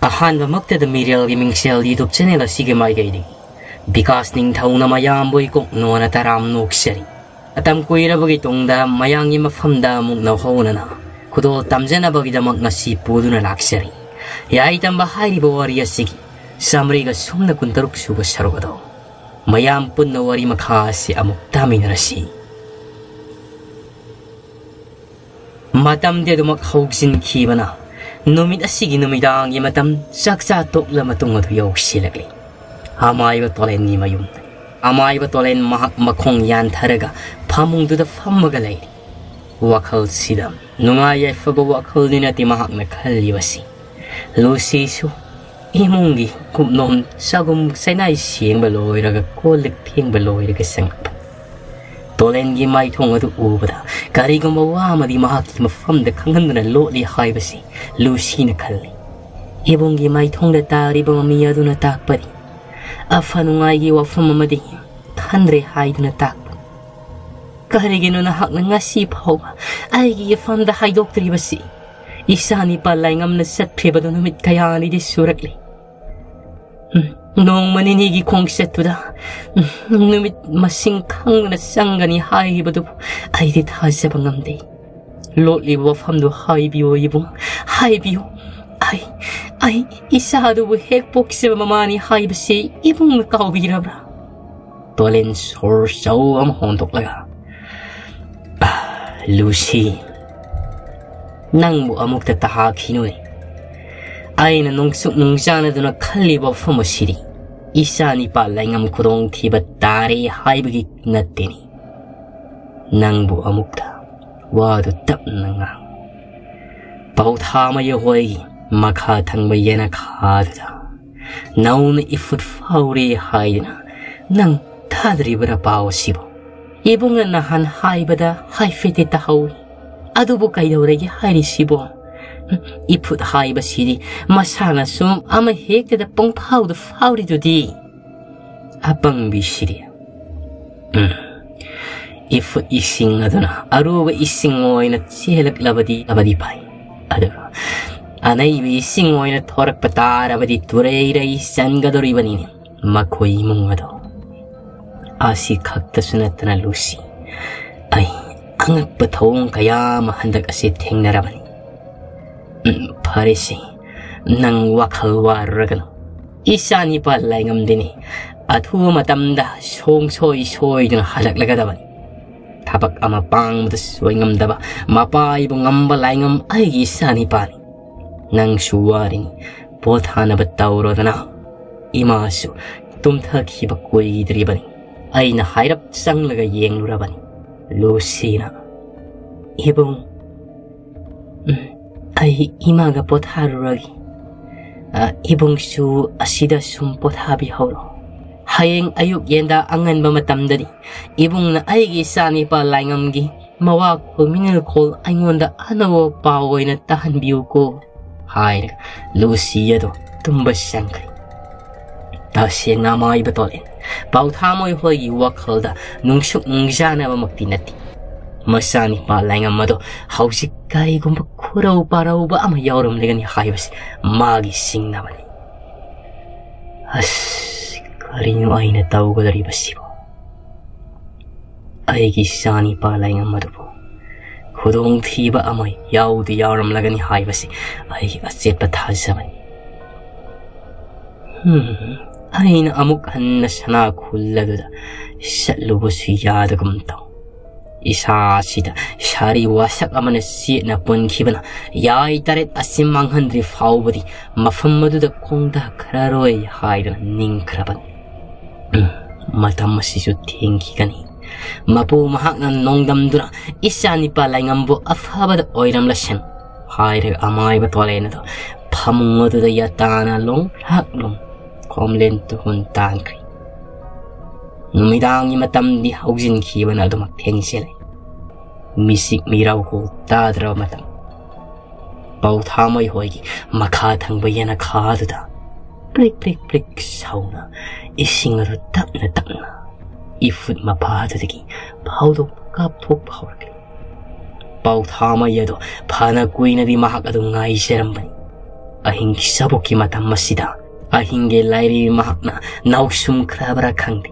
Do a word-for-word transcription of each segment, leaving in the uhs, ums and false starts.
ꯑꯍꯥꯟꯕꯃꯛꯇꯗ ꯃꯤꯔꯦꯜꯒꯤ ꯃꯤꯡꯁꯦꯜ YouTube channel ꯑꯁꯤꯒꯤ ꯃꯥꯏꯀꯩꯗꯒꯤ ꯕꯤꯀꯥꯁ ꯅꯤꯡꯊꯧꯅ ꯃꯌꯥꯝꯕꯨ ꯏꯀꯣꯛ ꯅꯣꯟꯅ ꯇꯔꯥꯝ ꯅꯣꯛꯆꯔꯤ꯫ ꯃꯇꯝ ꯀꯨꯏꯔꯕꯒꯤ ꯇꯨꯡꯗ ꯃꯌꯥꯝꯒꯤ ꯃꯐꯝꯗ ꯑꯃꯨꯛ ꯅꯧꯍꯧꯅꯅ ꯈꯨꯗꯣꯜ ꯇꯝꯖꯅꯕꯒꯤꯗꯃꯛ ꯉꯁꯤ ꯄꯨꯗꯨꯅ ꯂꯥꯛꯆꯔꯤ꯫ ꯌꯥꯏ ꯇꯝꯕ ꯍꯥꯏꯔꯤꯕ ꯋꯥꯔꯤ ꯑꯁꯤꯒꯤ ꯆꯥꯃꯔꯤꯒ ꯁꯨꯝꯅ ꯀꯨꯟꯇꯔꯨꯛ ꯁꯨꯕ ꯁꯔꯨꯛ ꯑꯗꯣ ꯃꯌꯥꯝ ꯄꯨꯟꯅ ꯋꯥꯔꯤ ꯃꯈꯥ ꯑꯁꯤ ꯑꯃꯨꯛ ꯇꯥꯃꯤꯟꯅꯔꯁꯤ꯫ ꯃꯇꯝꯗꯤ ꯑꯗꯨꯃꯛ ꯍꯧꯖꯤꯟꯈꯤꯕꯅ ꯅꯨꯃꯤꯠ ꯑꯁꯤꯒꯤ ꯅꯨꯃꯤꯗꯥꯡꯒꯤ ꯃꯇꯝ ꯆꯥꯛꯆꯥ ꯇꯣꯛꯂ ꯃꯇꯨꯡ ꯑꯗꯨ ꯌꯧꯁꯤꯜꯂꯛꯂꯤ꯫ ꯑꯃꯥꯏꯕ ꯇꯣꯂꯦꯟꯒꯤ ꯃꯌꯨꯝꯗ ꯑꯃꯥꯏꯕ ꯇꯣꯂꯦꯟ ꯃꯍꯥꯛ ꯃꯈꯣꯡ ꯌꯥꯟꯊꯔꯒ ꯐꯃꯨꯡꯗꯨꯗ ꯐꯝꯃꯒ ꯂꯩꯔꯤ꯫ ꯋꯥꯈꯜꯁꯤꯗ ꯅꯨꯡꯉꯥꯏ ꯌꯥꯏꯐꯕ ꯋꯥꯈꯜꯗꯤ ꯅꯠꯇꯦ ꯃꯍꯥꯛꯅ ꯈꯜꯂꯤꯕꯁꯤ꯫ ꯂꯨꯁꯤꯁꯨ ꯏꯃꯨꯡꯒꯤ ꯀꯨꯞꯅꯣꯝ ꯆꯒꯨꯝ ꯆꯩꯅꯥꯏ ꯁꯦꯡꯕ ꯂꯣꯏꯔꯒ ꯀꯣꯜ ꯂꯤꯛ ꯐꯦꯡꯕ ꯂꯣꯏꯔꯒ ꯆꯪꯉꯛꯄ ꯇꯣꯂꯦꯟꯒꯤ ꯃꯥꯏꯊꯣꯡ ꯑꯗꯨ ꯎꯕꯗ ꯀꯔꯤꯒꯨꯝꯕ ꯋꯥ ꯑꯃꯗꯤ ꯃꯍꯥꯛꯀꯤ ꯃꯐꯝꯗ ꯈꯪꯍꯟꯗꯨꯅ ꯂꯣꯠꯂꯤ ꯍꯥꯏꯕꯁꯤ ꯂꯨꯁꯤꯅ ꯈꯜꯂꯤ꯫ ꯏꯕꯨꯡꯒꯤ ꯃꯥꯏꯊꯣꯡꯗ ꯇꯥꯔꯤꯕ ꯃꯃꯤ ꯑꯗꯨꯅ ꯇꯥꯛꯄꯗꯤ ꯑꯐ ꯅꯨꯡꯉꯥꯏꯒꯤ ꯋꯥꯐꯝ ꯑꯃꯗꯤ ꯈꯟꯗ꯭ꯔꯦ ꯍꯥꯏꯗꯨꯅ ꯇꯥꯛꯄ꯫ ꯀꯔꯤꯒꯤꯅꯣ ꯅꯍꯥꯛꯅ ꯉꯁꯤ ꯐꯥꯎꯕ ꯑꯩꯒꯤ ꯏꯐꯝꯗ ꯍꯥꯏꯗꯣꯛꯇ꯭ꯔꯤꯕꯁꯤ? ꯏꯆꯥ ꯅꯤꯄꯥ ꯂꯥꯏꯉꯝꯅ ꯆꯠꯈ꯭ꯔꯤꯕꯗꯨ ꯅꯨꯃꯤꯠ ꯀꯌꯥꯅꯤꯗꯤ ꯁꯨꯔꯛꯂꯤ꯫ ꯎꯝ, ꯅꯣꯡꯃ ꯅꯤꯅꯤꯒꯤ ꯈꯣꯡꯆꯠꯇꯨꯗ, ꯎꯝ, ꯅꯨꯃꯤꯠ ꯃꯁꯤꯡ ꯈꯪꯗꯅ ꯆꯪꯒꯅꯤ ꯍꯥꯏꯔꯤꯕꯗꯨꯕꯨ ꯑꯩꯗꯤ ꯊꯥꯖꯕ ꯉꯝꯗꯦ꯫ ꯂꯣꯠꯂꯤꯕ ꯋꯥꯐꯝꯗꯨ ꯍꯥꯏꯕꯤꯌꯨ ꯏꯕꯨꯡ, ꯍꯥꯏꯕꯤꯌꯨ꯫ ꯑꯩ, ꯑꯩ ꯏꯆꯥꯗꯨꯕꯨ ꯍꯦꯛ ꯄꯣꯛꯆꯕ ꯃꯃꯥꯅꯤ ꯍꯥꯏꯕꯁꯤ ꯏꯕꯨꯡꯅ ꯀꯥꯎꯕꯤꯔꯕ꯭ꯔꯥ? ꯇꯣꯂꯦꯟ ꯁꯣꯔ ꯆꯧ ꯑꯃ ꯍꯣꯟꯗꯣꯛꯂꯒ, "ꯑꯥ, ꯂꯨꯁꯤ, ꯅꯪꯕꯨ ꯑꯃꯨꯛꯇ ꯇꯍꯥꯈꯤꯅꯨꯅꯦ꯫ ꯑꯩꯅ ꯅꯨꯡꯁꯨꯛ ꯅꯨꯡꯖꯥꯅꯗꯨꯅ ꯈꯜꯂꯤꯕ ꯋꯥꯐꯝ ꯑꯁꯤꯗꯤ ꯏꯆꯥ ꯅꯤꯄꯥ ꯂꯥꯏꯉꯝ ꯈꯨꯗꯣꯡꯊꯤꯕ ꯇꯥꯔꯦ ꯍꯥꯏꯕꯒꯤ ꯅꯠꯇꯦꯅꯦ꯫ ꯅꯪꯕꯨ ꯑꯃꯨꯛꯇ ꯋꯥꯗꯨ ꯇꯞꯅ ꯉꯥꯡ꯫ ꯄꯥꯎꯊꯥ ꯃꯌꯣꯍꯣꯏꯒꯤ ꯃꯈꯥ ꯊꯪꯕ ꯌꯦꯅꯈꯥꯗꯨꯗ ꯅꯧꯅ ꯏꯐꯨꯠ ꯐꯥꯎꯔꯦ ꯍꯥꯏꯗꯅ ꯅꯪ ꯊꯥꯗ꯭ꯔꯤꯕ꯭ꯔꯥ ꯄꯥꯎ ꯑꯁꯤꯕꯨ? ꯏꯕꯨꯡꯅ ꯅꯍꯥꯟ ꯍꯥꯏꯕꯗ ꯍꯥꯏꯐꯦꯠꯇꯤ ꯇꯥꯍꯧꯏ꯫ ꯑꯗꯨꯕꯨ ꯀꯩꯗꯧꯔꯒꯦ ꯍꯥꯏꯔꯤꯁꯤꯕꯣ? ꯏꯐꯨꯠ ꯍꯥꯏꯕꯁꯤꯗꯤ ꯃꯁꯥꯅ ꯁꯨꯝ ꯑꯃ ꯍꯦꯛꯇꯗ ꯄꯪꯐꯥꯎꯗ ꯐꯥꯎꯔꯤꯗꯨꯗꯤ꯫ ꯑꯄꯪꯕꯤꯁꯤꯗꯤ꯫ ꯎꯝ꯫ ꯏꯐꯨꯠ ꯏꯁꯤꯡ ꯑꯗꯨꯅ ꯑꯔꯨꯕ ꯏꯁꯤꯡ ꯑꯣꯏꯅ ꯆꯦꯜꯂꯛꯂꯕꯗꯤ ꯑꯃꯗꯤ ꯐꯩ꯫ ꯑꯗꯨꯒ ꯑꯅꯩꯕ ꯏꯁꯤꯡ ꯑꯣꯏꯅ ꯊꯣꯔꯛꯄ ꯇꯥꯔꯕꯗꯤ ꯇꯨꯔꯩꯔꯩ ꯆꯟꯒꯗꯧꯔꯤꯕꯅꯤꯅꯦ ꯃꯈꯣꯏ ꯏꯃꯨꯡ ꯑꯗꯣ꯫ ꯑꯁꯤ ꯈꯛꯇꯁꯨ ꯅꯠꯇꯅ ꯂꯨꯁꯤ, ꯑꯩ ꯑꯉꯛꯄ ꯊꯧꯑꯣꯡ ꯀꯌꯥ ꯑꯃ ꯍꯟꯗꯛ ꯑꯁꯤ ꯊꯦꯡꯅꯔꯕꯅꯤ꯫ ꯎꯝ, ꯐꯔꯦꯁꯦ, ꯅꯪ ꯋꯥꯈꯜ ꯋꯥꯔꯨꯔꯒꯅꯨ꯫ ꯏꯆꯥ ꯅꯤꯄꯥ ꯂꯥꯏꯉꯝꯗꯤꯅꯤ ꯑꯊꯨꯕ ꯃꯇꯝꯗ ꯁꯣꯡ ꯁꯣꯏ ꯁꯣꯏꯗꯨꯅ ꯍꯜꯂꯛꯂꯒꯗꯕꯅꯤ꯫ ꯊꯕꯛ ꯑꯃ ꯄꯥꯡꯕꯗ ꯁꯣꯏ ꯉꯝꯗꯕ ꯃꯄꯥ ꯑꯩꯕꯨ ꯉꯝꯕ ꯂꯥꯏꯉꯝ ꯑꯩꯒꯤ ꯏꯆꯥ ꯅꯤꯄꯥꯅꯤ꯫ ꯅꯪꯁꯨ ꯋꯥꯔꯤꯅꯤ, ꯄꯣꯊꯥꯅꯕ ꯇꯧꯔꯣꯗꯅ꯫ ꯏꯃꯥꯁꯨ ꯇꯨꯝꯊꯈꯤꯕ ꯀꯨꯏꯗ꯭ꯔꯤꯕꯅꯤ꯫ ꯑꯩꯅ ꯍꯥꯏꯔꯞ ꯆꯪꯂꯒ ꯌꯦꯡꯂꯨꯔꯕꯅꯤ꯫ ꯂꯨꯁꯤꯅ, "ꯏꯕꯨꯡ, ꯎꯝ, ꯑꯩ ꯏꯃꯥꯒ ꯄꯣꯊꯥꯔꯨꯔꯒꯦ꯫ ꯑ, ꯏꯕꯨꯡꯁꯨ ꯑꯁꯤꯗ ꯁꯨꯝ ꯄꯣꯊꯥꯕꯤꯍꯧꯔꯣ꯫ ꯍꯌꯦꯡ ꯑꯌꯨꯛ ꯌꯦꯟꯗꯥ ꯑꯉꯟꯕ ꯃꯇꯝꯗꯗꯤ ꯏꯕꯨꯡꯅ ꯑꯩꯒꯤ ꯏꯆꯥ ꯅꯤꯄꯥ ꯂꯥꯏꯉꯝꯒꯤ ꯃꯋꯥ ꯈꯨꯃꯤꯅꯤꯜꯈꯣꯜ ꯑꯩꯉꯣꯟꯗ ꯑꯅꯧꯕ ꯄꯥꯎ ꯑꯣꯏꯅ ꯇꯥꯍꯟꯕꯤꯌꯨꯀꯣ" ꯍꯥꯏꯔꯒ ꯂꯨꯁꯤ ꯑꯗꯨ ꯇꯨꯝꯕ ꯆꯪꯈ꯭ꯔꯦ꯫ ꯇꯁꯦꯡꯅ ꯑꯃꯥꯏꯕ ꯇꯣꯂꯦꯟ, ꯄꯥꯎꯊꯥꯃꯣꯏ ꯍꯣꯏꯒꯤ ꯋꯥꯈꯜꯗ ꯅꯨꯡꯁꯨꯛ ꯅꯨꯡꯖꯥꯅꯕꯃꯛꯇꯤ ꯅꯠꯇꯦ꯫ ꯃꯆꯥꯅꯤꯄꯥ ꯂꯥꯏꯉꯝ ꯑꯗꯣ ꯍꯧꯖꯤꯛ ꯀꯔꯤꯒꯨꯝꯕ ꯈꯨꯔꯧ ꯄꯥꯔꯧꯕ ꯑꯃ ꯌꯥꯎꯔꯝꯂꯒꯅꯤ ꯍꯥꯏꯕꯁꯤ ꯃꯥꯒꯤ ꯁꯤꯡꯅꯕꯅꯤ꯫ ꯑꯁ, ꯀꯔꯤꯅꯣ ꯑꯩꯅ ꯇꯧꯒꯗꯧꯔꯤꯕꯁꯤꯕꯨ? ꯑꯩꯒꯤ ꯏꯆꯥꯅꯤꯄꯥ ꯂꯥꯏꯉꯝ ꯑꯗꯨꯕꯨ ꯈꯨꯗꯣꯡꯊꯤꯕ ꯑꯃ ꯌꯥꯎꯗꯤ ꯌꯥꯎꯔꯝꯂꯒꯅꯤ ꯍꯥꯏꯕꯁꯤ ꯑꯩ ꯑꯆꯦꯠꯄ ꯊꯥꯖꯕꯅꯤ꯫ ꯍꯝ, ꯑꯩꯅ ꯑꯃꯨꯛ ꯍꯟꯅ ꯁꯅꯥ ꯈꯨꯜ ꯑꯗꯨꯗ ꯆꯠꯂꯨꯕꯁꯨ ꯌꯥꯗꯒꯨꯝ ꯇꯧ꯫ ꯏꯁꯥꯁꯤꯗ ꯁꯥꯔꯤ ꯋꯥꯁꯛ ꯑꯃꯅ ꯆꯦꯠꯅ ꯄꯨꯟꯈꯤꯕꯅ ꯌꯥꯏ ꯇꯔꯦꯠ ꯑꯁꯤ ꯃꯥꯡꯍꯟꯗ꯭ꯔꯤ ꯐꯥꯎꯕꯗꯤ ꯃꯐꯝ ꯑꯗꯨꯗ ꯈꯣꯡꯗꯥꯈ꯭ꯔꯔꯣꯏ ꯍꯥꯏꯗꯨꯅ ꯅꯤꯡꯈ꯭ꯔꯕꯅꯤ꯫ ꯎꯝ, ꯃꯇꯝ ꯑꯁꯤꯁꯨ ꯊꯦꯡꯈꯤꯒꯅꯤ꯫ ꯃꯄꯨ ꯃꯍꯥꯛꯅ ꯅꯣꯡꯗꯝꯗꯨꯅ, "ꯏꯆꯥ ꯅꯤꯄꯥ ꯂꯥꯏꯉꯝꯕꯨ ꯑꯐꯕꯗ ꯑꯣꯏꯔꯝꯂꯁꯅꯨ" ꯍꯥꯏꯔꯒ ꯑꯃꯥꯏꯕ ꯇꯣꯂꯦꯟ ꯑꯗꯨ ꯐꯃꯨꯡ ꯑꯗꯨꯗ ꯌꯥꯇꯥꯅ ꯂꯣꯡ ꯂꯥꯛꯂꯨꯝ ꯈꯣꯝꯂꯦꯟ ꯇꯨꯍꯨꯟ ꯇꯥꯟꯈ꯭ꯔꯦ꯫ ꯅꯨꯃꯤꯗꯥꯡꯒꯤ ꯃꯇꯝꯗꯤ ꯍꯧꯖꯤꯟꯈꯤꯕꯅ ꯑꯗꯨꯃꯛ ꯊꯦꯡꯖꯤꯜꯂꯦ꯫ ꯃꯤꯁꯤꯛ ꯃꯤꯔꯥꯎꯈꯣꯜ ꯇꯥꯗ꯭ꯔꯕ ꯃꯇꯝ꯫ ꯄꯥꯎꯊꯥꯃꯩ ꯍꯣꯏꯒꯤ ꯃꯈꯥ ꯊꯪꯕ ꯌꯦꯅꯈꯥꯗꯨꯗ ꯄ꯭ꯔꯤꯛ ꯄ꯭ꯔꯤꯛ ꯄ꯭ꯔꯤꯛ ꯁꯧꯅ ꯏꯁꯤꯡ ꯑꯗꯨ ꯇꯞꯅ ꯇꯞꯅ ꯏꯐꯨꯠ ꯃꯄꯥꯗꯨꯗꯒꯤ ꯐꯥꯎꯗꯣꯛ ꯀꯥꯞꯊꯣꯛꯄ ꯍꯧꯔꯛꯂꯤ꯫ ꯄꯥꯎꯊꯥꯃꯩ ꯑꯗꯣ ꯐꯅ ꯀꯨꯏꯅꯗꯤ ꯃꯍꯥꯛ ꯑꯗꯨ ꯉꯥꯏꯖꯔꯝꯕꯅꯤ꯫ ꯑꯍꯤꯡꯒꯤ ꯆꯕꯨꯛꯀꯤ ꯃꯇꯝ ꯑꯁꯤꯗ ꯑꯍꯤꯡꯒꯤ ꯂꯥꯏꯔꯦꯝꯕꯤ ꯃꯍꯥꯛꯅ ꯅꯥꯎꯁꯨꯝꯈ꯭ꯔꯕ꯭ꯔꯥ ꯈꯪꯗꯦ,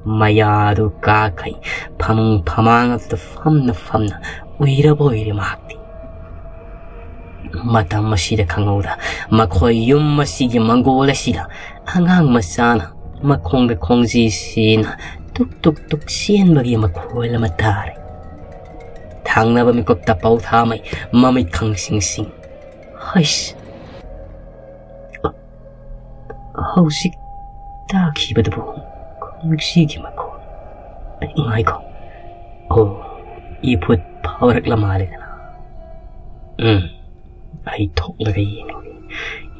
ꯃꯌꯥꯗꯨ ꯀꯥꯈꯩ ꯐꯃꯨꯡ ꯐꯃꯥꯡ ꯑꯗꯨꯗ ꯐꯝꯅ ꯐꯝꯅ ꯎꯏꯔꯕ ꯑꯣꯏꯔꯦ ꯃꯍꯥꯛꯇꯤ꯫ ꯃꯇꯝ ꯑꯁꯤꯗ ꯈꯪꯍꯧꯗ ꯃꯈꯣꯏ ꯌꯨꯝ ꯑꯁꯤꯒꯤ ꯃꯪꯒꯣꯜ ꯑꯁꯤꯗ ꯑꯉꯥꯡ ꯃꯆꯥꯅ ꯃꯈꯣꯡꯗ ꯈꯣꯡꯖꯤ ꯁꯤꯅ ꯇꯨꯛ ꯇꯨꯛ ꯇꯨꯛ ꯆꯦꯟꯕꯒꯤ ꯃꯈꯣꯜ ꯑꯃ ꯇꯥꯔꯦ꯫ ꯊꯪꯅꯕ ꯃꯤꯀꯨꯞꯇ ꯄꯥꯎꯊꯥꯃꯩ ꯃꯃꯤꯠ ꯈꯪꯁꯤꯡ ꯁꯤꯡ꯫ "ꯍꯩꯁ! ꯍꯧꯖꯤꯛ ꯇꯥꯈꯤꯕꯗꯨꯕꯨ ꯈꯣꯡꯖꯤꯒꯤ ꯃꯈꯣꯜ꯫ ꯉꯥꯏꯈꯣ꯫ ꯑꯣ, ꯏꯐꯨꯠ ꯐꯥꯎꯔꯛꯂ ꯃꯥꯜꯂꯦꯗꯅ꯫ ꯎꯝ, ꯑꯩ ꯊꯣꯛꯂꯒ ꯌꯦꯡꯂꯨꯒꯦ꯫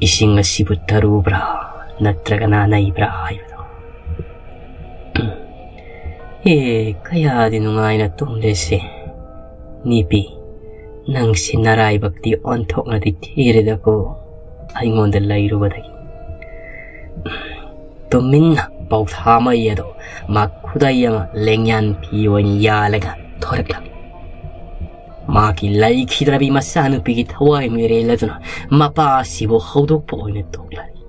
ꯏꯁꯤꯡ ꯑꯁꯤꯕꯨ ꯇꯔꯨꯕ꯭ꯔꯥ ꯅꯠꯇ꯭ꯔꯒꯅ ꯑꯅꯩꯕ꯭ꯔꯥ ꯍꯥꯏꯕꯗꯣ꯫ ꯎꯝ꯫ ꯑꯦ, ꯀꯌꯥꯗꯤ ꯅꯨꯡꯉꯥꯏꯅ ꯇꯨꯝꯂꯦꯁꯦ꯫ ꯅꯤꯄꯤ, ꯅꯪꯁꯤ ꯅꯔꯥꯏꯕꯛꯇꯤ ꯑꯣꯟꯊꯣꯛꯅꯗꯤ ꯊꯤꯔꯦꯗꯀꯣ, ꯑꯩꯉꯣꯟꯗ ꯂꯩꯔꯨꯕꯗꯒꯤ"꯫ ꯇꯨꯃꯤꯟꯅ ꯄꯥꯎꯊꯥꯃꯩ ꯑꯗꯣ ꯃꯥ ꯈꯨꯗꯩ ꯑꯃ ꯂꯦꯡꯌꯥꯟ ꯐꯤ ꯑꯣꯏꯅ ꯌꯥꯜꯂꯒ ꯊꯣꯔꯛꯂꯝꯃꯤ꯫ ꯃꯥꯒꯤ ꯂꯩꯈꯤꯗ꯭ꯔꯕꯤ ꯃꯆꯥꯅꯨꯄꯤꯒꯤ ꯊꯋꯥꯏ ꯃꯤꯔꯦꯜ ꯑꯗꯨꯅ ꯃꯄꯥ ꯑꯁꯤꯕꯨ ꯍꯧꯗꯣꯛꯄ ꯑꯣꯏꯅ ꯊꯣꯛꯂꯛꯏ꯫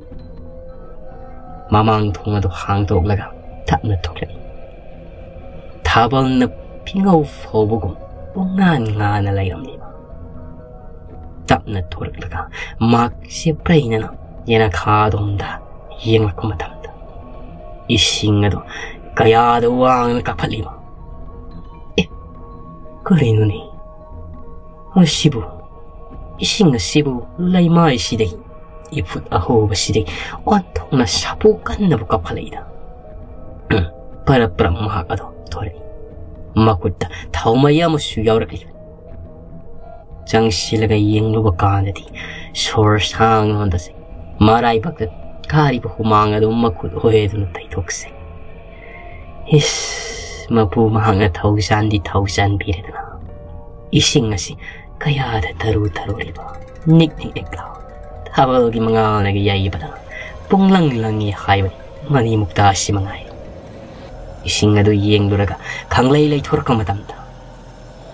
ꯃꯃꯥꯡ ꯊꯣꯡ ꯑꯗꯨ ꯍꯥꯡꯗꯣꯛꯂꯒ ꯇꯞꯅ ꯊꯣꯛꯂꯛꯏ꯫ ꯊꯥꯕꯜꯅ ꯐꯤꯉꯧ ꯐꯧꯕꯒꯨꯝ ꯄꯨꯡꯉꯥꯟ ꯉꯥꯟꯅ ꯂꯩꯔꯝꯂꯤꯕ꯫ ꯇꯞꯅ ꯊꯣꯔꯛꯂꯒ ꯃꯍꯥꯛꯁꯦ ꯄ꯭ꯔꯩꯅꯅ ꯌꯦꯅꯈꯥꯗꯣꯝꯗ ꯌꯦꯡꯂꯛꯄ ꯃꯇꯝꯗ ꯏꯁꯤꯡ ꯑꯗꯨ ꯀꯌꯥꯗ ꯋꯥꯡꯅ ꯀꯥꯈꯠꯂꯤꯕ꯫ "ꯑꯦ, ꯀꯔꯤꯅꯣꯅꯦ? ꯑꯁꯤꯕꯨ, ꯏꯁꯤꯡ ꯑꯁꯤꯕꯨ ꯂꯩꯃꯥꯏꯁꯤꯗꯒꯤ, ꯏꯐꯨꯠ ꯑꯍꯣꯕꯁꯤꯗꯒꯤ ꯑꯣꯟꯊꯣꯛꯅ ꯁꯥꯐꯨ ꯀꯟꯅꯕ ꯀꯥꯈꯠꯂꯛꯏꯗ"꯫ ꯄꯔꯞ ꯄꯔꯞ ꯃꯍꯥꯛ ꯑꯗꯨ ꯊꯣꯔꯛꯏ꯫ ꯃꯈꯨꯠꯇ ꯊꯥꯎꯃꯩ ꯑꯃꯁꯨ ꯌꯥꯎꯔꯛꯂꯤ꯫ ꯆꯪꯁꯤꯜꯂꯒ ꯌꯦꯡꯂꯨꯕ ꯀꯥꯟꯗꯗꯤ ꯁꯣꯔ ꯁꯥꯡꯅ ꯍꯣꯟꯗꯣꯛꯆꯩ꯫ ꯃꯔꯥꯏꯕꯛꯇ ꯀꯥꯔꯤꯕ ꯍꯨꯃꯥꯡ ꯑꯗꯨ ꯃꯈꯨꯠ ꯑꯣꯏꯗꯨꯅ ꯇꯩꯊꯣꯛꯆꯩ꯫ ꯏꯁ, ꯃꯄꯨ ꯃꯍꯥꯛꯅ ꯊꯧꯖꯥꯟꯗꯤ ꯊꯧꯖꯥꯟꯕꯤꯔꯗꯅ ꯏꯁꯤꯡ ꯑꯁꯤ ꯀꯌꯥꯗ ꯇꯔꯨ ꯇꯔꯨꯔꯤꯕ, ꯅꯤꯛ ꯅꯤꯛ ꯅꯤꯛ ꯂꯥꯎ, ꯊꯥꯕꯜꯒꯤ ꯃꯉꯥꯜꯅꯒ ꯌꯩꯕꯗ ꯄꯨꯡꯂꯪ ꯂꯪꯉꯤ ꯍꯥꯏꯕꯅꯤ ꯃꯅꯤ ꯃꯨꯛꯇꯥ ꯑꯁꯤ ꯃꯉꯥꯏꯔꯦ꯫ ꯏꯁꯤꯡ ꯑꯗꯨ ꯌꯦꯡꯂꯨꯔꯒ ꯈꯪꯂꯩ ꯂꯩꯊꯣꯔꯛꯄ ꯃꯇꯝꯗ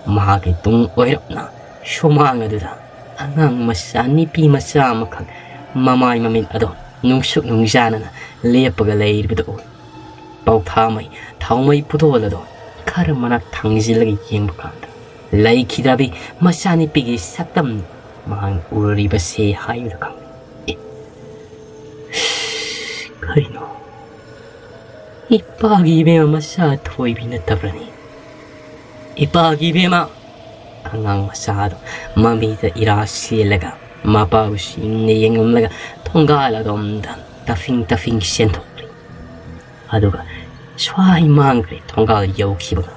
ꯃꯍꯥꯛꯀꯤ ꯇꯨꯡ ꯑꯣꯏꯔꯞꯅ ꯁꯨꯃꯥꯡ ꯑꯗꯨꯗ ꯑꯉꯥꯡ ꯃꯆꯥ, ꯅꯨꯄꯤ ꯃꯆꯥ ꯑꯃꯈꯛ ꯃꯃꯥꯏ ꯃꯃꯤꯠ ꯑꯗꯣ ꯅꯨꯡꯁꯨꯛ ꯅꯨꯡꯖꯥꯅꯅ ꯂꯦꯞꯄꯒ ꯂꯩꯔꯤꯕꯗꯨ ꯎꯏ꯫ ꯄꯥꯎꯊꯥꯃꯩ ꯊꯥꯎꯃꯩ ꯄꯨꯗꯣꯜ ꯑꯗꯣ ꯈꯔ ꯃꯅꯥꯛ ꯊꯥꯡꯖꯤꯜꯂꯒ ꯌꯦꯡꯕ ꯀꯥꯟꯗ, ꯂꯩꯈꯤꯗ꯭ꯔꯕꯤ ꯃꯆꯥꯅꯨꯄꯤꯒꯤ ꯁꯛꯇꯝ ꯃꯍꯥꯛꯅ ꯎꯔꯤꯕꯁꯦ ꯍꯥꯏꯕꯗꯨ ꯈꯪꯏ꯫ ꯑꯦ, ꯀꯩꯅꯣ? ꯏꯄꯥꯒꯤ ꯏꯕꯦꯝꯃ ꯃꯆꯥ ꯊꯣꯏꯕꯤ ꯅꯠꯇꯕ꯭ꯔꯅꯤ? ꯏꯄꯥꯒꯤ ꯏꯕꯦꯝꯃ! ꯑꯉꯥꯡ ꯃꯆꯥꯗꯣ ꯃꯃꯤꯗ ꯏꯔꯥ ꯁꯦꯜꯂꯒ, ꯃꯄꯥꯕꯨ ꯁꯤꯡꯅ ꯌꯦꯡꯂꯝꯂꯒ, ꯊꯣꯡꯒꯥꯜ ꯑꯗꯣꯝꯗ ꯇꯐꯤꯡ ꯇꯐꯤꯡ ꯆꯦꯟꯊꯣꯛꯈ꯭ꯔꯦ꯫ ꯑꯗꯨꯒ ꯁ꯭ꯋꯥꯏ ꯃꯥꯡꯈ꯭ꯔꯦ꯫ ꯊꯣꯡꯒꯥꯜ ꯌꯧꯈꯤꯕꯒ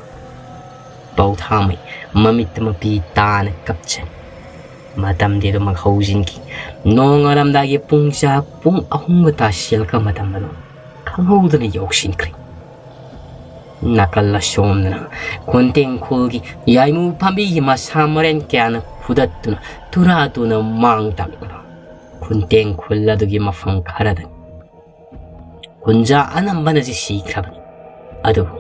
ꯄꯥꯎꯊꯥꯃꯩ ꯃꯃꯤꯠꯇ ꯃꯄꯤ ꯇꯥꯅ ꯀꯞꯆꯩ꯫ ꯃꯇꯝꯗꯤ ꯑꯗꯨꯃꯛ ꯍꯧꯖꯤꯟꯈꯤ꯫ ꯅꯣꯡꯉꯥꯜꯂꯝꯗꯥꯏꯒꯤ ꯄꯨꯡ ꯆꯥ ꯄꯨꯡ ꯑꯍꯨꯝꯒ ꯇꯥꯁꯤꯜꯂꯛꯄ ꯃꯇꯝ ꯑꯗꯨ ꯈꯪꯍꯧꯗꯅ ꯌꯧꯁꯤꯟꯈ꯭ꯔꯦ꯫ ꯅꯥꯀꯜ ꯑꯁꯣꯝꯗꯅ ꯈꯨꯟꯇꯦꯡꯈꯣꯜꯒꯤ ꯌꯥꯏꯃꯨ ꯄꯥꯝꯕꯤꯒꯤ ꯃꯁꯥ ꯃꯔꯦꯟ ꯀꯌꯥꯅ ꯐꯨꯗꯠꯇꯨꯅ ꯇꯨꯔꯥ ꯇꯨꯅ ꯃꯥꯡ ꯇꯥꯛꯂꯕ ꯈꯨꯟꯇꯦꯡꯈꯣꯜ ꯑꯗꯨꯒꯤ ꯃꯐꯝ ꯈꯔꯗꯅꯤ꯫ ꯈꯨꯟꯖꯥ ꯑꯅꯝꯕꯅꯁꯤ ꯁꯤꯈ꯭ꯔꯕꯅꯤ꯫ ꯑꯗꯨꯕꯨ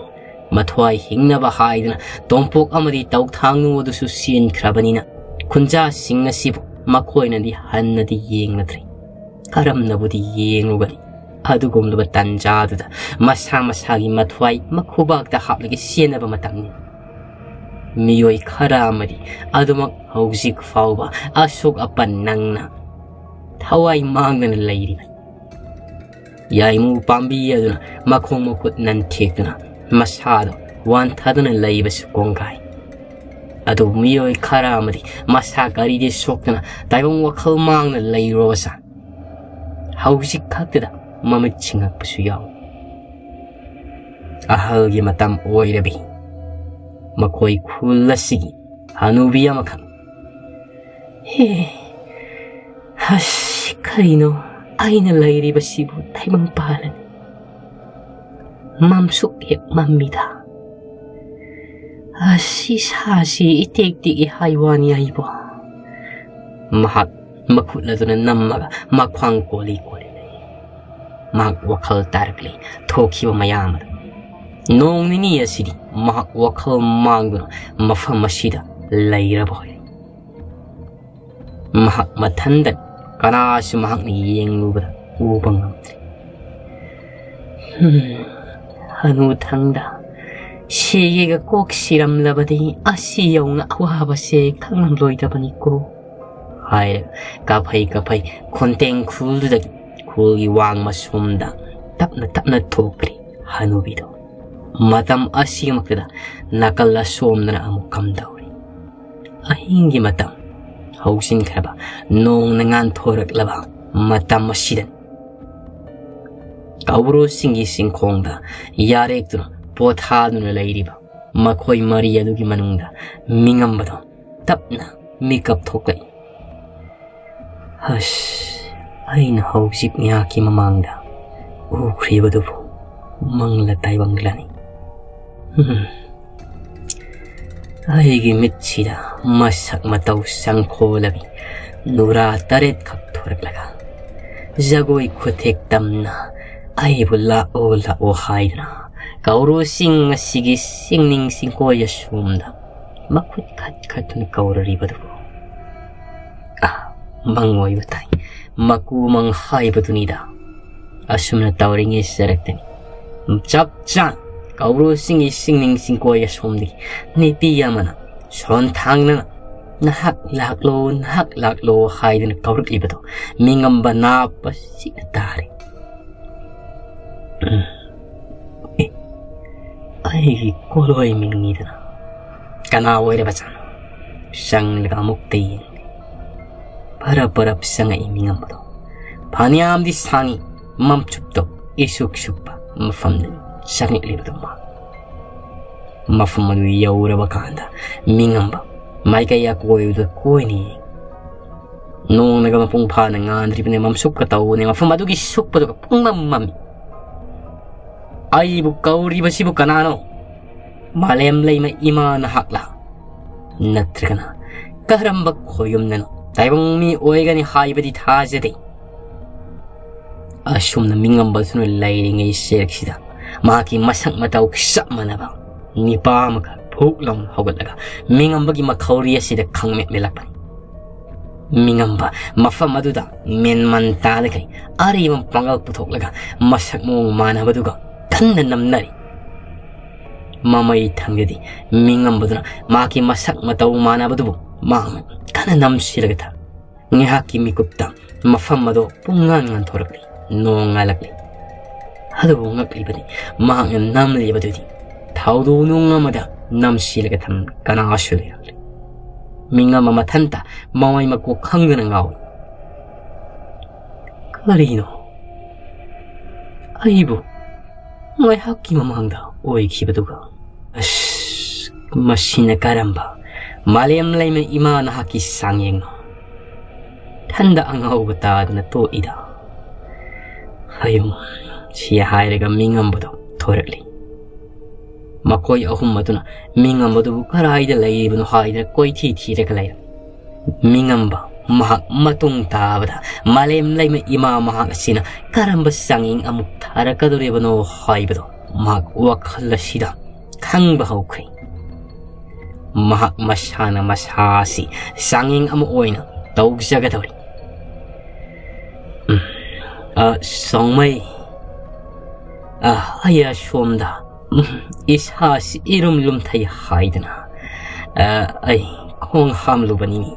ꯃꯊ꯭ꯋꯥꯏ ꯍꯤꯡꯅꯕ ꯍꯥꯏꯗꯨꯅ ꯇꯣꯝꯄꯣꯛ ꯑꯃꯗꯤ ꯇꯧꯊꯥꯡꯅꯨ ꯑꯗꯨꯁꯨ ꯆꯦꯟꯈ꯭ꯔꯕꯅꯤꯅ, ꯈꯨꯟꯖꯥꯁꯤꯡ ꯑꯁꯤꯕꯨ ꯃꯈꯣꯏꯅꯗꯤ ꯍꯟꯅꯗꯤ ꯌꯦꯡꯂꯗ꯭ꯔꯦ꯫ ꯀꯔꯝꯅꯕꯨꯗꯤ ꯌꯦꯡꯂꯨꯒꯅꯤ? ꯑꯗꯨꯒꯨꯝꯂꯕ ꯇꯟꯖꯥꯗꯨꯗ ꯃꯁꯥ ꯃꯁꯥꯒꯤ ꯃꯊ꯭ꯋꯥꯏ ꯃꯈꯨꯕꯥꯛꯇ ꯍꯥꯞꯂꯒ ꯆꯦꯟꯅꯕ ꯃꯇꯝꯅꯤ꯫ ꯃꯤꯑꯣꯏ ꯈꯔ ꯑꯃꯗꯤ ꯑꯗꯨꯃꯛ ꯍꯧꯖꯤꯛ ꯐꯥꯎꯕ ꯑꯁꯣꯛ ꯑꯄꯟ ꯅꯪꯅ ꯊꯋꯥꯏ ꯃꯥꯡꯗꯅ ꯂꯩꯔꯤꯕꯅꯤ꯫ ꯌꯥꯏꯃꯨ ꯄꯥꯝꯕꯤ ꯑꯗꯨꯅ ꯃꯈꯣꯡ ꯃꯈꯨꯠ ꯅꯟꯊꯦꯛꯇꯨꯅ ꯃꯁꯥꯗꯣ ꯋꯥꯟꯊꯗꯨꯅ ꯂꯩꯕꯁꯨ ꯀꯣꯡꯒꯥꯏ꯫ ꯑꯗꯨꯕꯨ ꯃꯤꯑꯣꯏ ꯈꯔ ꯑꯃꯗꯤ ꯃꯁꯥ ꯒꯥꯔꯤꯗꯤ ꯁꯣꯛꯇꯅ ꯇꯥꯏꯕꯪ ꯋꯥꯈꯜ ꯃꯥꯡꯅ ꯂꯩꯔꯨꯔꯕ ꯁꯥꯏ꯫ ꯍꯧꯖꯤꯛ ꯈꯛꯇꯗ ꯃꯃꯤꯠ ꯁꯤꯡꯉꯛꯄꯁꯨ ꯌꯥꯎꯏ꯫ ꯑꯍꯜꯒꯤ ꯃꯇꯝ ꯑꯣꯏꯔꯕꯤ ꯃꯈꯣꯏ ꯈꯨꯜ ꯑꯁꯤꯒꯤ ꯍꯅꯨꯕꯤ ꯑꯃꯈꯛ, "ꯍꯦ, ꯑꯁ, ꯀꯔꯤꯅꯣ ꯑꯩꯅ ꯂꯩꯔꯤꯕꯁꯤꯕꯨ ꯇꯥꯏꯕꯪ ꯄꯥꯜꯂꯅꯤ꯫ ꯃꯝꯁꯨꯛ ꯍꯦꯛ ꯃꯝꯃꯤꯗ꯫ ꯑꯁ, ꯏꯁꯥꯁꯤ ꯏꯇꯦꯛ ꯇꯦꯛꯏ ꯍꯥꯏ ꯋꯥꯅꯤ ꯑꯩꯕꯨ"꯫ ꯃꯍꯥꯛ ꯃꯈꯨꯠ ꯑꯗꯨꯅ ꯅꯝꯃꯒ ꯃꯈ꯭ꯋꯥꯡ ꯀꯣꯜꯂꯤ ꯀꯣꯜꯂꯤ ꯂꯩ꯫ ꯃꯍꯥꯛ ꯋꯥꯈꯜ ꯇꯥꯔꯛꯂꯤ ꯊꯣꯛꯈꯤꯕ ꯃꯌꯥꯝ ꯑꯗꯨ꯫ ꯅꯣꯡ ꯅꯤꯅꯤ ꯑꯁꯤꯗꯤ ꯃꯍꯥꯛ ꯋꯥꯈꯜ ꯃꯥꯡꯗꯨꯅ ꯃꯐꯝ ꯑꯁꯤꯗ ꯂꯩꯔꯕ ꯑꯣꯏꯔꯦ꯫ ꯃꯍꯥꯛ ꯃꯊꯟꯗ ꯀꯅꯥꯁꯨ ꯃꯍꯥꯛꯅ ꯌꯦꯡꯂꯨꯕꯗ ꯎꯕ ꯉꯝꯗ꯭ꯔꯦ꯫ "ꯍꯝ, ꯍꯅꯨꯊꯪꯗ ꯁꯤꯒꯦꯒ ꯀꯣꯛ ꯁꯤꯔꯝꯂꯕꯗꯤ ꯑꯁꯤ ꯌꯧꯅ ꯑꯋꯥꯕꯁꯦ ꯈꯪꯂꯝꯂꯣꯏꯗꯕꯅꯤꯀꯣ" ꯍꯥꯏꯔꯒ ꯀꯥꯐꯩ ꯀꯥꯐꯩ ꯈꯣꯟꯇꯦꯡ ꯈꯨꯜꯗꯨꯗꯒꯤ ꯈꯨꯜꯒꯤ ꯋꯥꯡꯃ ꯁꯣꯝꯗ ꯇꯞꯅ ꯇꯞꯅ ꯊꯣꯛꯈ꯭ꯔꯦ ꯍꯅꯨꯕꯤꯗꯣ꯫ ꯃꯇꯝ ꯑꯁꯤꯃꯛꯇꯗ ꯅꯥꯀꯜ ꯑꯁꯣꯝꯗꯅ ꯑꯃꯨꯛ ꯀꯝꯗꯧꯔꯤ? ꯑꯍꯤꯡꯒꯤ ꯃꯇꯝ ꯍꯧꯖꯤꯟꯈ꯭ꯔꯕ, ꯅꯣꯡꯅ ꯉꯥꯟꯊꯣꯔꯛꯂꯕ ꯃꯇꯝ ꯑꯁꯤꯗꯅꯤ꯫ ꯀꯧꯕ꯭ꯔꯨ ꯆꯤꯡꯒꯤ ꯆꯤꯡꯈꯣꯡꯗ ꯌꯥꯔꯦꯛꯇꯨꯅ ꯄꯣꯊꯥꯗꯨꯅ ꯂꯩꯔꯤꯕ ꯃꯈꯣꯏ ꯃꯔꯤ ꯑꯗꯨꯒꯤ ꯃꯅꯨꯡꯗ ꯃꯤꯉꯝꯕꯗꯣ ꯇꯞꯅ ꯃꯤꯀꯞ ꯊꯣꯛꯂꯛꯏ꯫ "ꯍꯁ, ꯑꯩꯅ ꯍꯧꯖꯤꯛ ꯉꯥꯏꯍꯥꯛꯀꯤ ꯃꯃꯥꯡꯗ ꯎꯈ꯭ꯔꯤꯕꯗꯨꯕꯨ ꯃꯪꯂ ꯇꯥꯏꯕꯪꯂꯅꯤ꯫ ꯎꯝ, ꯑꯩꯒꯤ ꯃꯤꯠꯁꯤꯗ ꯃꯁꯛ ꯃꯇꯧ ꯆꯪꯈꯣꯜꯂꯕꯤ ꯅꯨꯔꯥ ꯇꯔꯦꯠꯈꯛ ꯊꯣꯔꯛꯂꯒ ꯖꯒꯣꯏ ꯈꯨꯊꯦꯛ ꯇꯝꯅ ꯑꯩꯕꯨ ꯂꯥꯛꯑꯣ ꯂꯥꯛꯑꯣ ꯍꯥꯏꯗꯨꯅ ꯀꯧꯔꯨ ꯆꯤꯡ ꯑꯁꯤꯒꯤ ꯆꯤꯡꯅꯤꯡ ꯆꯤꯡꯀꯣꯏ ꯑꯁꯣꯝꯗ ꯃꯈꯨꯠ ꯈꯠ ꯈꯠꯇꯨꯅ ꯀꯧꯔꯔꯤꯕꯗꯨꯕꯨ, ꯑꯥ, ꯃꯪ ꯑꯣꯏꯕ ꯇꯥꯏ, ꯃꯀꯨ ꯃꯪ ꯍꯥꯏꯕꯗꯨꯅꯤꯗ꯫ ꯑꯁꯨꯝꯅ ꯇꯧꯔꯤꯉꯩ ꯆꯔꯛꯇꯅꯤ ꯆꯞ ꯆꯥꯅ ꯀꯧꯕ꯭ꯔꯨ ꯆꯤꯡꯒꯤ ꯆꯤꯡꯅꯤꯡ ꯆꯤꯡꯀꯣꯏ ꯑꯁꯣꯝꯗꯒꯤ ꯅꯨꯄꯤ ꯑꯃꯅ ꯁꯣꯟ ꯊꯥꯡꯅꯅ ꯅꯍꯥꯛ ꯂꯥꯛꯂꯣ, ꯅꯍꯥꯛ ꯂꯥꯛꯂꯣ ꯍꯥꯏꯗꯨꯅ ꯀꯧꯔꯛꯂꯤꯕꯗꯣ ꯃꯤꯉꯝꯕ ꯅꯥꯞꯄ ꯁꯤꯅ ꯇꯥꯔꯦ꯫ ꯎꯝ꯫ ꯑꯦ, ꯑꯩꯒꯤ ꯀꯣꯂꯣꯏ ꯃꯤꯡꯅꯤꯗꯅ꯫ ꯀꯅꯥ ꯑꯣꯏꯔꯕꯖꯥꯠꯅꯣ? ꯆꯪꯂꯒ ꯑꯃꯨꯛꯇ ꯌꯦꯡꯂꯦ꯫ ꯄꯔꯞ ꯄꯔꯞ ꯆꯪꯉꯛꯏ ꯃꯤꯉꯝꯕꯗꯣ꯫ ꯐꯅꯌꯥꯝꯗꯤ ꯁꯥꯡꯉꯤ, ꯃꯝꯆꯨꯞꯇꯣ ꯏꯁꯨꯛ ꯁꯨꯞꯄ ꯃꯐꯝꯗꯅꯤ ꯆꯪꯂꯛꯂꯤꯕꯗꯣ ꯃꯥ꯫ ꯃꯐꯝ ꯑꯗꯨ ꯌꯧꯔꯕ ꯀꯥꯟꯗ ꯃꯤꯉꯝꯕ ꯃꯥꯏꯀꯩ ꯑꯀꯣꯏꯕꯗ ꯀꯣꯏꯅ ꯌꯦꯡꯉꯤ꯫ ꯅꯣꯡꯅꯒ ꯃꯄꯨꯡ ꯐꯥꯅ ꯉꯥꯟꯗ꯭ꯔꯤꯕꯅꯤ, ꯃꯝꯁꯨꯛꯀ ꯇꯧꯕꯅꯤ, ꯃꯐꯝ ꯑꯗꯨꯒꯤ ꯁꯨꯛꯄꯗꯨꯒ ꯄꯨꯡꯃꯝ ꯃꯝꯃꯤ꯫ ꯑꯩꯕꯨ ꯀꯧꯔꯤꯕꯁꯤꯕꯨ ꯀꯅꯥꯅꯣ? ꯃꯥꯂꯦꯝ ꯂꯩꯃ ꯏꯃꯥ ꯅꯍꯥꯛꯂꯥ? ꯅꯠꯇ꯭ꯔꯒꯅ ꯀꯔꯝꯕ ꯈꯣꯌꯨꯝꯅꯅꯣ? ꯇꯥꯏꯕꯪ ꯃꯤ ꯑꯣꯏꯒꯅꯤ ꯍꯥꯏꯕꯗꯤ ꯊꯥꯖꯗꯦ꯫ ꯑꯁꯨꯝꯅ ꯃꯤꯉꯝꯕꯗꯨꯅ ꯂꯩꯔꯤꯉꯩ ꯆꯦꯔꯛꯁꯤꯗ ꯃꯍꯥꯛꯀꯤ ꯃꯁꯛ ꯃꯇꯧ ꯆꯞ ꯃꯥꯟꯅꯕ ꯅꯤꯄꯥ ꯑꯃꯈꯛ ꯐꯨꯛ ꯂꯥꯎꯅ ꯍꯧꯒꯠꯂꯒ ꯃꯤꯉꯝꯕꯒꯤ ꯃꯈꯧꯔꯤ ꯑꯁꯤꯗ ꯈꯪꯃꯦꯠ ꯃꯦꯠꯂꯛꯄꯅꯤ꯫ ꯃꯤꯉꯝꯕ ꯃꯐꯝ ꯑꯗꯨꯗ ꯃꯦꯟꯃꯟ ꯇꯥꯗꯈꯩ ꯑꯔꯤꯕ ꯄꯥꯡꯒꯜ ꯄꯨꯊꯣꯛꯂꯒ ꯃꯁꯛ ꯃꯑꯣꯡ ꯃꯥꯟꯅꯕꯗꯨꯒ ꯀꯟꯅ ꯅꯝꯅꯔꯤ꯫ ꯃꯃꯩ ꯊꯪꯗꯗꯤ ꯃꯤꯉꯝꯕꯗꯨꯅ ꯃꯍꯥꯛꯀꯤ ꯃꯁꯛ ꯃꯇꯧ ꯃꯥꯟꯅꯕꯗꯨꯕꯨ ꯃꯍꯥꯛꯅ ꯀꯟꯅ ꯅꯝꯁꯤꯜꯂꯒ ꯊꯝ꯫ ꯉꯥꯏꯍꯥꯛꯀꯤ ꯃꯤꯀꯨꯞꯇ ꯃꯐꯝ ꯑꯗꯣ ꯄꯨꯡꯉꯥꯟ ꯉꯥꯟꯊꯣꯔꯛꯂꯤ, ꯅꯣꯡ ꯉꯥꯜꯂꯛꯂꯤ꯫ ꯑꯗꯨꯕꯨ ꯉꯛꯂꯤꯕꯗꯤ ꯃꯍꯥꯛꯅ ꯅꯝꯂꯤꯕꯗꯨꯗꯤ ꯊꯧꯗꯣꯛ ꯅꯨꯡ ꯑꯃꯗ ꯅꯝꯁꯤꯜꯂꯒ ꯊꯝ ꯀꯅꯥꯁꯨ ꯂꯩꯔꯝꯂꯦ꯫ ꯃꯤꯉꯝꯕ ꯃꯊꯟꯇ ꯃꯃꯩ ꯃꯀꯣꯛ ꯈꯪꯗꯅ ꯉꯥꯎꯏ꯫ ꯀꯔꯤꯅꯣ? ꯑꯩꯕꯨ ꯉꯥꯏꯍꯥꯛꯀꯤ ꯃꯃꯥꯡꯗ ꯑꯣꯏꯈꯤꯕꯗꯨꯒ꯫ ꯑꯁ, ꯃꯁꯤꯅ ꯀꯔꯝꯕ ꯃꯥꯂꯦꯝ ꯂꯩꯃ ꯏꯃꯥ ꯅꯍꯥꯛꯀꯤ ꯆꯥꯡꯌꯦꯡꯅꯣ? ꯊꯟꯗ ꯑꯉꯥꯎꯕ ꯇꯥꯗꯅ ꯇꯣꯛꯏꯗ꯫ ꯍꯌꯨꯝ, ꯁꯤ ꯍꯥꯏꯔꯒ ꯃꯤꯉꯝꯕꯗꯣ ꯊꯣꯔꯛꯂꯤ꯫ ꯃꯈꯣꯏ ꯑꯍꯨꯝ ꯑꯗꯨꯅ ꯃꯤꯉꯝꯕꯗꯨꯕꯨ ꯀꯔꯥꯏꯗ ꯂꯩꯔꯤꯕꯅꯣ ꯍꯥꯏꯗꯅ ꯀꯣꯏꯊꯤ ꯊꯤꯔꯒ ꯂꯩꯔꯝꯃꯤ꯫ ꯃꯤꯉꯝꯕ ꯃꯍꯥꯛ ꯃꯇꯨꯡ ꯇꯥꯕꯗ ꯃꯥꯂꯦꯝ ꯂꯩꯃ ꯏꯃꯥ ꯃꯍꯥꯛ ꯑꯁꯤꯅ ꯀꯔꯝꯕ ꯆꯥꯡꯌꯦꯡ ꯑꯃꯨꯛ ꯊꯥꯔꯛꯀꯗꯧꯔꯤꯕꯅꯣ ꯍꯥꯏꯕꯗꯣ ꯃꯍꯥꯛ ꯋꯥꯈꯜ ꯑꯁꯤꯗ ꯈꯪꯕ ꯍꯧꯈ꯭ꯔꯦ꯫ ꯃꯍꯥꯛ ꯃꯁꯥꯅ ꯃꯁꯥ ꯑꯁꯤ ꯆꯥꯡꯌꯦꯡ ꯑꯃ ꯑꯣꯏꯅ ꯇꯧꯖꯒꯗꯧꯔꯤ꯫ ꯎꯝ, ꯑ, ꯁꯣꯡꯃꯩ, ꯑ, ꯑꯩ ꯑꯁꯣꯝꯗ, ꯎꯝ, ꯏꯁꯥꯁꯤ ꯏꯔꯨꯝ ꯂꯨꯝꯊꯩ ꯍꯥꯏꯗꯅ, ꯑ, ꯑꯩ ꯈꯣꯡ ꯍꯥꯝꯂꯨꯕꯅꯤ꯫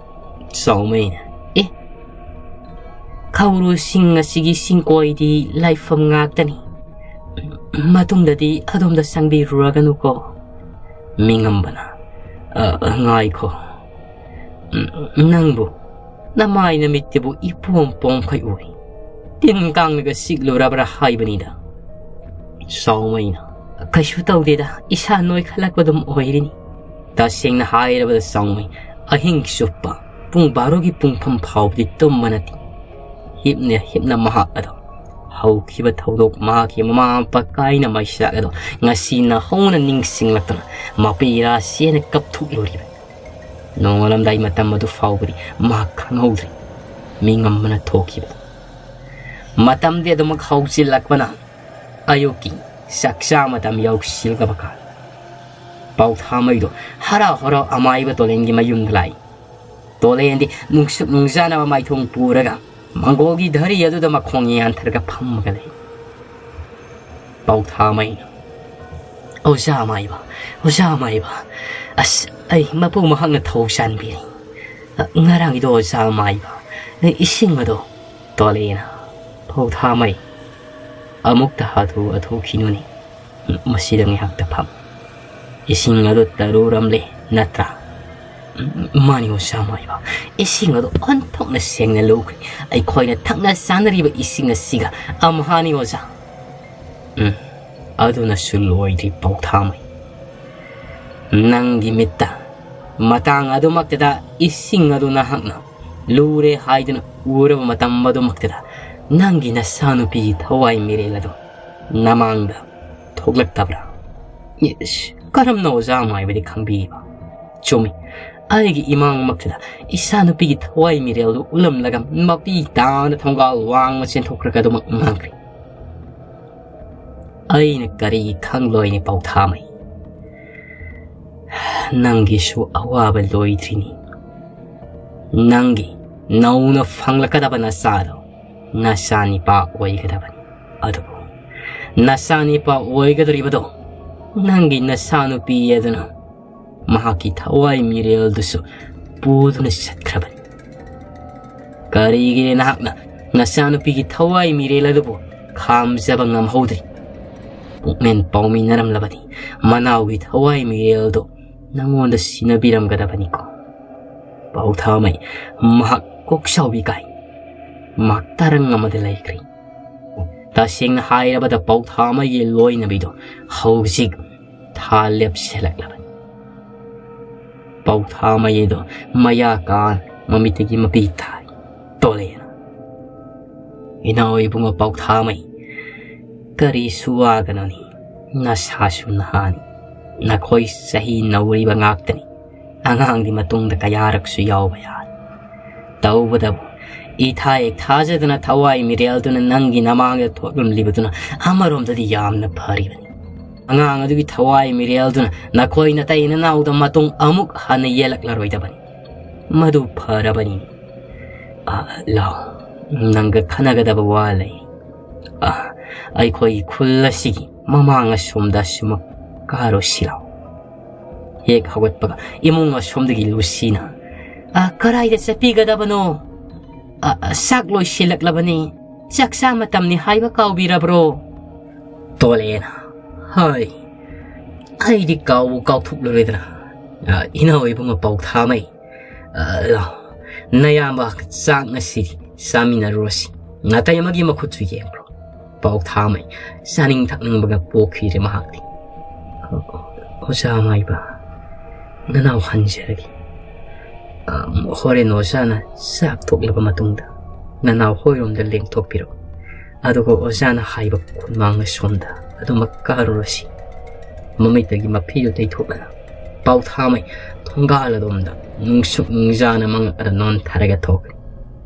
ꯁꯣꯡꯃꯩꯅ, ꯑꯦ, ꯈꯧꯔꯨꯁꯤꯡ ꯑꯁꯤꯒꯤ ꯁꯤꯡꯀꯣꯏꯗꯤ ꯂꯥꯏꯐꯝ ꯉꯥꯛꯇꯅꯤ꯫ ꯃꯇꯨꯡꯗꯗꯤ ꯑꯗꯣꯝꯗ ꯆꯪꯕꯤꯔꯨꯔꯒꯅꯨꯀꯣ꯫ ꯃꯤꯉꯝꯕꯅ, "ꯑ, ꯉꯥꯏꯈꯣ꯫ ꯎꯝ, ꯅꯪꯕꯨ ꯅꯃꯥꯏ ꯅꯃꯤꯠꯇꯕꯨ ꯏꯄꯣꯝ ꯄꯣꯝꯈꯩ ꯎꯏ꯫ ꯇꯤꯟ ꯀꯥꯡꯅꯒ ꯆꯤꯛꯂꯨꯔꯕ꯭ꯔꯥ ꯍꯥꯏꯕꯅꯤꯗ꯫" ꯆꯥꯎꯃꯩꯅ, "ꯀꯩꯁꯨ ꯇꯧꯗꯦꯗ, ꯏꯁꯥ ꯅꯣꯏꯈꯠꯂꯛꯄ ꯑꯗꯨꯝ ꯑꯣꯏꯔꯤꯅꯤ꯫" ꯇꯁꯦꯡꯅ ꯍꯥꯏꯔꯕꯗ ꯆꯥꯎꯃꯩ ꯑꯍꯤꯡ ꯆꯨꯞꯄ ꯄꯨꯡ ꯕꯥꯔꯣꯒꯤ ꯄꯨꯡꯐꯝ ꯐꯥꯎꯕꯗꯤ ꯇꯨꯝꯕ ꯅꯠꯇꯦ꯫ ꯍꯤꯞꯅ ꯍꯤꯞꯅ ꯃꯍꯥꯛ ꯑꯗꯣ ꯍꯧꯈꯤꯕ ꯊꯧꯗꯣꯛ, ꯃꯍꯥꯛꯀꯤ ꯃꯃꯥ ꯃꯄꯥ ꯀꯥꯏꯅ ꯃꯩꯆꯥꯛ ꯑꯗꯣ ꯉꯁꯤ ꯅꯧꯍꯧꯅ ꯅꯤꯡꯁꯤꯡꯂꯛꯇꯨꯅ ꯃꯄꯤ ꯏꯔꯥ ꯆꯦꯅ ꯀꯞꯊꯣꯛꯂꯨꯔꯤꯕ꯫ ꯅꯣꯡꯉꯥꯜꯂꯝꯗꯥꯏ ꯃꯇꯝ ꯑꯗꯨ ꯐꯥꯎꯕꯗꯤ ꯃꯍꯥꯛ ꯈꯪꯍꯧꯗ꯭ꯔꯤ꯫ ꯃꯤꯉꯝꯕꯅ ꯊꯣꯛꯈꯤꯕꯗꯨ꯫ ꯃꯇꯝꯗꯤ ꯑꯗꯨꯃꯛ ꯍꯧꯖꯤꯜꯂꯛꯄꯅ ꯑꯌꯨꯛꯀꯤ ꯆꯥꯛꯆꯥ ꯃꯇꯝ ꯌꯧꯁꯤꯜꯂꯕ ꯀꯥꯟ ꯄꯥꯎꯊꯥꯃꯩꯗꯣ ꯍꯔꯥꯎ ꯍꯔꯥꯎ ꯑꯃꯥꯏꯕ ꯇꯣꯂꯦꯟꯒꯤ ꯃꯌꯨꯝꯗ ꯂꯥꯛꯏ꯫ ꯇꯣꯂꯦꯟꯗꯤ ꯅꯨꯡꯁꯨꯛ ꯅꯨꯡꯖꯥꯅꯕ ꯃꯥꯏꯊꯣꯡ ꯄꯨꯔꯒ ꯃꯪꯒꯣꯜꯒꯤ ꯙꯔꯤ ꯑꯗꯨꯗ ꯃꯈꯣꯡ ꯌꯥꯟꯊꯔꯒ ꯐꯝꯃꯒ ꯂꯩ꯫ ꯄꯥꯎꯊꯥꯃꯩꯅ, "ꯑꯣꯖꯥ ꯃꯥꯏꯕ, ꯑꯣꯖꯥ ꯃꯥꯏꯕ, ꯑꯁ, ꯑꯩ ꯃꯄꯨ ꯃꯍꯥꯛꯅ ꯊꯧ ꯆꯥꯟꯕꯤꯔꯤ꯫ ꯑ, ꯉꯔꯥꯡꯒꯤꯗꯣ ꯑꯣꯖꯥ ꯃꯥꯏꯕ, ꯑ, ꯏꯁꯤꯡ ꯑꯗꯣ ꯇꯣꯂꯦꯅ ꯄꯥꯎꯊꯥꯃꯩ ꯑꯃꯨꯛꯇ ꯍꯥꯊꯨ ꯍꯥꯊꯨꯈꯤꯅꯨꯅꯦ꯫ ꯃꯁꯤꯗ ꯉꯥꯏꯍꯥꯛꯇ ꯐꯝ꯫ ꯏꯁꯤꯡ ꯑꯗꯨ ꯇꯔꯨꯔꯝꯂꯦ ꯅꯠꯇ꯭ꯔꯥ?" "ꯃꯥꯅꯤ ꯑꯣꯖꯥ ꯃꯥꯏꯕ, ꯏꯁꯤꯡ ꯑꯗꯨ ꯑꯣꯟꯊꯣꯛꯅ ꯁꯦꯡꯅ ꯂꯨꯈ꯭ꯔꯦ꯫ ꯑꯩꯈꯣꯏꯅ ꯊꯛꯅ ꯆꯥꯅꯔꯤꯕ ꯏꯁꯤꯡ ꯑꯁꯤꯒ ꯑꯝꯍꯥꯅꯤ ꯑꯣꯖꯥ꯫" "ꯎꯝ, ꯑꯗꯨꯅꯁꯨ ꯂꯣꯏꯗ꯭ꯔꯤ ꯄꯥꯎꯊꯥꯃꯩ꯫ ꯅꯪꯒꯤ ꯃꯤꯠꯇ ꯃꯇꯥꯡ ꯑꯗꯨꯃꯛꯇꯗ ꯏꯁꯤꯡ ꯑꯗꯨ ꯅꯍꯥꯛꯅ ꯂꯨꯔꯦ ꯍꯥꯏꯗꯨꯅ ꯎꯔꯕ ꯃꯇꯝ ꯑꯗꯨꯃꯛꯇꯗ ꯅꯪꯒꯤ ꯅꯆꯥꯅꯨꯄꯤꯒꯤ ꯊꯋꯥꯏ ꯃꯤꯔꯦꯜ ꯑꯗꯨ ꯅꯃꯥꯡꯗ ꯊꯣꯛꯂꯛꯇꯕ꯭ꯔꯥ?" "ꯏꯁ, ꯀꯔꯝꯅ ꯑꯣꯖꯥ ꯃꯥꯏꯕꯗꯤ ꯈꯪꯕꯤꯔꯤꯕ?" "ꯆꯨꯝꯃꯤ, ꯑꯩꯒꯤ ꯏꯃꯥꯡꯃꯛꯇꯗ ꯏꯆꯥꯅꯨꯄꯤꯒꯤ ꯊꯋꯥꯏ ꯃꯤꯔꯦꯜꯗꯨ ꯎꯠꯂꯝꯂꯒ ꯃꯄꯤ ꯇꯥꯅ ꯊꯣꯡꯒꯥꯜ ꯋꯥꯡꯃ ꯆꯦꯟꯊꯣꯛꯈ꯭ꯔꯒ ꯑꯗꯨꯃꯛ ꯉꯥꯡꯈ꯭ꯔꯦ꯫ ꯑꯩꯅ ꯀꯔꯤ ꯈꯪꯂꯣꯏꯅꯤ ꯄꯥꯎꯊꯥꯃꯩ? ꯅꯪꯒꯤꯁꯨ ꯑꯋꯥꯕ ꯂꯣꯏꯗ꯭ꯔꯤꯅꯤ꯫ ꯅꯪꯒꯤ ꯅꯧꯅ ꯐꯪꯂꯛꯀꯗꯕ ꯅꯆꯥꯗꯣ ꯅꯆꯥꯅꯤꯄꯥ ꯑꯣꯏꯒꯗꯕꯅꯤ꯫ ꯑꯗꯨꯕꯨ ꯅꯆꯥꯅꯤꯄꯥ ꯑꯣꯏꯒꯗꯧꯔꯤꯕꯗꯣ ꯅꯪꯒꯤ ꯅꯆꯥꯅꯨꯄꯤ ꯑꯗꯨꯅ ꯃꯍꯥꯛꯀꯤ ꯊꯋꯥꯏ ꯃꯤꯔꯦꯜꯗꯨꯁꯨ ꯄꯨꯗꯨꯅ ꯆꯠꯈ꯭ꯔꯕꯅꯤ꯫ ꯀꯔꯤꯒꯤꯅꯤ ꯅꯍꯥꯛꯅ ꯅꯆꯥꯅꯨꯄꯤꯒꯤ ꯊꯋꯥꯏ ꯃꯤꯔꯦꯜ ꯑꯗꯨꯕꯨ ꯈꯥꯝꯖꯕ ꯉꯝꯍꯧꯗ꯭ꯔꯤ? ꯄꯨꯛꯃꯦꯟ ꯄꯥꯎꯃꯤꯟꯅꯔꯝꯂꯕꯗꯤ ꯃꯅꯥꯎꯒꯤ ꯊꯋꯥꯏ ꯃꯤꯔꯦꯜꯗꯨ ꯅꯪꯉꯣꯟꯗ ꯁꯤꯟꯅꯕꯤꯔꯝꯒꯗꯕꯅꯤꯀꯣ?" ꯄꯥꯎꯊꯥꯃꯩ ꯃꯍꯥꯛ ꯀꯣꯛꯆꯥꯎꯕꯤ ꯀꯥꯏ꯫ ꯃꯍꯥꯛ ꯇꯔꯪ ꯑꯃꯗ ꯂꯩꯈ꯭ꯔꯦ꯫ ꯇꯁꯦꯡꯅ ꯍꯥꯏꯔꯕꯗ ꯄꯥꯎꯊꯥꯃꯩꯒꯤ ꯂꯣꯏꯅꯕꯤꯗꯣ ꯍꯧꯖꯤꯛ ꯊꯥ ꯂꯦꯞꯁꯤꯜꯂꯛꯂꯕꯅꯤ꯫ ꯄꯥꯎꯊꯥꯃꯩꯗꯣ ꯃꯌꯥ ꯀꯥꯟ ꯃꯃꯤꯠꯇꯒꯤ ꯃꯄꯤ ꯇꯥꯏ꯫ ꯇꯣꯂꯦꯅ, "ꯏꯅꯥꯎ ꯏꯕꯨꯡꯉꯣ ꯄꯥꯎꯊꯥꯃꯩ, ꯀꯔꯤꯁꯨ ꯋꯥꯒꯅꯨꯅꯤ, ꯅꯁꯥꯁꯨ ꯅꯍꯥꯅꯤ꯫ ꯅꯈꯣꯏ ꯆꯍꯤ ꯅꯧꯔꯤꯕ ꯉꯥꯛꯇꯅꯤ꯫ ꯑꯉꯥꯡꯗꯤ ꯃꯇꯨꯡꯗ ꯀꯌꯥꯔꯛꯁꯨ ꯌꯥꯎꯕ ꯌꯥꯏ꯫ ꯇꯧꯕꯗꯕꯨ ꯏꯊꯥ ꯍꯦꯛ ꯊꯥꯖꯗꯅ ꯊꯋꯥꯏ ꯃꯤꯔꯦꯜꯗꯨꯅ ꯅꯪꯒꯤ ꯅꯃꯥꯡꯗ ꯊꯣꯛꯂꯝꯂꯤꯕꯗꯨꯅ ꯑꯃꯔꯣꯝꯗꯗꯤ ꯌꯥꯝꯅ ꯐꯔꯤꯕꯅꯤ꯫ ꯑꯉꯥꯡ ꯑꯗꯨꯒꯤ ꯊꯋꯥꯏ ꯃꯤꯔꯦꯜꯗꯨꯅ ꯅꯈꯣꯏ ꯅꯇꯩ ꯅꯅꯥꯎꯗ ꯃꯇꯨꯡ ꯑꯃꯨꯛ ꯍꯟꯅ ꯌꯦꯜꯂꯛꯂꯔꯣꯏꯗꯕꯅꯤ꯫ ꯃꯗꯨ ꯐꯔꯕꯅꯤ꯫ ꯑ, ꯂꯥꯎ, ꯅꯪꯒ ꯈꯟꯅꯒꯗꯕ ꯋꯥ ꯂꯩ꯫ ꯑ, ꯑꯩꯈꯣꯏꯒꯤ ꯈꯨꯜ ꯑꯁꯤꯒꯤ ꯃꯃꯥꯡ ꯑꯁꯣꯝꯗ ꯁꯨꯃꯛ ꯀꯥꯔꯨꯁꯤ ꯂꯥꯎ꯫ ꯍꯦꯛ ꯍꯧꯒꯠꯄꯒ ꯏꯃꯨꯡ ꯑꯁꯣꯝꯗꯒꯤ ꯂꯨꯁꯤꯅ, "ꯑ, ꯀꯔꯥꯏꯗ ꯆꯠꯄꯤꯒꯗꯕꯅꯣ? ꯑ, ꯑ, ꯆꯥꯛ ꯂꯣꯏꯁꯤꯜꯂꯛꯂꯕꯅꯤ꯫ ꯆꯥꯛ ꯆꯥ ꯃꯇꯝꯅꯤ ꯍꯥꯏꯕ ꯀꯥꯎꯕꯤꯔꯕ꯭ꯔꯣ?" ꯇꯣꯂꯦꯅ, "ꯍꯣꯏ, ꯑꯩꯗꯤ ꯀꯥꯎꯕꯨ ꯀꯥꯎꯊꯣꯛꯂꯨꯔꯦꯗꯅ꯫ ꯑ, ꯏꯅꯥꯎ ꯏꯕꯨꯡꯉꯣ ꯄꯥꯎꯊꯥꯃꯩ, ꯑ, ꯂꯥꯎ, ꯅꯌꯥꯝꯕ ꯆꯥꯛ ꯉꯁꯤꯗꯤ ꯆꯥꯃꯤꯟꯅꯔꯨꯔꯁꯤ꯫ ꯅꯥꯇꯩ ꯑꯃꯒꯤ ꯃꯈꯨꯠꯁꯨ ꯌꯦꯡꯈ꯭ꯔꯣ꯫ ꯄꯥꯎꯊꯥꯃꯩ ꯆꯥꯅꯤꯡ ꯊꯛꯅꯤꯡꯕꯒ ꯄꯣꯛꯈꯤꯗ꯭ꯔꯦ ꯃꯍꯥꯛꯇꯤ꯫ ꯑ, ꯑꯣꯖꯥ ꯃꯥꯏꯕ, ꯅꯅꯥꯎ ꯍꯟꯖꯔꯒꯦ꯫ ꯑ, ꯍꯣꯔꯦꯟ ꯑꯣꯖꯥꯅ ꯆꯥꯛ ꯊꯣꯛꯂꯕ ꯃꯇꯨꯡꯗ ꯅꯅꯥꯎ ꯍꯣꯏꯔꯣꯝꯗ ꯂꯦꯡꯊꯣꯛꯄꯤꯔꯣ꯫ ꯑꯗꯨꯒ ꯑꯣꯖꯥꯅ ꯍꯥꯏꯕ ꯈꯨꯃꯥꯡꯅ ꯁꯣꯝꯗ ꯑꯗꯨꯃꯛ ꯀꯥꯔꯨꯔꯁꯤ꯫" ꯃꯃꯤꯠꯇꯒꯤ ꯃꯐꯤꯗꯨ ꯇꯩꯊꯣꯛꯂꯒ ꯄꯥꯎꯊꯥꯃꯩ ꯊꯣꯡꯒꯥꯜ ꯑꯗꯣꯝꯗ ꯅꯨꯡꯁꯨꯛ ꯅꯨꯡꯖꯥꯅ ꯃꯉꯛ ꯑꯗꯨ ꯅꯣꯟꯊꯔꯒ ꯊꯣꯛꯈ꯭ꯔꯦ꯫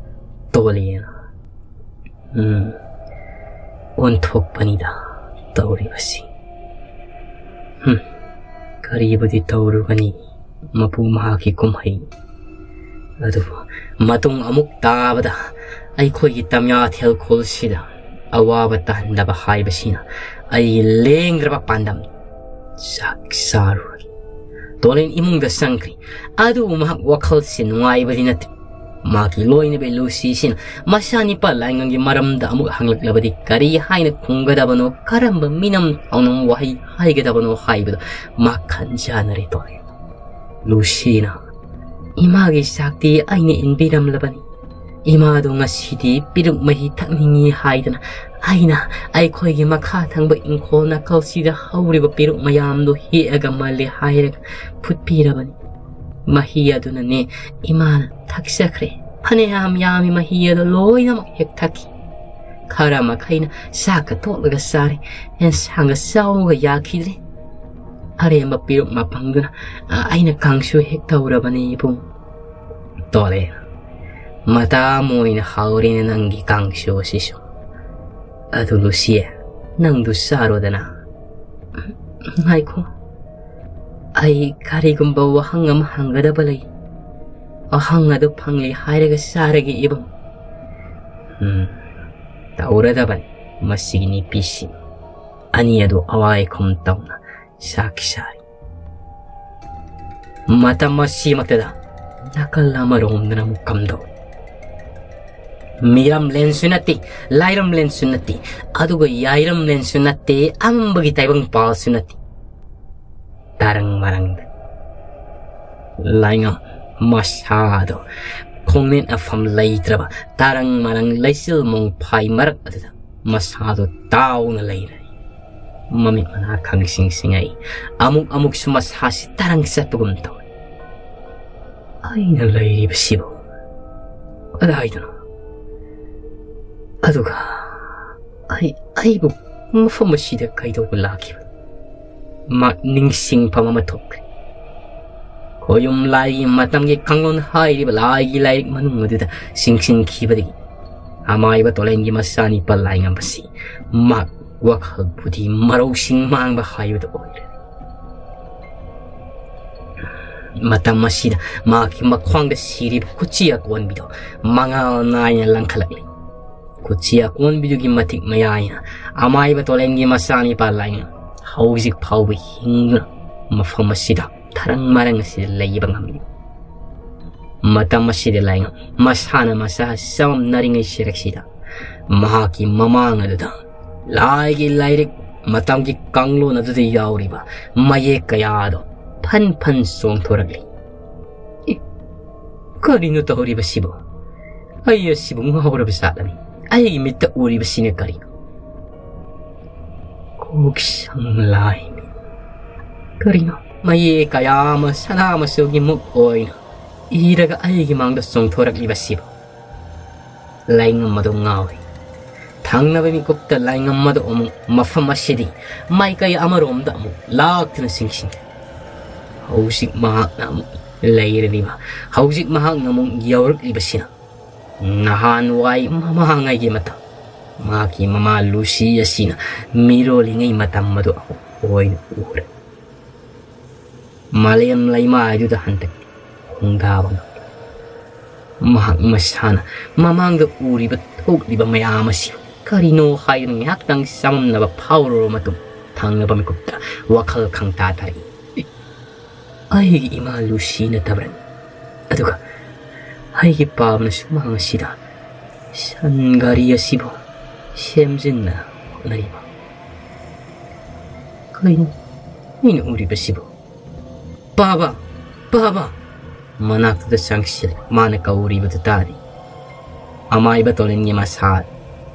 ꯇꯣꯂꯦꯅ, "ꯎꯝ, ꯑꯣꯟꯊꯣꯛꯄꯅꯤꯗ ꯇꯧꯔꯤꯕꯁꯤ꯫ ꯍꯨꯝ, ꯀꯔꯤꯕꯨꯗꯤ ꯇꯧꯔꯨꯒꯅꯤ, ꯃꯄꯨ ꯃꯍꯥꯛꯀꯤ ꯀꯨꯝꯍꯩ꯫ ꯑꯗꯨꯕꯨ ꯃꯇꯨꯡ ꯑꯃꯨꯛ ꯇꯥꯕꯗ ꯑꯩꯈꯣꯏꯒꯤ ꯇꯝꯌꯥꯊꯦꯜ ꯈꯨꯜꯁꯤꯗ ꯑꯋꯥꯕ ꯇꯥꯍꯟꯗꯕ ꯍꯥꯏꯕꯁꯤꯅ ꯑꯩꯒꯤ ꯂꯦꯡꯗ꯭ꯔꯕ ꯄꯥꯟꯗꯝ꯫ ꯆꯥꯛ ꯆꯥꯔꯨꯔꯒꯦ꯫" ꯇꯣꯂꯦꯟ ꯏꯃꯨꯡꯗ ꯆꯪꯈ꯭ꯔꯦ꯫ ꯑꯗꯨꯕꯨ ꯃꯍꯥꯛ ꯋꯥꯈꯜꯁꯦ ꯅꯨꯡꯉꯥꯏꯕꯗꯤ ꯅꯠꯇꯦ꯫ ꯃꯥꯒꯤ ꯂꯣꯏꯅꯕꯤ ꯂꯨꯁꯤꯁꯤꯅ ꯃꯆꯥꯅꯤꯄꯥ ꯂꯥꯏꯉꯝꯒꯤ ꯃꯔꯝꯗ ꯑꯃꯨꯛ ꯍꯪꯂꯛꯂꯕꯗꯤ ꯀꯔꯤ ꯍꯥꯏꯅ ꯈꯨꯝꯒꯗꯕꯅꯣ, ꯀꯔꯝꯕ ꯃꯤꯅꯝ ꯊꯥꯎꯅꯝ ꯋꯥꯍꯩ ꯍꯥꯏꯒꯗꯕꯅꯣ ꯍꯥꯏꯕꯗꯣ ꯃꯥ ꯈꯟꯖꯥꯟꯅꯔꯦ ꯇꯣꯂꯦꯟ꯫ ꯂꯨꯁꯤꯅ, "ꯏꯃꯥꯒꯤ ꯆꯥꯛꯇꯤ ꯑꯩꯅ ꯏꯟꯕꯤꯔꯝꯂꯕꯅꯤ꯫ ꯏꯃꯥꯗꯣ ꯉꯁꯤꯗꯤ ꯄꯤꯔꯨꯛ ꯃꯍꯤ ꯊꯛꯅꯤꯡꯏ ꯍꯥꯏꯗꯅ ꯑꯩꯅ ꯑꯩꯈꯣꯏꯒꯤ ꯃꯈꯥ ꯊꯪꯕ ꯏꯪꯈꯣꯜ ꯅꯥꯀꯜꯁꯤꯗ ꯍꯧꯔꯤꯕ ꯄꯤꯔꯨꯛ ꯃꯌꯥꯝꯗꯣ ꯍꯦꯛꯑꯒ ꯃꯜꯂꯦ ꯍꯥꯏꯔꯒ ꯐꯨꯠꯄꯤꯔꯕꯅꯤ꯫ ꯃꯍꯤ ꯑꯗꯨꯅꯅꯦ ꯏꯃꯥꯅ ꯊꯛꯆꯈ꯭ꯔꯦ꯫ ꯐꯅꯌꯥꯝ ꯌꯥꯝꯃꯤ, ꯃꯍꯤ ꯑꯗꯣ ꯂꯣꯏꯅꯃꯛ ꯍꯦꯛ ꯊꯛꯈꯤ꯫ ꯈꯔ ꯃꯈꯩꯅ ꯆꯥꯛꯀ ꯇꯣꯠꯂꯒ ꯆꯥꯔꯦ, ꯑꯦꯟꯁꯥꯡꯒ ꯆꯥꯎꯒ ꯌꯥꯈꯤꯗ꯭ꯔꯦ꯫ ꯑꯔꯦꯝꯕ ꯄꯤꯔꯨꯛ ꯃꯄꯪꯗꯨꯅ, ꯑ, ꯑꯩꯅ ꯀꯥꯡꯁꯨ ꯍꯦꯛ ꯇꯧꯔꯕꯅꯤ ꯏꯕꯨꯡ꯫" ꯇꯣꯂꯦꯟ, "ꯃꯇꯥ ꯑꯃ ꯑꯣꯏꯅ ꯍꯥꯎꯔꯤꯅꯦ ꯅꯪꯒꯤ ꯀꯥꯡꯁꯨ ꯑꯁꯤꯁꯨ꯫ ꯑꯗꯨ ꯂꯨꯁꯤꯌꯦ, ꯅꯪꯗꯨ ꯆꯥꯔꯣꯗꯅ꯫" "ꯉꯥꯏꯈꯣ, ꯑꯩ ꯀꯔꯤꯒꯨꯝꯕ ꯋꯥꯍꯪ ꯑꯃ ꯍꯪꯒꯗꯕ ꯂꯩ꯫" ꯑꯍꯪ ꯑꯗꯨ ꯐꯪꯂꯤ ꯍꯥꯏꯔꯒ ꯆꯥꯔꯒꯦ ꯏꯕꯨꯡ꯫ ꯎꯝ, ꯇꯧꯔꯗꯕꯅꯤ ꯃꯁꯤꯒꯤ ꯅꯨꯄꯤꯁꯤꯡ꯫ ꯑꯅꯤ ꯑꯗꯨ ꯑꯋꯥꯏꯈꯨꯝ ꯇꯧꯅ ꯆꯥꯛ ꯆꯥꯔꯤ꯫ ꯃꯇꯝ ꯑꯁꯤꯃꯛꯇꯗ ꯅꯥꯀꯜ ꯑꯃꯔꯣꯝꯗꯅ ꯑꯃꯨꯛ ꯀꯝꯗꯧꯏ꯫ ꯃꯤꯔꯝꯂꯦꯟꯁꯨ ꯅꯠꯇꯦ, ꯂꯥꯏꯔꯝꯂꯦꯟꯁꯨ ꯅꯠꯇꯦ, ꯑꯗꯨꯒ ꯌꯥꯏꯔꯝꯂꯦꯟꯁꯨ ꯅꯠꯇꯦ, ꯑꯃꯝꯕꯒꯤ ꯇꯥꯏꯕꯪ ꯄꯥꯜꯁꯨ ꯅꯠꯇꯦ꯫ ꯇꯔꯪ ꯃꯔꯪꯗ ꯂꯥꯏꯉꯝ ꯃꯁꯥꯗꯣ ꯈꯣꯡꯅꯦꯠ ꯑꯐꯝ ꯂꯩꯇ꯭ꯔꯕ ꯇꯔꯪ ꯃꯔꯪ ꯂꯩꯆꯤꯜ ꯃꯣꯡꯐꯥꯏ ꯃꯔꯛ ꯑꯗꯨꯗ ꯃꯁꯥꯗꯣ ꯇꯥꯎꯅ ꯂꯩꯔꯦ꯫ ꯃꯃꯤꯠ ꯃꯅꯥ ꯈꯪꯁꯤꯡ ꯁꯤꯡꯉꯛꯏ꯫ ꯑꯃꯨꯛ ꯑꯃꯨꯛꯁꯨ ꯃꯁꯥꯁꯤ ꯇꯔꯪ ꯆꯠꯄꯒꯨꯝ ꯇꯧꯏ꯫ ꯑꯩꯅ ꯂꯩꯔꯤꯕꯁꯤꯕꯨ ꯀꯗꯥꯏꯗꯅꯣ? ꯑꯗꯨꯒ ꯑꯩ, ꯑꯩꯕꯨ ꯃꯐꯝ ꯑꯁꯤꯗ ꯀꯩꯗꯧꯕ ꯂꯥꯛꯈꯤꯕ? ꯃꯍꯥꯛ ꯅꯤꯡꯁꯤꯡꯐꯝ ꯑꯃ ꯊꯣꯛꯈ꯭ꯔꯦ꯫ ꯈꯣꯌꯨꯝ ꯂꯥꯏꯒꯤ ꯃꯇꯝꯒꯤ ꯀꯥꯡꯂꯣꯟ ꯍꯥꯏꯔꯤꯕ ꯂꯥꯏꯒꯤ ꯂꯥꯏꯔꯤꯛ ꯃꯅꯨꯡ ꯑꯗꯨꯗ ꯆꯤꯡꯁꯤꯟꯈꯤꯕꯗꯒꯤ ꯑꯃꯥꯏꯕ ꯇꯣꯂꯦꯟꯒꯤ ꯃꯆꯥꯅꯤꯄꯥ ꯂꯥꯏꯉꯝ ꯑꯁꯤ ꯃꯍꯥꯛ ꯋꯥꯈꯜ ꯕꯨꯙꯤ ꯃꯔꯧꯁꯤꯡ ꯃꯥꯡꯕ ꯍꯥꯏꯕꯗꯨ ꯑꯣꯏꯔꯦ꯫ ꯃꯇꯝ ꯑꯁꯤꯗ ꯃꯍꯥꯛꯀꯤ ꯃꯈ꯭ꯋꯥꯡꯗ ꯁꯤꯔꯤꯕ ꯈꯨꯠꯆꯤ ꯑꯀꯣꯟꯕꯤꯗꯨ ꯃꯉꯥꯜ ꯅꯥꯏꯅ ꯂꯪꯈꯠꯂꯛꯂꯤ꯫ ꯈꯨꯠꯆꯤ ꯑꯀꯣꯟꯕꯤꯗꯨꯒꯤ ꯃꯇꯤꯛ ꯃꯌꯥꯏꯅ ꯑꯃꯥꯏꯕ ꯇꯣꯂꯦꯟꯒꯤ ꯃꯆꯥꯅꯤꯄꯥ ꯂꯥꯏꯉꯝ ꯍꯧꯖꯤꯛ ꯐꯥꯎꯕ ꯍꯤꯡꯗꯨꯅ ꯃꯐꯝ ꯑꯁꯤꯗ ꯊꯔꯪ ꯃꯔꯪ ꯑꯁꯤꯗ ꯂꯩꯕ ꯉꯝꯂꯤ꯫ ꯃꯇꯝ ꯑꯁꯤꯗ ꯂꯥꯏꯉꯝ ꯃꯁꯥꯅ ꯃꯁꯥ ꯆꯃꯝꯅꯔꯤꯉꯩ ꯁꯤꯔꯛꯁꯤꯗ ꯃꯍꯥꯛꯀꯤ ꯃꯃꯥꯡ ꯑꯗꯨꯗ ꯂꯥꯏꯒꯤ ꯂꯥꯏꯔꯤꯛ ꯃꯇꯝꯒꯤ ꯀꯥꯡꯂꯣꯟ ꯑꯗꯨꯗ ꯌꯥꯎꯔꯤꯕ ꯃꯌꯦꯛ ꯀꯌꯥꯗꯣ ꯐꯟ ꯐꯟ ꯆꯣꯡꯊꯣꯔꯛꯂꯤ꯫ "ꯑꯦ, ꯀꯔꯤꯅꯣ ꯇꯧꯔꯤꯕꯁꯤꯕꯨ? ꯑꯩ ꯑꯁꯤꯕꯨ ꯉꯥꯎꯔꯕ ꯖꯥꯠꯂꯅꯤ? ꯑꯩꯒꯤ ꯃꯤꯠꯇ ꯎꯔꯤꯕꯁꯤꯅ ꯀꯔꯤꯅꯣ? ꯀꯣꯛ ꯁꯝ ꯂꯥꯏ ꯃꯤꯠ꯫ ꯀꯔꯤꯅꯣ? ꯃꯌꯦꯛ ꯀꯌꯥ ꯑꯃ ꯁꯅꯥ ꯃꯆꯨꯒꯤ ꯃꯨꯛ ꯑꯣꯏꯅ ꯏꯔꯒ ꯑꯩꯒꯤ ꯃꯥꯡꯗ ꯆꯣꯡꯊꯣꯔꯛꯂꯤꯕꯁꯤꯕꯨ?" ꯂꯥꯏꯉꯝ ꯑꯗꯨ ꯉꯥꯎꯔꯤ꯫ ꯊꯪꯅꯕ ꯃꯤꯀꯨꯞꯇ ꯂꯥꯏꯉꯝ ꯑꯗꯨ ꯑꯃꯨꯛ ꯃꯐꯝ ꯑꯁꯤꯗꯤ ꯃꯥꯏꯀꯩ ꯑꯃꯔꯣꯝꯗ ꯑꯃꯨꯛ ꯂꯥꯛꯇꯨꯅ ꯆꯤꯡꯁꯤꯟꯈ꯭ꯔꯦ꯫ ꯍꯧꯖꯤꯛ ꯃꯍꯥꯛꯅ ꯑꯃꯨꯛ ꯂꯩꯔꯤꯕ, ꯍꯧꯖꯤꯛ ꯃꯍꯥꯛꯅ ꯑꯃꯨꯛ ꯌꯧꯔꯛꯂꯤꯕꯁꯤꯅ ꯅꯍꯥꯟꯋꯥꯏ ꯃꯃꯥꯡꯉꯩꯒꯤ ꯃꯇꯝ, ꯃꯍꯥꯛꯀꯤ ꯃꯃꯥ ꯂꯨꯁꯤ ꯑꯁꯤꯅ ꯃꯤꯔꯣꯜꯂꯤꯉꯩ ꯃꯇꯝ ꯑꯗꯨ ꯑꯃꯨꯛ ꯑꯣꯏꯅ ꯎꯔꯦ꯫ ꯃꯥꯂꯦꯝ ꯂꯩꯃꯥꯏꯗꯨꯗ ꯍꯟꯗꯛꯇꯤ ꯈꯣꯡꯗꯥꯕ ꯉꯝꯂꯦ꯫ ꯃꯍꯥꯛ ꯃꯁꯥꯅ ꯃꯃꯥꯡꯗ ꯎꯔꯤꯕ ꯊꯣꯛꯂꯤꯕ ꯃꯌꯥꯝ ꯑꯁꯤ ꯀꯔꯤꯅꯣ ꯍꯥꯏꯗꯨꯅ ꯉꯥꯏꯍꯥꯛꯇꯪ ꯆꯃꯝꯅꯕ ꯐꯥꯎꯔꯨꯔꯕ ꯃꯇꯨꯡ, ꯊꯪꯅꯕ ꯃꯤꯀꯨꯞꯇ ꯋꯥꯈꯜ ꯈꯪꯇꯥ ꯇꯥꯔꯛꯏ꯫ ꯑꯩꯒꯤ ꯏꯃꯥ ꯂꯨꯁꯤ ꯅꯠꯇꯕ꯭ꯔꯅꯤ? ꯑꯗꯨꯒ ꯑꯩꯒꯤ ꯄꯥꯕꯅ ꯁꯨꯃꯥꯡ ꯑꯁꯤꯗ ꯁꯟ ꯒꯥꯔꯤ ꯑꯁꯤꯕꯨ ꯁꯦꯝꯖꯤꯟꯅ ꯍꯣꯠꯅꯔꯤꯕ? ꯀꯩꯅꯣ ꯑꯩꯅ ꯎꯔꯤꯕꯁꯤꯕꯨ? "ꯄꯥꯕ! ꯄꯥꯕ!" ꯃꯅꯥꯛꯇꯨꯗ ꯆꯪꯁꯤꯜꯂꯦ꯫ ꯃꯥꯅ ꯀꯧꯔꯤꯕꯗꯨ ꯇꯥꯔꯤ꯫ ꯑꯃꯥꯏꯕ ꯇꯣꯂꯦꯟꯒꯤ ꯃꯁꯥ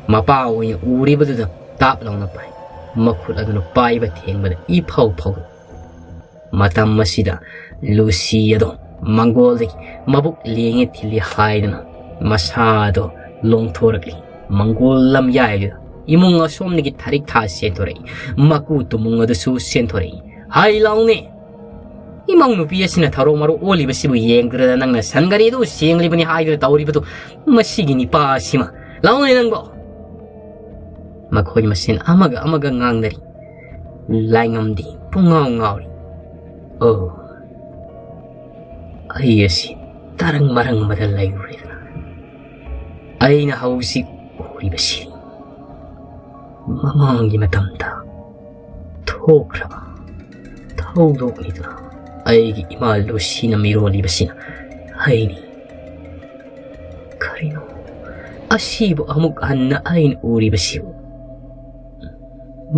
ꯃꯄꯥ ꯑꯣꯏꯅ ꯎꯔꯤꯕꯗꯨꯗ ꯇꯥꯞ ꯂꯥꯎꯅ ꯄꯥꯏ꯫ ꯃꯈꯨꯠ ꯑꯗꯨꯅ ꯄꯥꯏꯕ ꯊꯦꯡꯕꯗ ꯏꯐꯧ ꯐꯧꯏ꯫ ꯃꯇꯝ ꯑꯁꯤꯗ ꯂꯨꯁꯤ ꯑꯗꯣ ꯃꯪꯒꯣꯜꯗꯒꯤ ꯃꯕꯨꯛ ꯂꯦꯡꯉꯦ ꯊꯤꯜꯂꯤ ꯍꯥꯏꯗꯨꯅ ꯃꯁꯥꯗꯣ ꯂꯣꯡꯊꯣꯔꯛꯂꯤ꯫ ꯃꯪꯒꯣꯜ ꯂꯝꯌꯥꯏꯗꯨꯗ ꯏꯃꯨꯡ ꯑꯁꯣꯝꯗꯒꯤ ꯊꯥꯔꯤꯛ ꯊꯥ ꯆꯦꯟꯊꯣꯔꯛꯏ꯫ ꯃꯀꯨ ꯇꯨꯃꯨꯡ ꯑꯗꯨꯁꯨ ꯆꯦꯟꯊꯣꯔꯛꯏ꯫ "ꯍꯥꯏ ꯂꯥꯎꯅꯦ! ꯏꯃꯧ ꯅꯨꯄꯤ ꯑꯁꯤꯅ ꯊꯔꯣ ꯃꯔꯣ ꯑꯣꯜꯂꯤꯕꯁꯤꯕꯨ ꯌꯦꯡꯗꯨꯅ ꯅꯪꯅ ꯁꯟ ꯒꯥꯔꯤꯗꯨ ꯁꯦꯡꯂꯤꯕꯅꯤ ꯍꯥꯏꯗꯨꯅ ꯇꯧꯔꯤꯕꯗꯨ ꯃꯁꯤꯒꯤ ꯅꯤꯄꯥ ꯑꯁꯤꯃ꯫ ꯂꯥꯎꯅꯦ ꯅꯪꯕꯣ!" ꯃꯈꯣꯏ ꯃꯁꯦꯟ ꯑꯃꯒ ꯑꯃꯒ ꯉꯥꯡꯅꯔꯤ꯫ ꯂꯥꯏꯉꯝꯗꯤ ꯄꯨꯡꯉꯥꯎ ꯉꯥꯎꯔꯤ꯫ ꯑꯣ, ꯑꯩ ꯑꯁꯤ ꯇꯔꯪ ꯃꯔꯪ ꯑꯃꯗ ꯂꯩꯔꯨꯔꯦꯗꯅ꯫ ꯑꯩꯅ ꯍꯧꯖꯤꯛ ꯎꯔꯤꯕꯁꯤ ꯃꯃꯥꯡꯒꯤ ꯃꯇꯝꯗ ꯊꯣꯛꯈ꯭ꯔꯕ ꯊꯧꯗꯣꯛꯅꯤꯗꯅ꯫ ꯑꯩꯒꯤ ꯏꯃꯥ ꯂꯨꯁꯤꯅ ꯃꯤꯔꯣꯜꯂꯤꯕꯁꯤꯅ ꯑꯩꯅꯤ꯫ ꯀꯔꯤꯅꯣ ꯑꯁꯤꯕꯨ ꯑꯃꯨꯛ ꯍꯟꯅ ꯑꯩꯅ ꯎꯔꯤꯕꯁꯤꯕꯨ?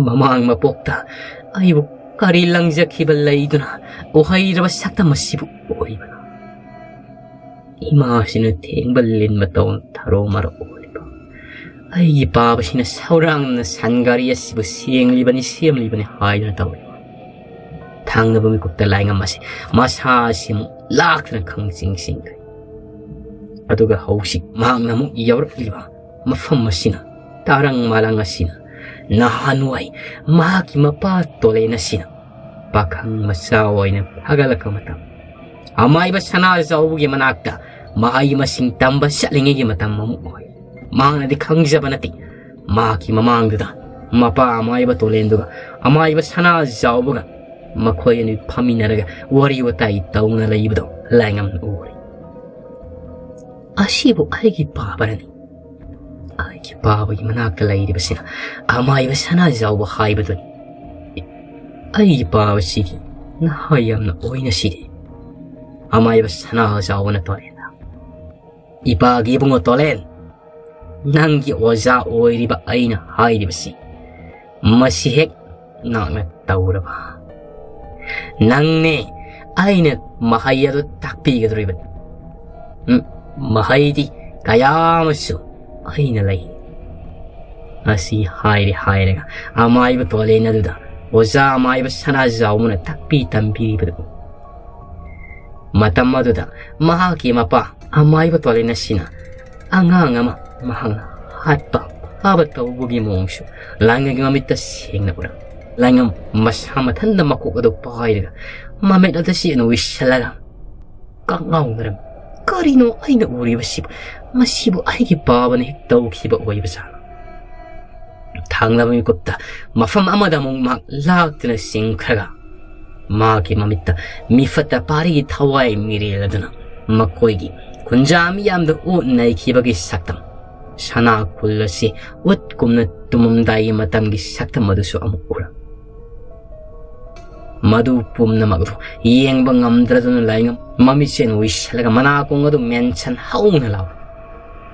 ꯃꯃꯥꯡ ꯃꯄꯣꯛꯇ ꯑꯩꯕꯨ ꯀꯔꯤ ꯂꯪꯖꯈꯤꯕ ꯂꯩꯗꯨꯅ ꯎꯍꯩꯔꯕ ꯁꯛꯇꯝ ꯑꯁꯤꯕꯨ ꯑꯣꯏꯕꯅꯣ? ꯏꯃꯥꯁꯤꯅ ꯊꯦꯡꯕ ꯂꯤꯟ ꯃꯇꯧꯅ ꯊꯔꯣ ꯃꯔꯣ ꯑꯣꯜꯂꯤꯕ, ꯑꯩꯒꯤ ꯄꯥꯕꯁꯤꯅ ꯁꯧꯔꯥꯡꯅ ꯁꯟ ꯒꯥꯔꯤ ꯑꯁꯤꯕꯨ ꯁꯦꯡꯂꯤꯕꯅꯤ, ꯁꯦꯝꯂꯤꯕꯅꯤ ꯍꯥꯏꯗꯨꯅ ꯇꯧꯔꯤꯕ꯫ ꯊꯪꯅꯕ ꯃꯤꯀꯨꯞꯇ ꯂꯥꯏꯉꯝ ꯑꯁꯤ ꯃꯁꯥ ꯑꯁꯤꯃꯨꯛ ꯂꯥꯛꯇꯅ ꯈꯪꯆꯤꯡ ꯆꯤꯡꯈ꯭ꯔꯦ꯫ ꯑꯗꯨꯒ ꯍꯧꯖꯤꯛ ꯃꯍꯥꯛꯅ ꯑꯃꯨꯛ ꯌꯧꯔꯛꯂꯤꯕ ꯃꯐꯝ ꯑꯁꯤꯅ, ꯇꯥꯔꯪ ꯃꯥꯂꯪ ꯑꯁꯤꯅ, ꯅꯍꯥꯟꯋꯥꯏ ꯃꯍꯥꯛꯀꯤ ꯃꯄꯥ ꯇꯣꯂꯦꯟ ꯑꯁꯤꯅ ꯄꯥꯈꯪ ꯃꯆꯥ ꯑꯣꯏꯅ ꯐꯒꯠꯂꯛꯄ ꯃꯇꯝ, ꯑꯃꯥꯏꯕ ꯁꯅꯥꯖꯥꯎꯕꯒꯤ ꯃꯅꯥꯛꯇ ꯃꯍꯩ ꯃꯁꯤꯡ ꯇꯝꯕ ꯆꯠꯂꯤꯉꯩꯒꯤ ꯃꯇꯝ ꯑꯃꯨꯛ ꯑꯣꯏ꯫ ꯃꯍꯥꯛꯅꯗꯤ ꯈꯪꯖꯕ ꯅꯠꯇꯦ, ꯃꯍꯥꯛꯀꯤ ꯃꯃꯥꯡꯗꯨꯗ ꯃꯄꯥ ꯑꯃꯥꯏꯕ ꯇꯣꯂꯦꯟꯗꯨꯒ ꯑꯃꯥꯏꯕ ꯁꯅꯥꯖꯥꯎꯕꯒ ꯃꯈꯣꯏ ꯑꯅꯤ ꯐꯝꯃꯤꯟꯅꯔꯒ ꯋꯥꯔꯤ ꯋꯥꯇꯥꯏ ꯇꯧꯅ ꯂꯩꯕꯗꯣ ꯂꯥꯏꯉꯝꯅ ꯎꯔꯦ꯫ "ꯑꯁꯤꯕꯨ ꯑꯩꯒꯤ ꯄꯥꯕꯔꯅꯤ?" ꯑꯩꯒꯤ ꯄꯥꯕꯒꯤ ꯃꯅꯥꯛꯇ ꯂꯩꯔꯤꯕꯁꯤꯅ ꯑꯃꯥꯏꯕ ꯁꯅꯥꯖꯥꯎꯕ ꯍꯥꯏꯕꯗꯨꯅꯤ꯫ "ꯑꯩꯒꯤ ꯄꯥꯕꯁꯤꯒꯤ ꯅꯍꯥ ꯌꯥꯝꯅ ꯑꯣꯏꯅꯁꯤꯔꯦ꯫" ꯑꯃꯥꯏꯕ ꯁꯅꯥꯖꯥꯎꯕꯅ ꯇꯣꯔꯦꯟꯗ, "ꯏꯄꯥꯒꯤ ꯏꯕꯨꯡꯉꯣ ꯇꯣꯂꯦꯟ, ꯅꯪꯒꯤ ꯑꯣꯖꯥ ꯑꯣꯏꯔꯤꯕ ꯑꯩꯅ ꯍꯥꯏꯔꯤꯕꯁꯤ ꯃꯁꯤ ꯍꯦꯛ ꯅꯪꯅ ꯇꯧꯔꯕ, ꯅꯪꯅꯦ ꯑꯩꯅ ꯃꯍꯩ ꯑꯗꯨ ꯇꯥꯛꯄꯤꯒꯗꯧꯔꯤꯕꯅꯤ꯫ ꯎꯝ, ꯃꯍꯩꯗꯤ ꯀꯌꯥ ꯑꯃꯁꯨ ꯑꯩꯅ ꯂꯩ꯫" ꯑꯁꯤ ꯍꯥꯏꯔꯦ ꯍꯥꯏꯔꯒ ꯑꯃꯥꯏꯕ ꯇꯣꯂꯦꯟ ꯑꯗꯨꯗ ꯑꯣꯖꯥ ꯑꯃꯥꯏꯕ ꯁꯅꯥꯖꯥꯎꯕꯅ ꯇꯥꯛꯄꯤ ꯇꯝꯕꯤꯔꯤꯕꯗꯨ ꯃꯇꯝ ꯑꯗꯨꯗ ꯃꯍꯥꯛꯀꯤ ꯃꯄꯥ ꯑꯃꯥꯏꯕ ꯇꯣꯂꯦꯟ ꯑꯁꯤꯅ ꯑꯉꯥꯡ ꯑꯃ ꯃꯍꯥꯛꯅ ꯍꯥꯠꯄ ꯐꯥꯕ ꯇꯧꯕꯒꯤ ꯃꯑꯣꯡꯁꯨ ꯂꯥꯏꯉꯝꯒꯤ ꯃꯃꯤꯠꯇ ꯁꯦꯡꯅ ꯎꯔꯝꯃꯤ꯫ ꯂꯥꯏꯉꯝ ꯃꯁꯥ ꯃꯊꯟꯇ ꯃꯀꯣꯛ ꯑꯗꯨ ꯄꯥꯏꯔꯒ ꯃꯃꯤꯠ ꯑꯗꯨ ꯆꯦꯠꯅ ꯎꯏꯁꯜꯂꯒ ꯀꯛꯉꯥꯎꯅꯔꯝꯃꯤ꯫ "ꯀꯔꯤꯅꯣ ꯑꯩꯅ ꯎꯔꯤꯕꯁꯤꯕꯨ? ꯃꯁꯤꯕꯨ ꯑꯩꯒꯤ ꯄꯥꯕꯅ ꯍꯦꯛ ꯇꯧꯈꯤꯕ ꯑꯣꯏꯕꯖꯥꯠꯂꯣ?" ꯊꯥꯡꯂꯕ ꯃꯤꯀꯨꯞꯇ ꯃꯐꯝ ꯑꯃꯗ ꯑꯃꯨꯛ ꯃꯍꯥꯛ ꯂꯥꯛꯇꯨꯅ ꯆꯤꯡꯈ꯭ꯔꯒ ꯃꯍꯥꯛꯀꯤ ꯃꯃꯤꯠꯇ ꯃꯤꯐꯠꯇ ꯄꯥꯔꯤꯒꯤ ꯊꯋꯥꯏ ꯃꯤꯔꯦꯜ ꯑꯗꯨꯅ ꯃꯈꯣꯏꯒꯤ ꯈꯨꯟꯖꯥ ꯃꯤꯌꯥꯝꯗ ꯑꯣꯠ ꯅꯩꯈꯤꯕꯒꯤ ꯁꯛꯇꯝ, ꯁꯅꯥ ꯈꯨꯜ ꯑꯁꯤ ꯎꯠ ꯀꯨꯝꯅ ꯇꯨꯝꯃꯝꯗꯥꯏꯒꯤ ꯃꯇꯝꯒꯤ ꯁꯛꯇꯝ ꯑꯗꯨꯁꯨ ꯑꯃꯨꯛ ꯎꯔꯝꯃꯤ꯫ ꯃꯗꯨ ꯄꯨꯝꯅꯃꯛ ꯑꯗꯨ ꯌꯦꯡꯕ ꯉꯝꯗ꯭ꯔꯗꯨꯅ ꯂꯥꯏꯉꯝ ꯃꯃꯤꯠꯁꯦꯟ ꯎꯏꯁꯜꯂꯒ ꯃꯅꯥꯀꯣꯡ ꯑꯗꯨ ꯃꯦꯟꯁꯟ ꯍꯧꯅ ꯂꯥꯎꯏ꯫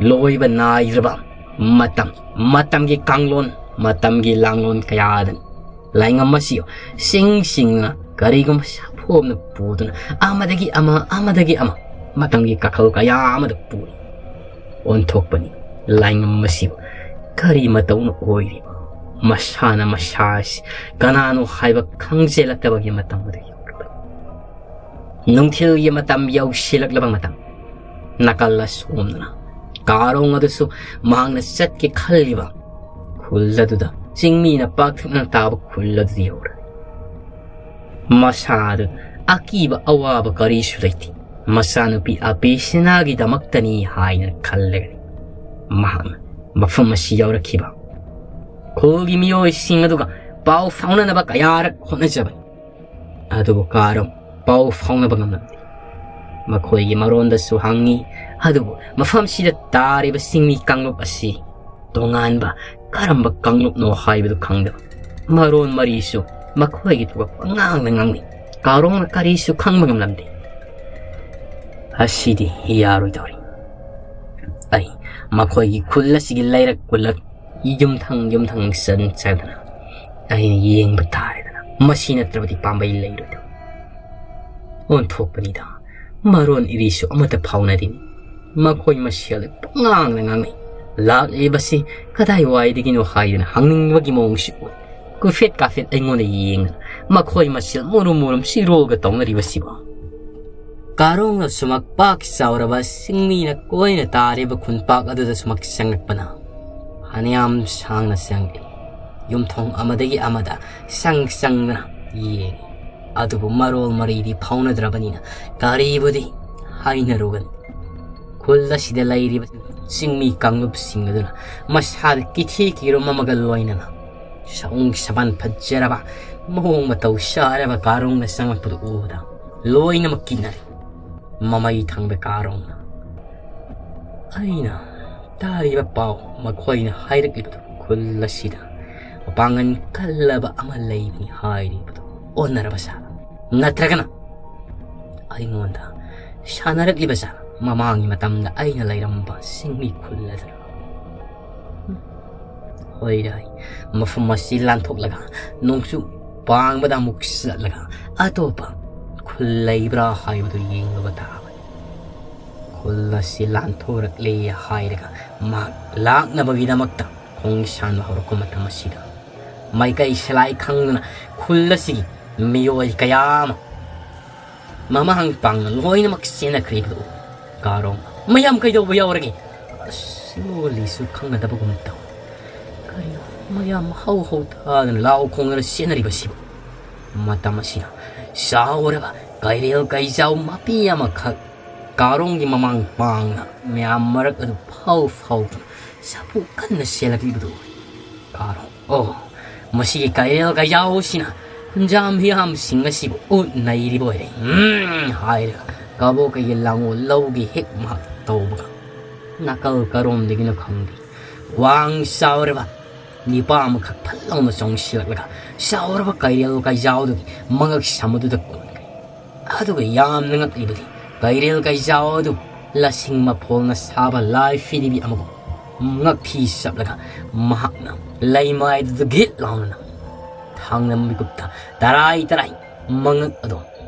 ꯂꯣꯏꯕ ꯅꯥꯏꯗ꯭ꯔꯕ ꯃꯇꯝ, ꯃꯇꯝꯒꯤ ꯀꯥꯡꯂꯣꯟ, ꯃꯇꯝꯒꯤ ꯂꯥꯡꯂꯣꯟ ꯀꯌꯥꯗꯅꯤ ꯂꯥꯏꯉꯝ ꯑꯁꯤ ꯁꯤꯡ ꯁꯤꯡꯅ ꯀꯔꯤꯒꯨꯝꯕ ꯁꯥꯐꯨ ꯑꯃꯅ ꯄꯨꯗꯨꯅ ꯑꯃꯗꯒꯤ ꯑꯃ, ꯑꯃꯗꯒꯤ ꯑꯃ ꯃꯇꯝꯒꯤ ꯀꯥꯈꯜ ꯀꯌꯥ ꯑꯃꯗ ꯄꯨꯔꯤ ꯑꯣꯟꯊꯣꯛꯄꯅꯤ꯫ ꯂꯥꯏꯉꯝ ꯑꯁꯤꯕꯨ ꯀꯔꯤ ꯃꯇꯧꯅ ꯑꯣꯏꯔꯤꯕ? ꯃꯁꯥꯅ ꯃꯁꯥ ꯑꯁꯤ ꯀꯅꯥꯅꯣ ꯍꯥꯏꯕ ꯈꯪꯖꯤꯜꯂꯛꯇꯕꯒꯤ ꯃꯇꯝ ꯑꯗꯨ ꯌꯧꯔꯕꯅꯤ꯫ ꯅꯨꯡꯊꯤꯜꯒꯤ ꯃꯇꯝ ꯌꯧꯁꯤꯜꯂꯛꯂꯕ ꯃꯇꯝ, ꯅꯥꯀꯜ ꯑꯁꯣꯝꯗꯅ ꯀꯥꯔꯣꯡ ꯑꯗꯨꯁꯨ ꯃꯍꯥꯛꯅ ꯆꯠꯀꯦ ꯈꯜꯂꯤꯕ ꯈꯨꯜ ꯑꯗꯨꯗ, ꯆꯤꯡꯃꯤꯅ ꯄꯥꯛꯊꯛꯅ ꯇꯥꯕ ꯈꯨꯜ ꯑꯗꯨꯗ ꯌꯧꯔꯦ꯫ ꯃꯁꯥꯗꯨ ꯑꯀꯤꯕ ꯑꯋꯥꯕ ꯀꯔꯤꯁꯨ ꯂꯩꯇꯦ꯫ ꯃꯆꯥꯅꯨꯄꯤ ꯑꯄꯦꯁꯤꯅꯥꯒꯤꯗꯃꯛꯇꯅꯤ ꯍꯥꯏꯅ ꯈꯜꯂꯒꯅꯤ ꯃꯍꯥꯛꯅ ꯃꯐꯝ ꯑꯁꯤ ꯌꯧꯔꯛꯈꯤꯕ꯫ ꯈꯨꯜꯒꯤ ꯃꯤꯑꯣꯏꯁꯤꯡ ꯑꯗꯨꯒ ꯄꯥꯎ ꯐꯥꯎꯅꯅꯕ ꯀꯌꯥꯔꯛ ꯍꯣꯠꯅꯖꯕꯅꯤ, ꯑꯗꯨꯕꯨ ꯀꯥꯔꯣꯡ ꯄꯥꯎ ꯐꯥꯎꯅꯕ ꯉꯝꯂꯝꯗꯦ꯫ ꯃꯈꯣꯏꯒꯤ ꯃꯔꯣꯟꯗꯁꯨ ꯍꯪꯉꯤ꯫ ꯑꯗꯨꯕꯨ ꯃꯐꯝꯁꯤꯗ ꯇꯥꯔꯤꯕ ꯆꯤꯡꯃꯤ ꯀꯥꯡꯂꯨꯞ ꯑꯁꯤ ꯇꯣꯉꯥꯟꯕ ꯀꯔꯝꯕ ꯀꯥꯡꯂꯨꯞꯅꯣ ꯍꯥꯏꯕꯗꯨ ꯈꯪꯗꯕ, ꯃꯔꯣꯟ ꯃꯔꯤꯁꯨ ꯃꯈꯣꯏꯒꯤ ꯊꯣꯛꯄ ꯄꯉꯥꯡꯗ ꯉꯥꯡꯅꯩ꯫ ꯀꯥꯔꯣꯡꯅ ꯀꯔꯤꯁꯨ ꯈꯪꯕ ꯉꯝꯂꯝꯗꯦ꯫ ꯑꯁꯤꯗꯤ ꯌꯥꯔꯣꯏꯗꯧꯔꯤ꯫ ꯑꯩ ꯃꯈꯣꯏꯒꯤ ꯈꯨꯜ ꯑꯁꯤꯒꯤ ꯂꯩꯔꯛ ꯈꯨꯜꯂꯛ, ꯌꯨꯝꯊꯪ ꯌꯨꯝꯊꯪ ꯆꯪ ꯆꯪꯗꯅ ꯑꯩꯅ ꯌꯦꯡꯕ ꯇꯥꯔꯦꯗꯅ꯫ ꯃꯁꯤ ꯅꯠꯇ꯭ꯔꯕꯗꯤ ꯄꯥꯝꯕꯩ ꯂꯩꯔꯣꯏꯗꯕ꯫ ꯑꯣꯟꯊꯣꯛꯄꯅꯤꯗ, ꯃꯔꯣꯟ ꯏꯔꯤꯁꯨ ꯑꯃꯠꯇ ꯐꯥꯎꯅꯗꯦ꯫ ꯃꯈꯣꯏ ꯃꯁꯦꯜꯗ ꯄꯉꯥꯡꯗ ꯉꯥꯡꯅꯩ꯫ ꯂꯥꯛꯂꯤꯕꯁꯤ ꯀꯗꯥꯏꯋꯥꯏꯗꯒꯤꯅꯣ ꯍꯥꯏꯗꯅ ꯍꯪꯅꯤꯡꯕꯒꯤ ꯃꯑꯣꯡꯁꯨ ꯎꯏ꯫ ꯀꯨꯐꯦꯠ ꯀꯥꯐꯦꯠ ꯑꯩꯉꯣꯟꯗ ꯌꯦꯡꯗꯅ ꯃꯈꯣꯏ ꯃꯁꯦꯜ ꯃꯨꯔꯨꯝ ꯃꯨꯔꯨꯝ ꯁꯤꯔꯣꯜꯒ ꯇꯧꯅꯔꯤꯕꯁꯤꯕꯨ꯫ ꯀꯥꯔꯣꯡꯅ ꯁꯨꯃꯛ ꯄꯥꯛ ꯆꯥꯎꯔꯕ ꯆꯤꯡꯃꯤꯅ ꯀꯣꯏꯅ ꯇꯥꯔꯤꯕ ꯈꯨꯟꯄꯥꯛ ꯑꯗꯨꯗ ꯁꯨꯃꯛ ꯆꯪꯂꯛꯄꯅ ꯐꯅꯌꯥꯝ ꯁꯥꯡꯅ ꯆꯪꯂꯤ꯫ ꯌꯨꯝꯊꯣꯡ ꯑꯃꯗꯒꯤ ꯑꯃꯗ ꯆꯪ ꯆꯪꯗꯅ ꯌꯦꯡꯉꯤ꯫ ꯑꯗꯨꯕꯨ ꯃꯔꯣꯜ ꯃꯔꯤꯗꯤ ꯐꯥꯎꯅꯗ꯭ꯔꯕꯅꯤꯅ ꯀꯔꯤꯕꯨꯗꯤ ꯍꯥꯏꯅꯔꯨꯒꯅꯤ꯫ ꯈꯨꯜ ꯑꯁꯤꯗ ꯂꯩꯔꯤꯕ ꯆꯤꯡꯃꯤ ꯀꯥꯡꯂꯨꯞꯁꯤꯡ ꯑꯗꯨꯅ ꯃꯁꯥꯗ ꯀꯤꯊꯤ ꯀꯤꯔꯨꯝ ꯑꯃꯒ ꯂꯣꯏꯅꯅ ꯁꯑꯣꯡ ꯁꯥꯕꯥꯟ ꯐꯖꯔꯕ, ꯃꯑꯣꯡ ꯃꯇꯧ ꯆꯥꯔꯕ ꯀꯥꯔꯣꯡꯅ ꯆꯪꯂꯛꯄꯗꯨ ꯎꯕꯗ ꯂꯣꯏꯅꯃꯛ ꯀꯤꯅꯔꯦ꯫ ꯃꯃꯩ ꯊꯪꯕ ꯀꯥꯔꯣꯡꯅ, "ꯑꯩꯅ ꯇꯥꯔꯤꯕ ꯄꯥꯎ, ꯃꯈꯣꯏꯅ ꯍꯥꯏꯔꯛꯂꯤꯕꯗꯨ ꯈꯨꯜ ꯑꯁꯤꯗ ꯃꯄꯥꯡꯒꯜ ꯀꯜꯂꯕ ꯑꯃ ꯂꯩꯕꯅꯤ ꯍꯥꯏꯔꯤꯕꯗꯨ ꯑꯣꯟꯅꯔꯕ ꯖꯥꯠꯂ? ꯅꯠꯇ꯭ꯔꯒꯅ ꯑꯩꯉꯣꯟꯗ ꯁꯥꯟꯅꯔꯛꯂꯤꯕ ꯖꯥꯠꯂ? ꯃꯃꯥꯡꯒꯤ ꯃꯇꯝꯗ ꯑꯩꯅ ꯂꯩꯔꯝꯕ ꯆꯤꯡꯃꯤ ꯈꯨꯜ ꯑꯗꯨꯅ?" ꯍꯣꯏꯗ, ꯃꯐꯝ ꯑꯁꯤ ꯂꯥꯟꯊꯣꯛꯂꯒ ꯅꯣꯡꯆꯨ ꯄꯥꯡꯕꯗ ꯑꯃꯨꯛ ꯆꯠꯂꯒ ꯑꯇꯣꯞꯄ ꯈꯨꯜ ꯂꯩꯕ꯭ꯔꯥ ꯍꯥꯏꯕꯗꯨ ꯌꯦꯡꯂꯨꯕ ꯇꯥꯕꯅꯤ꯫ ꯈꯨꯜ ꯑꯁꯤ ꯂꯥꯟꯊꯣꯔꯛꯂꯦ ꯍꯥꯏꯔꯒ ꯃꯍꯥꯛ ꯂꯥꯛꯅꯕꯒꯤꯗꯃꯛꯇ ꯈꯣꯡꯁꯥꯟꯕ ꯍꯧꯔꯛꯄ ꯃꯇꯝ ꯑꯁꯤꯗ, ꯃꯥꯏꯀꯩ ꯁꯂꯥꯏ ꯈꯪꯗꯅ ꯈꯨꯜ ꯑꯁꯤꯒꯤ ꯃꯤꯑꯣꯏ ꯀꯌꯥ ꯑꯃ ꯃꯃꯥꯡ ꯄꯥꯡꯅ ꯂꯣꯏꯅꯃꯛ ꯆꯦꯟꯅꯈ꯭ꯔꯤꯕꯗꯨ ꯎ꯫ ꯀꯥꯔꯣꯡ, "ꯃꯌꯥꯝ ꯀꯩꯗꯧꯕ ꯌꯥꯎꯔꯒꯦ? ꯑꯁ, ꯂꯣꯜꯂꯤꯁꯨ ꯈꯪꯅꯗꯕꯒꯨꯝ ꯇꯧ꯫ ꯀꯔꯤꯅꯣ ꯃꯌꯥꯝ ꯍꯧ ꯍꯧ ꯊꯥꯗꯅ ꯂꯥꯎ ꯈꯣꯡꯗꯅ ꯆꯦꯟꯅꯔꯤꯕꯁꯤꯕꯨ?" ꯃꯇꯝ ꯑꯁꯤꯗ ꯆꯥꯎꯔꯕ ꯀꯩꯔꯦꯜ ꯀꯩꯖꯥꯎ ꯃꯄꯤ ꯑꯃꯈꯛ ꯀꯥꯔꯣꯡꯒꯤ ꯃꯃꯥꯡ ꯄꯥꯡꯅ ꯃꯌꯥꯝ ꯃꯔꯛ ꯑꯗꯨ ꯐꯥꯎ ꯐꯥꯎꯗꯨꯅ ꯁꯥꯐꯨ ꯀꯟꯅ ꯆꯦꯜꯂꯛꯂꯤꯕꯗꯨ ꯎꯏ꯫ ꯀꯥꯔꯣꯡ, "ꯑꯣ, ꯃꯁꯤꯒꯤ ꯀꯩꯔꯦꯜ ꯀꯩꯖꯥꯎꯁꯤꯅ ꯍꯨꯟꯖꯥꯝ ꯍꯤꯌꯥꯝꯁꯤꯡ ꯑꯁꯤꯕꯨ ꯎꯠ ꯅꯩꯔꯤꯕ ꯑꯣꯏꯔꯦ꯫ ꯎꯝ," ꯍꯥꯏꯔꯒ ꯀꯕꯣꯀꯒꯤ ꯂꯥꯡꯒꯣꯜ ꯂꯧꯒꯦ ꯍꯦꯛ ꯃꯍꯥꯛ ꯇꯧꯕꯒ, ꯅꯥꯀꯜ ꯀꯔꯣꯝꯗꯒꯤꯅꯣ ꯈꯪꯗꯦ, ꯋꯥꯡ ꯆꯥꯎꯔꯕ ꯅꯤꯄꯥ ꯑꯃꯈꯛ ꯐꯠ ꯂꯥꯎꯅ ꯆꯣꯡꯁꯤꯜꯂꯛꯂꯒ ꯆꯥꯎꯔꯕ ꯀꯩꯔꯦꯜ ꯀꯩꯖꯥꯎꯗꯨꯒꯤ ꯃꯉꯛ ꯁꯝ ꯑꯗꯨꯗ ꯀꯣꯟꯈ꯭ꯔꯦ꯫ ꯑꯗꯨꯒ ꯌꯥꯝꯅ ꯉꯛꯂꯤꯕꯗꯤ, ꯀꯩꯔꯦꯜ ꯀꯩꯖꯥꯎ ꯑꯗꯨ ꯂꯁꯤꯡ ꯃꯐꯣꯜꯅ ꯁꯥꯕ ꯂꯥꯏ ꯐꯤꯔꯤꯕꯤ ꯑꯃꯒꯨꯝ ꯉꯛꯊꯤ ꯆꯞꯂꯒ ꯃꯍꯥꯛꯅ ꯂꯩꯃꯥꯏꯗꯨꯗ ꯒꯤꯠ ꯂꯥꯎꯅ ꯅꯝꯃꯤ꯫ ꯊꯥꯡꯅ ꯃꯤꯀꯨꯞꯇ ꯇꯔꯥꯏ ꯇꯔꯥꯏ ꯃꯉꯛ ꯑꯗꯣ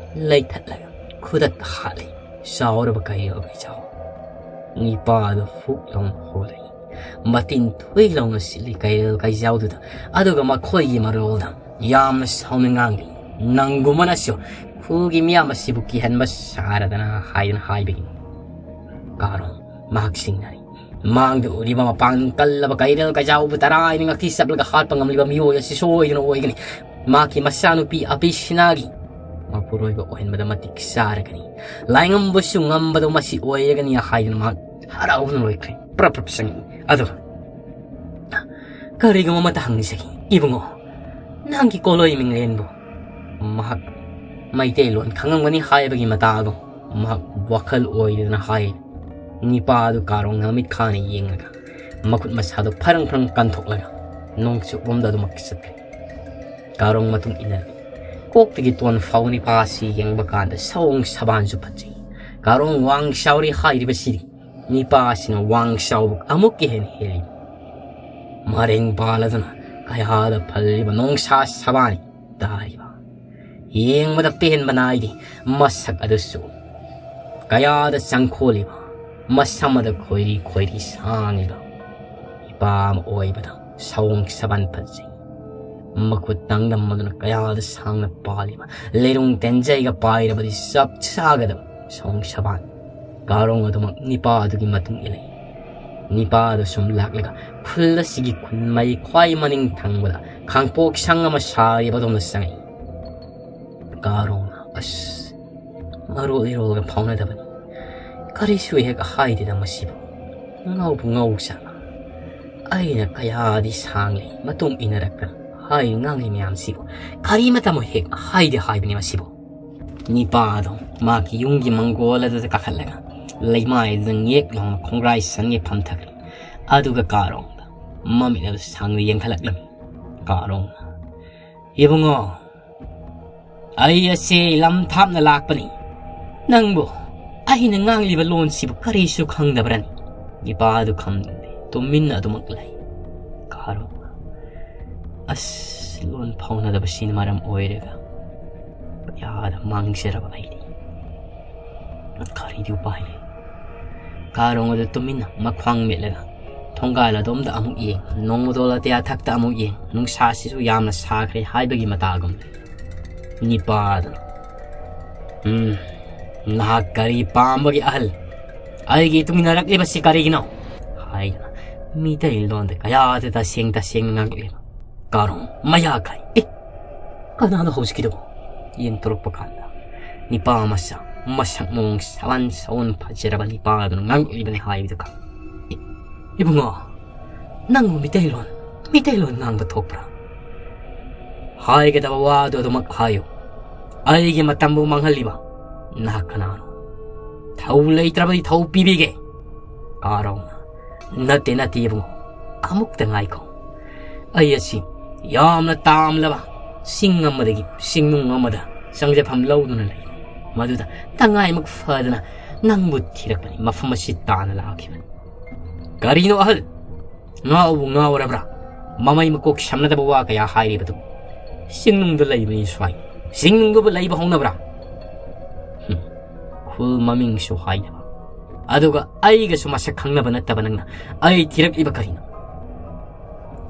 ꯂꯩꯊꯠꯂꯒ ꯈꯨꯗꯛꯇ ꯍꯥꯠꯂꯤ꯫ ꯆꯥꯎꯔꯕ ꯀꯩꯔꯦꯜ ꯀꯩꯖꯥꯎ ꯅꯤꯄꯥ ꯑꯗꯨ ꯐꯨꯛ ꯂꯥꯎꯅ ꯍꯧꯔꯛꯏ꯫ ꯃꯇꯤꯟ ꯊꯨꯏ ꯂꯥꯎꯅ ꯁꯤꯠꯂꯤ ꯀꯩꯔꯦꯜ ꯀꯩꯖꯥꯎꯗꯨꯗ꯫ ꯑꯗꯨꯒ ꯃꯈꯣꯏꯒꯤ ꯃꯔꯣꯜꯗ ꯌꯥꯝꯅ ꯁꯥꯎꯅ ꯉꯥꯡꯂꯤ꯫ "ꯅꯪꯒꯨꯝꯕꯅꯁꯨ ꯈꯨꯜꯒꯤ ꯃꯤꯌꯥꯝ ꯑꯁꯤꯕꯨ ꯀꯤꯍꯟꯕ ꯁꯥꯔꯗꯅ" ꯍꯥꯏꯗꯅ ꯍꯥꯏꯕꯒꯤ ꯀꯥꯔꯣꯡ ꯃꯍꯥꯛ ꯁꯤꯡꯅꯔꯤ꯫ ꯃꯥꯡꯗ ꯎꯔꯤꯕ ꯃꯄꯥꯡꯒꯜ ꯀꯜꯂꯕ ꯀꯩꯔꯦꯜ ꯀꯩꯖꯥꯎꯕꯨ ꯇꯔꯥꯏꯅ ꯉꯥꯛꯊꯤ ꯆꯞꯂꯒ ꯍꯥꯠꯄ ꯉꯝꯂꯤꯕ ꯃꯤꯑꯣꯏ ꯑꯁꯤ ꯁꯣꯏꯗꯅ ꯑꯣꯏꯒꯅꯤ꯫ ꯃꯍꯥꯛꯀꯤ ꯃꯆꯥꯅꯨꯄꯤ ꯑꯕꯤꯁꯤꯅꯥꯒꯤ ꯃꯄꯨꯔꯣꯏꯕ ꯑꯣꯏꯍꯟꯕꯗ ꯃꯇꯤꯛ ꯆꯥꯔꯒꯅꯤ꯫ ꯂꯥꯏꯉꯝꯕꯁꯨ ꯉꯝꯕꯗꯣ ꯃꯁꯤ ꯑꯣꯏꯔꯒꯅꯤ ꯍꯥꯏꯗꯨꯅ ꯃꯍꯥꯛ ꯍꯔꯥꯎꯗꯨꯅ ꯂꯣꯏꯈ꯭ꯔꯦ꯫ ꯄ꯭ꯔꯞ ꯄ꯭ꯔꯞ ꯆꯪꯏ꯫ ꯑꯗꯨꯒ ꯀꯔꯤꯒꯨꯝꯕ ꯑꯃꯇ ꯍꯪꯖꯒꯦ ꯏꯕꯨꯡꯉꯣ, ꯅꯪꯒꯤ ꯀꯣꯂꯣꯏ ꯃꯤꯡꯂꯦꯟꯕꯨ? ꯃꯍꯥꯛ ꯃꯩꯇꯩꯂꯣꯟ ꯈꯪꯉꯝꯒꯅꯤ ꯍꯥꯏꯕꯒꯤ ꯃꯇꯥꯒꯨꯝ ꯃꯍꯥꯛ ꯋꯥꯈꯜ ꯑꯣꯏꯗꯅ ꯍꯥꯏ꯫ ꯅꯤꯄꯥ ꯑꯗꯨ ꯀꯥꯔꯣꯡꯅ ꯃꯃꯤꯠ ꯈꯥꯅ ꯌꯦꯡꯂꯒ ꯃꯈꯨꯠ ꯃꯁꯥꯗꯨ ꯐꯔꯪ ꯐꯔꯪ ꯀꯟꯊꯣꯛꯂꯒ ꯅꯣꯡꯆꯨꯞꯂꯣꯝꯗ ꯑꯗꯨꯃꯛ ꯆꯠꯈ꯭ꯔꯦ꯫ ꯀꯥꯔꯣꯡ ꯃꯇꯨꯡ ꯏꯟꯅꯔꯛꯏ꯫ ꯀꯣꯛꯇꯒꯤ ꯇꯣꯟ ꯐꯥꯎ ꯅꯤꯄꯥ ꯑꯁꯤ ꯌꯦꯡꯕ ꯀꯥꯟꯗ ꯁꯑꯣꯡ ꯁꯕꯥꯟꯁꯨ ꯐꯖꯩ꯫ ꯀꯥꯔꯣꯡ ꯋꯥꯡ ꯆꯥꯎꯔꯤ ꯍꯥꯏꯔꯤꯕꯁꯤꯗꯤ ꯅꯤꯄꯥ ꯑꯁꯤꯅ ꯋꯥꯡ ꯆꯥꯎꯕ ꯑꯃꯨꯛꯀ ꯍꯦꯟꯅ ꯍꯦꯜꯂꯤ꯫ ꯃꯔꯦꯡ ꯄꯥꯜꯂꯗꯨꯅ ꯀꯌꯥꯗ ꯐꯜꯂꯤꯕ ꯅꯣꯡꯁꯥ ꯁꯕꯥꯟ ꯇꯥꯔꯤꯕ꯫ ꯌꯦꯡꯕꯗ ꯄꯦꯟꯕ ꯅꯥꯏꯗꯦ꯫ ꯃꯁꯛ ꯑꯗꯨꯁꯨ ꯀꯌꯥꯗ ꯆꯪꯈꯣꯜꯂꯤꯕ, ꯃꯁꯝ ꯑꯗꯨ ꯈꯣꯏꯔꯤ ꯈꯣꯏꯔꯤ ꯁꯥꯡꯂꯤꯕ꯫ ꯅꯤꯄꯥ ꯑꯃ ꯑꯣꯏꯕꯗ ꯁꯑꯣꯡ ꯁꯕꯥꯟ ꯐꯖꯩ꯫ ꯃꯈꯨꯠ ꯇꯥꯡꯗꯝ ꯑꯗꯨꯅ ꯀꯌꯥꯗ ꯁꯥꯡꯅ ꯄꯥꯜꯂꯤꯕ, ꯂꯩꯔꯨꯡ ꯇꯦꯟꯖꯩꯒ ꯄꯥꯏꯔꯕꯗꯤ ꯆꯞ ꯆꯥꯒꯗꯕ ꯁꯑꯣꯡ ꯁꯕꯥꯟ꯫ ꯀꯥꯔꯣꯡ ꯑꯗꯨꯃꯛ ꯅꯤꯄꯥ ꯑꯗꯨꯒꯤ ꯃꯇꯨꯡ ꯏꯜꯂꯤ꯫ ꯅꯤꯄꯥ ꯑꯗꯨ ꯁꯨꯝ ꯂꯥꯛꯂꯒ ꯈꯨꯜ ꯑꯁꯤꯒꯤ ꯈꯨꯟꯃꯩ ꯈ꯭ꯋꯥꯏ ꯃꯅꯤꯡ ꯊꯪꯕꯗ ꯈꯥꯡꯄꯣꯛ ꯁꯪ ꯑꯃ ꯁꯥꯔꯤꯕꯗꯧꯅ ꯆꯪꯉꯤ꯫ ꯀꯥꯔꯣꯡꯅ, "ꯑꯁ, ꯃꯔꯣꯜ ꯏꯔꯣꯜꯒ ꯐꯥꯎꯅꯗꯕꯅꯤ꯫ ꯀꯔꯤꯁꯨ ꯍꯦꯛ ꯍꯥꯏꯗꯦꯗ ꯃꯁꯤꯕꯨ꯫ ꯉꯥꯎꯕꯨ ꯉꯥꯎ ꯆꯠꯂ꯫ ꯑꯩꯅ ꯀꯌꯥꯗꯤ ꯁꯥꯡꯂꯤ ꯃꯇꯨꯡ ꯏꯟꯅꯔꯛꯇꯅ ꯍꯥꯏ ꯉꯥꯡꯂꯤ ꯃꯌꯥꯝꯁꯤꯕꯨ꯫ ꯀꯔꯤꯃꯇ ꯑꯃ ꯍꯦꯛ ꯍꯥꯏꯗꯦ ꯍꯥꯏꯕꯅꯤ ꯃꯁꯤꯕꯨ"꯫ ꯅꯤꯄꯥꯗꯣ ꯃꯍꯥꯛꯀꯤ ꯌꯨꯝꯒꯤ ꯃꯪꯒꯣꯜ ꯑꯗꯨꯗ ꯀꯥꯈꯠꯂꯒ ꯂꯩꯃꯥꯏꯗꯨꯗ ꯉꯦꯛ ꯂꯥꯎꯅ ꯈꯣꯡꯒ꯭ꯔꯥꯏ ꯁꯟꯒꯤ ꯐꯝꯊꯈ꯭ꯔꯦ꯫ ꯑꯗꯨꯒ ꯀꯥꯔꯣꯡꯗ ꯃꯃꯤꯠ ꯑꯗꯨ ꯁꯥꯡꯅ ꯌꯦꯡꯈꯠꯂꯛꯂꯝꯃꯤ꯫ ꯀꯥꯔꯣꯡꯅ, "ꯏꯕꯨꯡꯉꯣ, ꯑꯩ ꯑꯁꯤ ꯂꯝ ꯊꯥꯞꯅ ꯂꯥꯛꯄꯅꯤ꯫ ꯅꯪꯕꯨ ꯑꯩꯅ ꯉꯥꯡꯂꯤꯕ ꯂꯣꯟꯁꯤꯕꯨ ꯀꯔꯤꯁꯨ ꯈꯪꯗꯕ꯭ꯔꯅꯤ?" ꯅꯤꯄꯥ ꯑꯗꯨ ꯈꯝꯗꯦ, ꯇꯨꯃꯤꯟꯅ ꯑꯗꯨꯃꯛ ꯂꯩ꯫ ꯀꯥꯔꯣꯡꯅ, "ꯑꯁ, ꯂꯣꯟ ꯐꯥꯎꯅꯗꯕꯁꯤꯅ ꯃꯔꯝ ꯑꯣꯏꯔꯒ ꯀꯌꯥꯗ ꯃꯥꯡꯖꯔꯕ ꯑꯩꯗꯤ꯫ ꯀꯔꯤꯗꯤ ꯎꯄꯥꯏ ꯂꯩ?" ꯀꯥꯔꯣꯡ ꯑꯗꯨ ꯇꯨꯃꯤꯟꯅ ꯃꯈ꯭ꯋꯥꯡ ꯃꯦꯠꯂꯒ ꯊꯣꯡꯒꯥꯜ ꯑꯗꯣꯝꯗ ꯑꯃꯨꯛ ꯌꯦꯡ, ꯅꯣꯡꯃꯗꯣꯜ ꯑꯇꯤꯌꯥ ꯊꯛꯇ ꯑꯃꯨꯛ ꯌꯦꯡ, ꯅꯨꯡꯁꯥꯁꯤꯁꯨ ꯌꯥꯝꯅ ꯁꯥꯈ꯭ꯔꯦ ꯍꯥꯏꯕꯒꯤ ꯃꯇꯥꯒꯨꯝ꯫ ꯅꯤꯄꯥꯗꯨꯅ, "ꯎꯝ, ꯅꯍꯥꯛ ꯀꯔꯤ ꯄꯥꯝꯕꯒꯤ ꯑꯍꯜ? ꯑꯩꯒꯤ ꯏꯇꯨꯡ ꯏꯟꯅꯔꯛꯂꯤꯕꯁꯤ ꯀꯔꯤꯒꯤꯅꯣ?" ꯍꯥꯏꯗꯅ ꯃꯤꯇꯩꯂꯣꯟꯗ ꯀꯌꯥꯗ ꯇꯁꯦꯡ ꯇꯁꯦꯡꯅ ꯉꯥꯡꯂꯛꯂꯤꯕ꯫ ꯀꯥꯔꯣꯡ ꯃꯌꯥ ꯀꯥꯏ꯫ "ꯑꯦ, ꯀꯅꯥꯅꯣ ꯍꯧꯖꯤꯛꯀꯤꯗꯨꯕꯨ?" ꯌꯦꯡꯊꯣꯔꯛꯄ ꯀꯥꯟꯗ ꯅꯤꯄꯥ ꯃꯆꯥ, ꯃꯁꯛ ꯃꯑꯣꯡ ꯁꯥꯋꯟ ꯁꯥꯋꯟ ꯐꯖꯔꯕ ꯅꯤꯄꯥ ꯑꯗꯨꯅ ꯉꯥꯡꯂꯛꯂꯤꯕꯅꯤ ꯍꯥꯏꯕꯗꯨ ꯈꯪ꯫ "ꯑꯦ, ꯏꯕꯨꯡꯉꯣ, ꯅꯪꯕꯨ ꯃꯤꯇꯩꯂꯣꯟ, ꯃꯤꯇꯩꯂꯣꯟ ꯉꯥꯡꯕ ꯊꯣꯛꯄ꯭ꯔꯥ?" "ꯍꯥꯏꯒꯗꯕ ꯋꯥꯗꯨ ꯑꯗꯨꯃꯛ ꯍꯥꯏꯌꯨ꯫ ꯑꯩꯒꯤ ꯃꯇꯝꯕꯨ ꯃꯥꯡꯍꯜꯂꯤꯕ ꯅꯍꯥꯛ ꯀꯅꯥꯅꯣ? ꯊꯧ ꯂꯩꯇ꯭ꯔꯕꯗꯤ ꯊꯧ ꯄꯤꯕꯤꯒꯦ꯫" ꯀꯥꯔꯣꯡꯅ, "ꯅꯠꯇꯦ, ꯅꯠꯇꯦ ꯏꯕꯨꯡꯉꯣ, ꯑꯃꯨꯛꯇ ꯉꯥꯏꯈꯣ꯫ ꯑꯩ ꯑꯁꯤ ꯌꯥꯝꯅ ꯇꯥꯝꯂꯕ ꯆꯤꯡ ꯑꯃꯗꯒꯤ ꯆꯤꯡꯅꯨꯡ ꯑꯃꯗ ꯆꯪꯖꯐꯝ ꯂꯧꯗꯨꯅ ꯂꯩ꯫ ꯃꯗꯨꯗ ꯇꯉꯥꯏꯃꯛ ꯐꯗꯅ ꯅꯪꯕꯨ ꯊꯤꯔꯛꯄꯅꯤ, ꯃꯐꯝ ꯑꯁꯤ ꯇꯥꯟꯅ ꯂꯥꯛꯈꯤꯕꯅꯤ꯫" "ꯀꯔꯤꯅꯣ ꯑꯍꯜ? ꯉꯥꯎꯕꯨ ꯉꯥꯎꯔꯕ꯭ꯔꯥ? ꯃꯃꯩ ꯃꯀꯣꯛ ꯁꯝꯅꯗꯕ ꯋꯥ ꯀꯌꯥ ꯍꯥꯏꯔꯤꯕꯗꯨ? ꯆꯤꯡꯅꯨꯡꯗ ꯂꯩꯕꯅꯤ ꯁ꯭ꯋꯥꯏ꯫ ꯆꯤꯡꯅꯨꯡꯗꯕꯨ ꯂꯩꯕ ꯍꯧꯅꯕ꯭ꯔꯥ? ꯍꯨꯝ, ꯈꯨꯜ ꯃꯃꯤꯡꯁꯨ ꯍꯥꯏꯗꯕ, ꯑꯗꯨꯒ ꯑꯩꯒꯁꯨ ꯃꯁꯛ ꯈꯪꯅꯕ ꯅꯠꯇꯕ ꯅꯪꯅ ꯑꯩ ꯊꯤꯔꯛꯂꯤꯕ ꯀꯔꯤꯅꯣ?"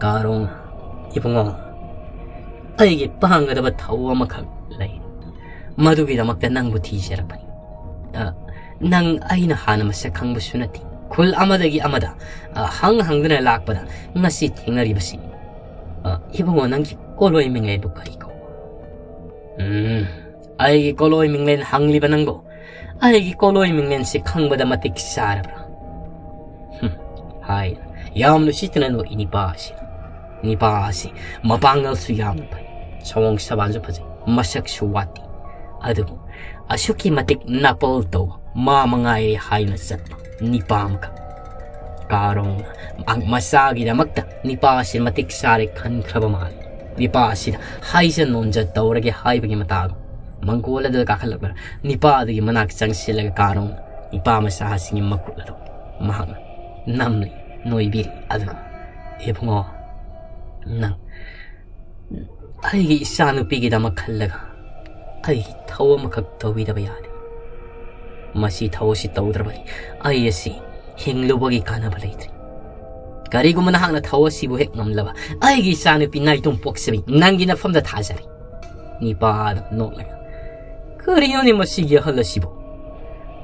ꯀꯥꯔꯣꯡ, "ꯏꯕꯨꯡꯉꯣ, ꯑꯩꯒꯤ ꯄꯥꯡꯒꯗꯕ ꯊꯧ ꯑꯃꯈꯛ ꯂꯩ꯫ ꯃꯗꯨꯒꯤꯗꯃꯛꯇ ꯅꯪꯕꯨ ꯊꯤꯖꯔꯛꯄꯅꯤ꯫ ꯑ, ꯅꯪ ꯑꯩꯅ ꯍꯥꯟꯅ ꯃꯁꯛ ꯈꯪꯕꯁꯨ ꯅꯠꯇꯦ꯫ ꯈꯨꯜ ꯑꯃꯗꯒꯤ ꯑꯃꯗ, ꯑ, ꯍꯪ ꯍꯪꯗꯨꯅ ꯂꯥꯛꯄꯗ ꯉꯁꯤ ꯊꯦꯡꯅꯔꯤꯕꯁꯤ꯫ ꯑ, ꯏꯕꯨꯡꯉꯣ, ꯅꯪꯒꯤ ꯀꯣꯂꯣꯏ ꯃꯤꯡꯂꯦꯟꯕꯨ ꯀꯔꯤ ꯀꯧꯕ?" "ꯎꯝ, ꯑꯩꯒꯤ ꯀꯣꯂꯣꯏ ꯃꯤꯡꯂꯦꯟ ꯍꯪꯂꯤꯕ ꯅꯪꯕꯨ ꯑꯩꯒꯤ ꯀꯣꯂꯣꯏ ꯃꯤꯡꯂꯦꯟꯁꯤ ꯈꯪꯕꯗ ꯃꯇꯤꯛ ꯆꯥꯔꯕ꯭ꯔꯥ?" ꯍꯨꯝ, ꯍꯥꯏ, ꯌꯥꯝꯅ ꯎꯁꯤꯠꯇꯅ ꯅꯣꯛꯏ ꯅꯤꯄꯥ ꯑꯁꯤ꯫ ꯅꯤꯄꯥ ꯑꯁꯤ ꯃꯄꯥꯡꯒꯜꯁꯨ ꯌꯥꯝꯅ ꯐꯩ, ꯁꯑꯣꯡ ꯁꯕꯥꯟꯁꯨ ꯐꯖꯩ, ꯃꯁꯛꯁꯨ ꯋꯥꯠꯇꯦ꯫ ꯑꯗꯨꯕꯨ ꯑꯁꯨꯛꯀꯤ ꯃꯇꯤꯛ ꯅꯥꯄꯜ ꯇꯧꯕ ꯃꯥ ꯃꯉꯥꯏꯔꯦ ꯍꯥꯏꯅ ꯆꯠꯄ ꯅꯤꯄꯥ ꯑꯃꯈꯛ꯫ ꯀꯥꯔꯣꯡꯅ ꯃꯍꯥꯛ ꯃꯆꯥꯒꯤꯗꯃꯛꯇ ꯅꯤꯄꯥ ꯑꯁꯤ ꯃꯇꯤꯛ ꯆꯥꯔꯦ ꯈꯟꯈ꯭ꯔꯕ ꯃꯥꯜꯂꯤ꯫ ꯅꯤꯄꯥ ꯑꯁꯤꯗ ꯍꯥꯏꯖ ꯅꯣꯟꯖ ꯇꯧꯔꯒꯦ ꯍꯥꯏꯕꯒꯤ ꯃꯇꯥꯒꯨꯝ ꯃꯪꯒꯣꯜ ꯑꯗꯨꯗ ꯀꯥꯈꯠꯂꯛꯂꯒ ꯅꯤꯄꯥ ꯑꯗꯨꯒꯤ ꯃꯅꯥꯛ ꯆꯪꯁꯤꯜꯂꯒ ꯀꯥꯔꯣꯡꯅ ꯅꯤꯄꯥ ꯃꯆꯥꯁꯤꯡꯒꯤ ꯃꯈꯨꯠ ꯑꯗꯨ ꯃꯍꯥꯛꯅ ꯅꯝꯂꯤ, ꯅꯣꯏꯕꯤꯔꯤ꯫ ꯑꯗꯨꯒ, "ꯏꯕꯨꯡꯉꯣ, ꯅꯪ ꯑꯩꯒꯤ ꯏꯆꯥꯅꯨꯄꯤꯒꯤꯗꯃꯛ ꯈꯜꯂꯒ ꯑꯩꯒꯤ ꯊꯧ ꯑꯃꯈꯛ ꯇꯧꯕꯤꯗꯕ ꯌꯥꯗꯦ꯫ ꯃꯁꯤ ꯊꯧ ꯑꯁꯤ ꯇꯧꯗ꯭ꯔꯕꯗꯤ ꯑꯩ ꯑꯁꯤ ꯍꯤꯡꯂꯨꯕꯒꯤ ꯀꯥꯟꯅꯕ ꯂꯩꯇ꯭ꯔꯦ꯫ ꯀꯔꯤꯒꯨꯝꯕ ꯅꯍꯥꯛꯅ ꯊꯧ ꯑꯁꯤꯕꯨ ꯍꯦꯛ ꯉꯝꯂꯕ, ꯑꯩꯒꯤ ꯏꯆꯥꯅꯨꯄꯤ ꯅꯥꯏꯇꯣꯝ ꯄꯣꯛꯆꯕꯤ ꯅꯪꯒꯤ ꯅꯐꯝꯗ ꯊꯥꯖꯔꯤ꯫" ꯅꯤꯄꯥꯗ ꯅꯣꯛꯂꯒ, "ꯀꯔꯤꯅꯣꯅꯦ ꯃꯁꯤꯒꯤ ꯑꯍꯜ ꯑꯁꯤꯕꯨ?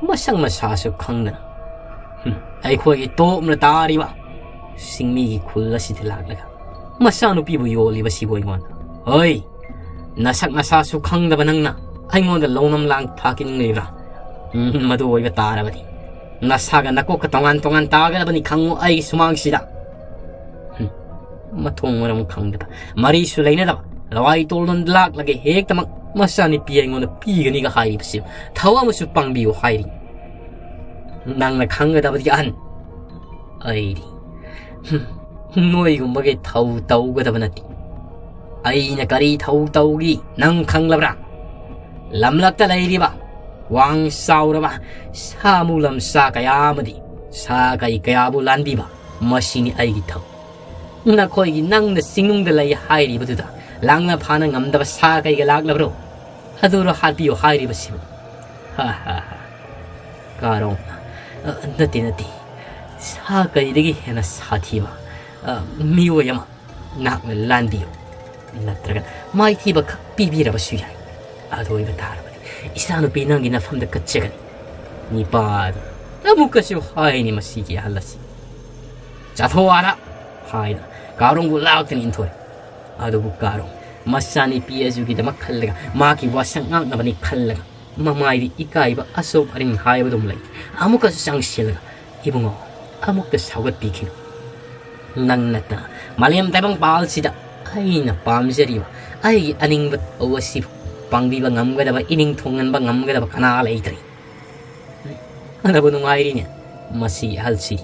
ꯃꯁꯛ ꯃꯁꯥꯁꯨ ꯈꯪꯗꯅ, ꯍꯨꯝ, ꯑꯩꯈꯣꯏꯒꯤ ꯇꯣꯞꯅ ꯇꯥꯔꯤꯕ ꯁꯤꯡꯃꯤꯒꯤ ꯈꯨꯜ ꯑꯁꯤꯗ ꯂꯥꯛꯂꯒ ꯃꯆꯥꯅꯨꯄꯤꯕꯨ ꯌꯣꯜꯂꯤꯕꯁꯤꯕꯨ ꯑꯩꯉꯣꯟꯗ? ꯍꯣꯏ, ꯅꯁꯛ ꯅꯁꯥꯁꯨ ꯈꯪꯗꯕ ꯅꯪꯅ ꯑꯩꯉꯣꯟꯗ ꯂꯧꯅꯝ ꯂꯥꯡ ꯊꯥꯛꯀꯤ ꯅꯤꯡꯂꯤꯕ꯭ꯔꯥ? ꯎꯝ, ꯃꯗꯨ ꯑꯣꯏꯕ ꯇꯥꯔꯕꯗꯤ ꯅꯁꯥꯒ ꯅꯀꯣꯛꯀ ꯇꯣꯉꯥꯟ ꯇꯣꯉꯥꯟ ꯇꯥꯒꯗꯕꯅꯤ, ꯈꯪꯉꯨ ꯑꯩꯒꯤ ꯁꯨꯃꯥꯡꯁꯤꯗ꯫" ꯍꯨꯝ, ꯃꯊꯣꯡ ꯃꯔꯝ ꯈꯪꯗꯕ, ꯃꯔꯤꯁꯨ ꯂꯩꯅꯗꯕ, ꯂꯋꯥꯏ ꯇꯣꯜꯂꯣꯝꯗ ꯂꯥꯛꯂꯒ ꯍꯦꯛꯇꯃꯛ ꯃꯆꯥꯅꯨꯄꯤ ꯑꯩꯉꯣꯟꯗ ꯄꯤꯒꯅꯤꯒ ꯍꯥꯏꯔꯤꯕꯁꯤ ꯊꯧ ꯑꯃꯁꯨ ꯄꯥꯡꯕꯤꯌꯨ ꯍꯥꯏꯔꯤ꯫ ꯅꯪꯅ ꯈꯪꯒꯗꯕꯗꯤ ꯑꯍꯟ, ꯑꯩꯗꯤ, ꯍꯨꯝ, ꯅꯣꯏꯒꯨꯝꯕꯒꯤ ꯊꯧ ꯇꯧꯒꯗꯕ ꯅꯠꯇꯦ꯫ ꯑꯩꯅ ꯀꯔꯤ ꯊꯧ ꯇꯧꯒꯤ ꯅꯪ ꯈꯪꯂꯕ꯭ꯔꯥ? ꯂꯝꯂꯛꯇ ꯂꯩꯔꯤꯕ ꯋꯥꯡ ꯆꯥꯎꯔꯕ ꯁꯥ ꯃꯨ ꯂꯝꯁꯥ ꯀꯌꯥ ꯑꯃꯗꯤ ꯁꯥ ꯀꯩ ꯀꯌꯥꯕꯨ ꯂꯥꯟꯕꯤꯕ, ꯃꯁꯤꯅꯤ ꯑꯩꯒꯤ ꯊꯧ꯫ ꯅꯈꯣꯏꯒꯤ ꯅꯪꯅ ꯆꯤꯡꯅꯨꯡꯗ ꯂꯩ ꯍꯥꯏꯔꯤꯕꯗꯨꯗ ꯂꯥꯡꯅ ꯐꯥꯅ ꯉꯝꯗꯕ ꯁꯥ ꯀꯩꯒ ꯂꯥꯛꯂꯕ꯭ꯔꯣ? ꯑꯗꯨꯔꯣ ꯍꯥꯠꯄꯤꯌꯨ ꯍꯥꯏꯔꯤꯕꯁꯤꯕꯨ? ꯍꯥ, ꯍꯥ, ꯍꯥ꯫ ꯀꯥꯔꯣꯡꯅ, "ꯑ, ꯅꯠꯇꯦ, ꯅꯠꯇꯦ꯫ ꯁꯥ ꯀꯩꯗꯒꯤ ꯍꯦꯟꯅ ꯁꯥꯊꯤꯕ, ꯑ, ꯃꯤꯑꯣꯏ ꯑꯃ ꯅꯍꯥꯛꯅ ꯂꯥꯟꯕꯤꯌꯨ꯫ ꯅꯠꯇ꯭ꯔꯒ ꯃꯥꯏꯊꯤꯕ ꯈꯛ ꯄꯤꯕꯤꯔꯕꯁꯨ ꯌꯥꯏ꯫ ꯑꯗꯨ ꯑꯣꯏꯕ ꯇꯥꯔꯕꯗꯤ ꯏꯆꯥꯅꯨꯄꯤ ꯅꯪꯒꯤ ꯅꯐꯝꯗ ꯀꯠꯆꯒꯅꯤ꯫" ꯅꯤꯄꯥꯗ ꯑꯃꯨꯛꯀꯁꯨ ꯍꯥꯏꯅꯤ ꯃꯁꯤꯒꯤ ꯑꯍꯜ ꯑꯁꯤ꯫ "ꯆꯥꯊꯣꯛ ꯑꯥꯗ!" ꯍꯥꯏꯅ ꯀꯥꯔꯣꯡꯕꯨ ꯂꯥꯛꯇꯅ ꯏꯟꯊꯣꯔꯛꯏ꯫ ꯑꯗꯨꯕꯨ ꯀꯥꯔꯣꯡ ꯃꯆꯥꯅꯨꯄꯤ ꯑꯗꯨꯒꯤꯗꯃꯛ ꯈꯜꯂꯒ, ꯃꯥꯒꯤ ꯋꯥꯁꯛ ꯉꯥꯛꯅꯕꯅꯤ ꯈꯜꯂꯒ, ꯃꯃꯥꯏꯗꯤ ꯏꯀꯥꯏꯕ ꯑꯁꯣꯛ ꯑꯔꯤꯡ ꯍꯥꯏꯕꯗꯨꯝ ꯂꯩ꯫ ꯑꯃꯨꯛꯀꯁꯨ ꯆꯪꯁꯤꯜꯂꯒ, "ꯏꯕꯨꯡꯉꯣ, ꯑꯃꯨꯛꯇ ꯁꯧꯒꯠꯄꯤꯈꯤꯅꯨ꯫ ꯅꯪ ꯅꯠꯇꯅ ꯃꯥꯂꯦꯝ ꯇꯥꯏꯕꯪꯄꯥꯜꯁꯤꯗ ꯑꯩꯅ ꯄꯥꯝꯖꯔꯤꯕ, ꯑꯩꯒꯤ ꯑꯅꯤꯡꯕ ꯊꯧ ꯑꯁꯤꯕꯨ ꯄꯥꯡꯕꯤꯕ ꯉꯝꯒꯗꯕ, ꯏꯅꯤꯡ ꯊꯨꯡꯍꯟꯕ ꯉꯝꯒꯗꯕ ꯀꯅꯥ ꯂꯩꯇ꯭ꯔꯤ? ꯐꯅꯕꯨ ꯅꯨꯡꯉꯥꯏꯔꯤꯅꯦ ꯃꯁꯤ ꯑꯍꯜꯁꯤ꯫